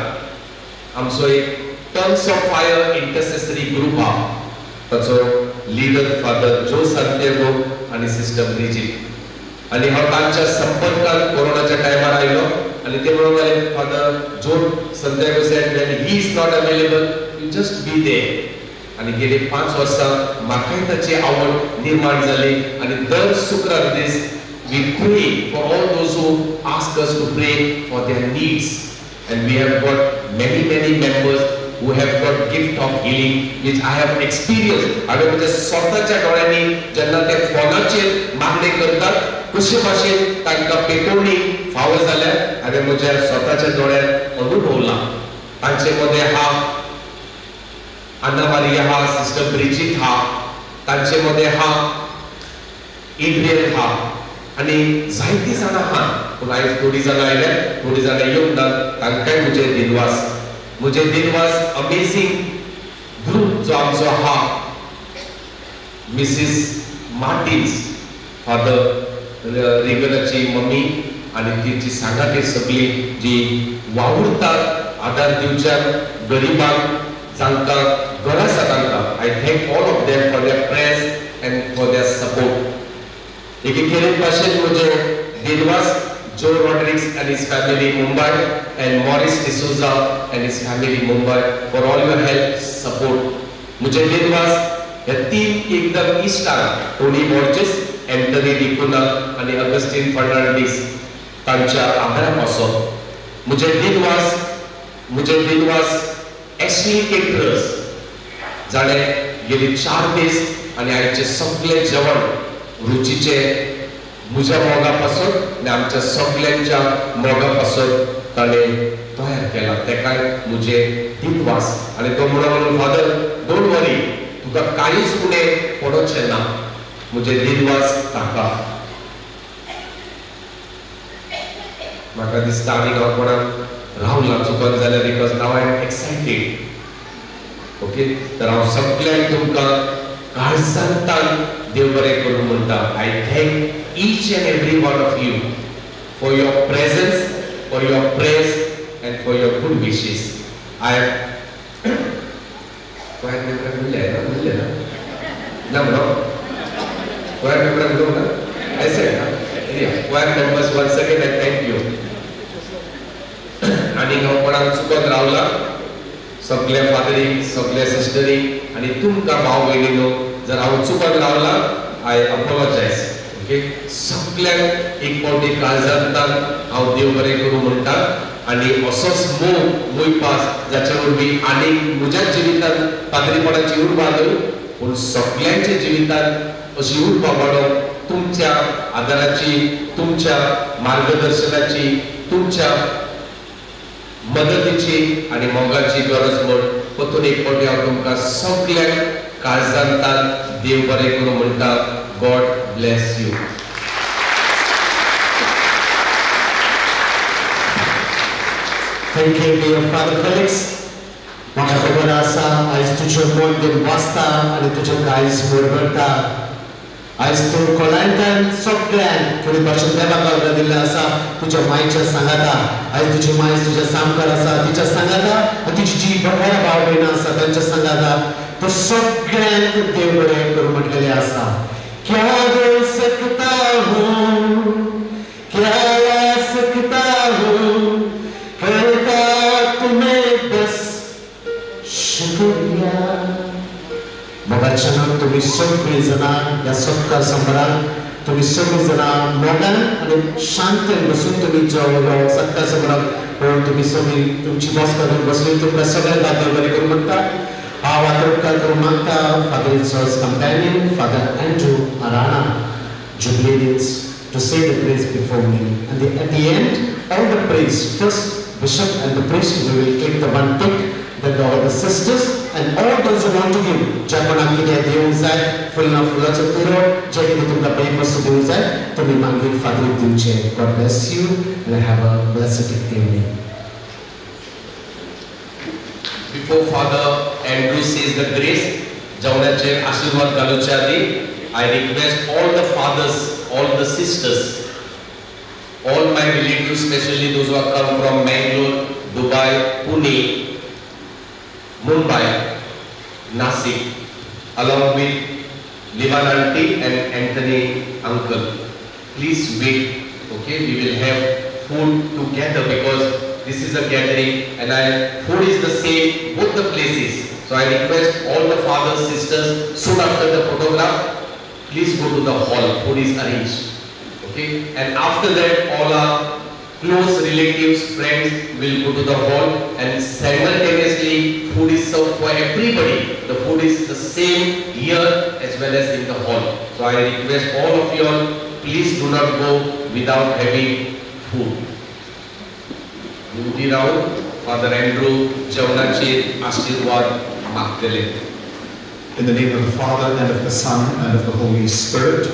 आमचो एक tongues of fire intercessory group आहा, ताचो लिडर फादर जो सांतियागो आनी सिस्टर ब्रिजीत, आनी हांव तांच्या संपर्कांत कोरोनाच्या टायमार आयलो आनी ते म्हणूंक लागले, Father Joe Santiago said when he is not available you just be there. आनी गेले 5 वर्सां म्हाकाय ताची आवड निर्माण जाली आनी दर शुक्रार दीस we pray for all those who ask us to pray for their needs, and we have got many many members who have got gift of healing which I have experienced. हांवें म्हज्या स्वताच्या दोळ्यांनी जेन्ना ते फोनाचेर मागणे करतात कशे भाशेन तांकां पेटोवणी फावो जाल्यार हांवें म्हज्या स्वताच्या दोळ्यान अनुभवला. तांचे मदें हा आना मारिया हा, सिस्टर ब्रिजीत हा, तांचे मदें हा एड्रियन हा, आनी जायतीं जाणां आहा. पूण आयज थोडीं जाणां आयल्या, थोडीं जाणां येवंक ना, तांकांय म्हजे दिनवास. म्हजे दिनवास अमेझींग ग्रूप जो आमचो आहा, मिसीस मार्टिन्स, फादर रिगनाची मम्मी आनी तिची सांगाती सगळी जी वावुरतात आदार दिवच्याक गरिबांक, जांकां गरज आसा तांकां. I thank all of them for their prayers and for their support. एके खेरीत भाशेन म्हजे दिनवास Joe Rodrigues and his family Mumbai and Morris D'Souza and his family Mumbai for all your help support. म्हजे दिनवास ह्या 3 एकदम इश्टांक, टोनी बॉर्जेस, एंथनी डिकुना आनी अगस्टीन फर्नांडीस, तांच्या आदारा पासत. म्हजे दिनवास एशली केटरर्स, जाणें गेली 4 दीस आनी आयचे सगळे जेवण रुचीचे म्हज्या मोगा पासून आनी आमच्या सगळ्यांच्या मोगा पासून ताणें तयार केला, तेकाय म्हजे दिनवास. आनी तो म्हणून, फादर don't वरी, तुका कांयच उणें पडोचें ना. म्हजे दिनवास ताका. म्हाका दिसता आनी हांव कोणाक रावला चुकन जाल्यार, because now I am excited. Okay, तर हांव सगळ्यांक तुमकां काळजांतल्यान देव बरें करूं म्हणटा. I thank each and every one of you for your presence, for your prayers and for your good wishes. I choir member म्हणले ना, म्हणले ना ना म्हणो क्वायर मेंबर म्हणू ना, ऐसे ना. Choir members once again I thank you. आनी हांव कोणाक चुकत रावला, सगल्या फादरीक, सगल्या सिस्टरीक आनी तुमकां भाव भयणीनो जर हांव चुकत रावला I apologise. Okay, सगल्यांक एक फावटी काळजांतल्यान हांव देव बरें करूं म्हणटा आनी असोच मोग मोयपास जाचे वरवीं आनीक म्हज्या जिवितांत पाद्रीपणाची उर्बा न्हय पूण सगल्यांच्या जिवितांत अशी उर्बा वाडोवंक तुमच्या आदाराची, तुमच्या मार्गदर्शनाची, तुमच्या मदतीची आनी मोगाची गरज म्हूण परतून एक फावटी हांव तुमकां सगल्यांक काळजांतल्यान देव बरें करूं म्हणटा. God bless you. Thank you, dear Father Felix. म्हाका खबर आसा आयज तुजें मन देव वाचता आनी तुजें काळीज बरबरता. आयज तूं कोलांतल्यान सगळ्यांक थोडी भाशेन देवाक अर्द दिल्लें आसा, तुज्या मायच्या सांगाता. आयज तुजी माय तुज्या सामकार आसा, तिच्या सांगाता आनी तुजी जी हेर भाव भयणां आसा तांच्या सांगाता. तूं सगळ्यांक देव बरें करूं म्हटलेलें आसा. क्या दे सकता हूँ, क्या ला सकता हूँ, करता तुम्हें बस शुक्रिया. मोगाच्यान तुमी सगळीं जाणां ह्या सत्कार समारंभाक तुमी सगळीं जाणां मोगान आनी शांत बसून तुमी जो सत्कार समारंभ पळोवन तुमी सगळीं तुमची बसका करून बसली. तुमकां सगळ्यांक देव बरें करूं म्हणटा. हांव आतां उपकार करूं मागता Father Joe's companion Father Andrew Arana jubilaries to say the grace before me. And at the end, all the priests, first bishop and the priest, we will click the one tick. Then all the sisters and all those who want to give, ज्या कोणाक कितें दिवंक जाय, फुलां फुलाचो तुरो, जे कितें तुमकां भेट वस्तू दिवंक जाय, तुमी मागीर फादरीक दिवचें. God bless you and have a blessed evening. Before Father Andrew says the grace, जेवणाचेर आशीर्वाद घालूच्या आदी, I request all the fathers, all the sisters, all my relatives, especially those who have come from Mangalore, Dubai, Pune, Mumbai, Nasik, along with Livan auntie and Anthony uncle. Please wait, okay? We will have food together because this is a gathering and food is the same both the places. So I request all the fathers, sisters, soon after the photograph, please go to the hall. Food is arranged. Okay? And after that, all our close relatives, friends will go to the hall and simultaneously food is served for everybody. The food is the same here as well as in the hall. So I request all of you all, please do not go without having food. उभी रावन Father Andrew जेवणाचेर आशीर्वाद मागतले. In the name of the Father, and of the Son, and of the Holy Spirit.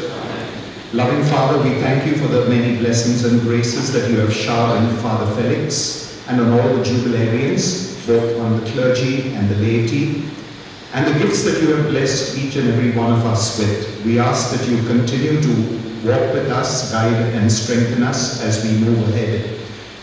Loving Father, we thank you for the many blessings and graces that you have showered on Father Felix and on all the jubilarians, both on the clergy and the laity, and the gifts that you have blessed each and every one of us with. We ask that you continue to walk with us, guide and strengthen us as we move ahead.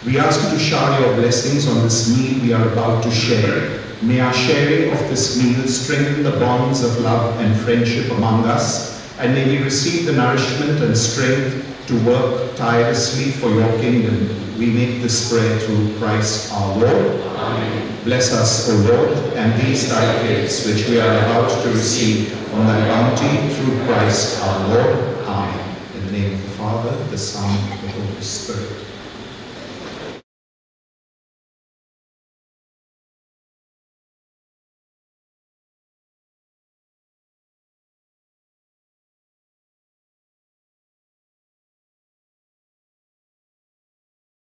We ask you to shower your blessings on this meal we are about to share. May our sharing of this meal strengthen the bonds of love and friendship among us, and may we receive the nourishment and strength to work tirelessly for your kingdom. We make this prayer through Christ our Lord. Amen. Bless us, O Lord, and these thy gifts which we are about to receive from thy bounty through Christ our Lord. Amen. In the name of the Father, the Son, and the Holy Spirit.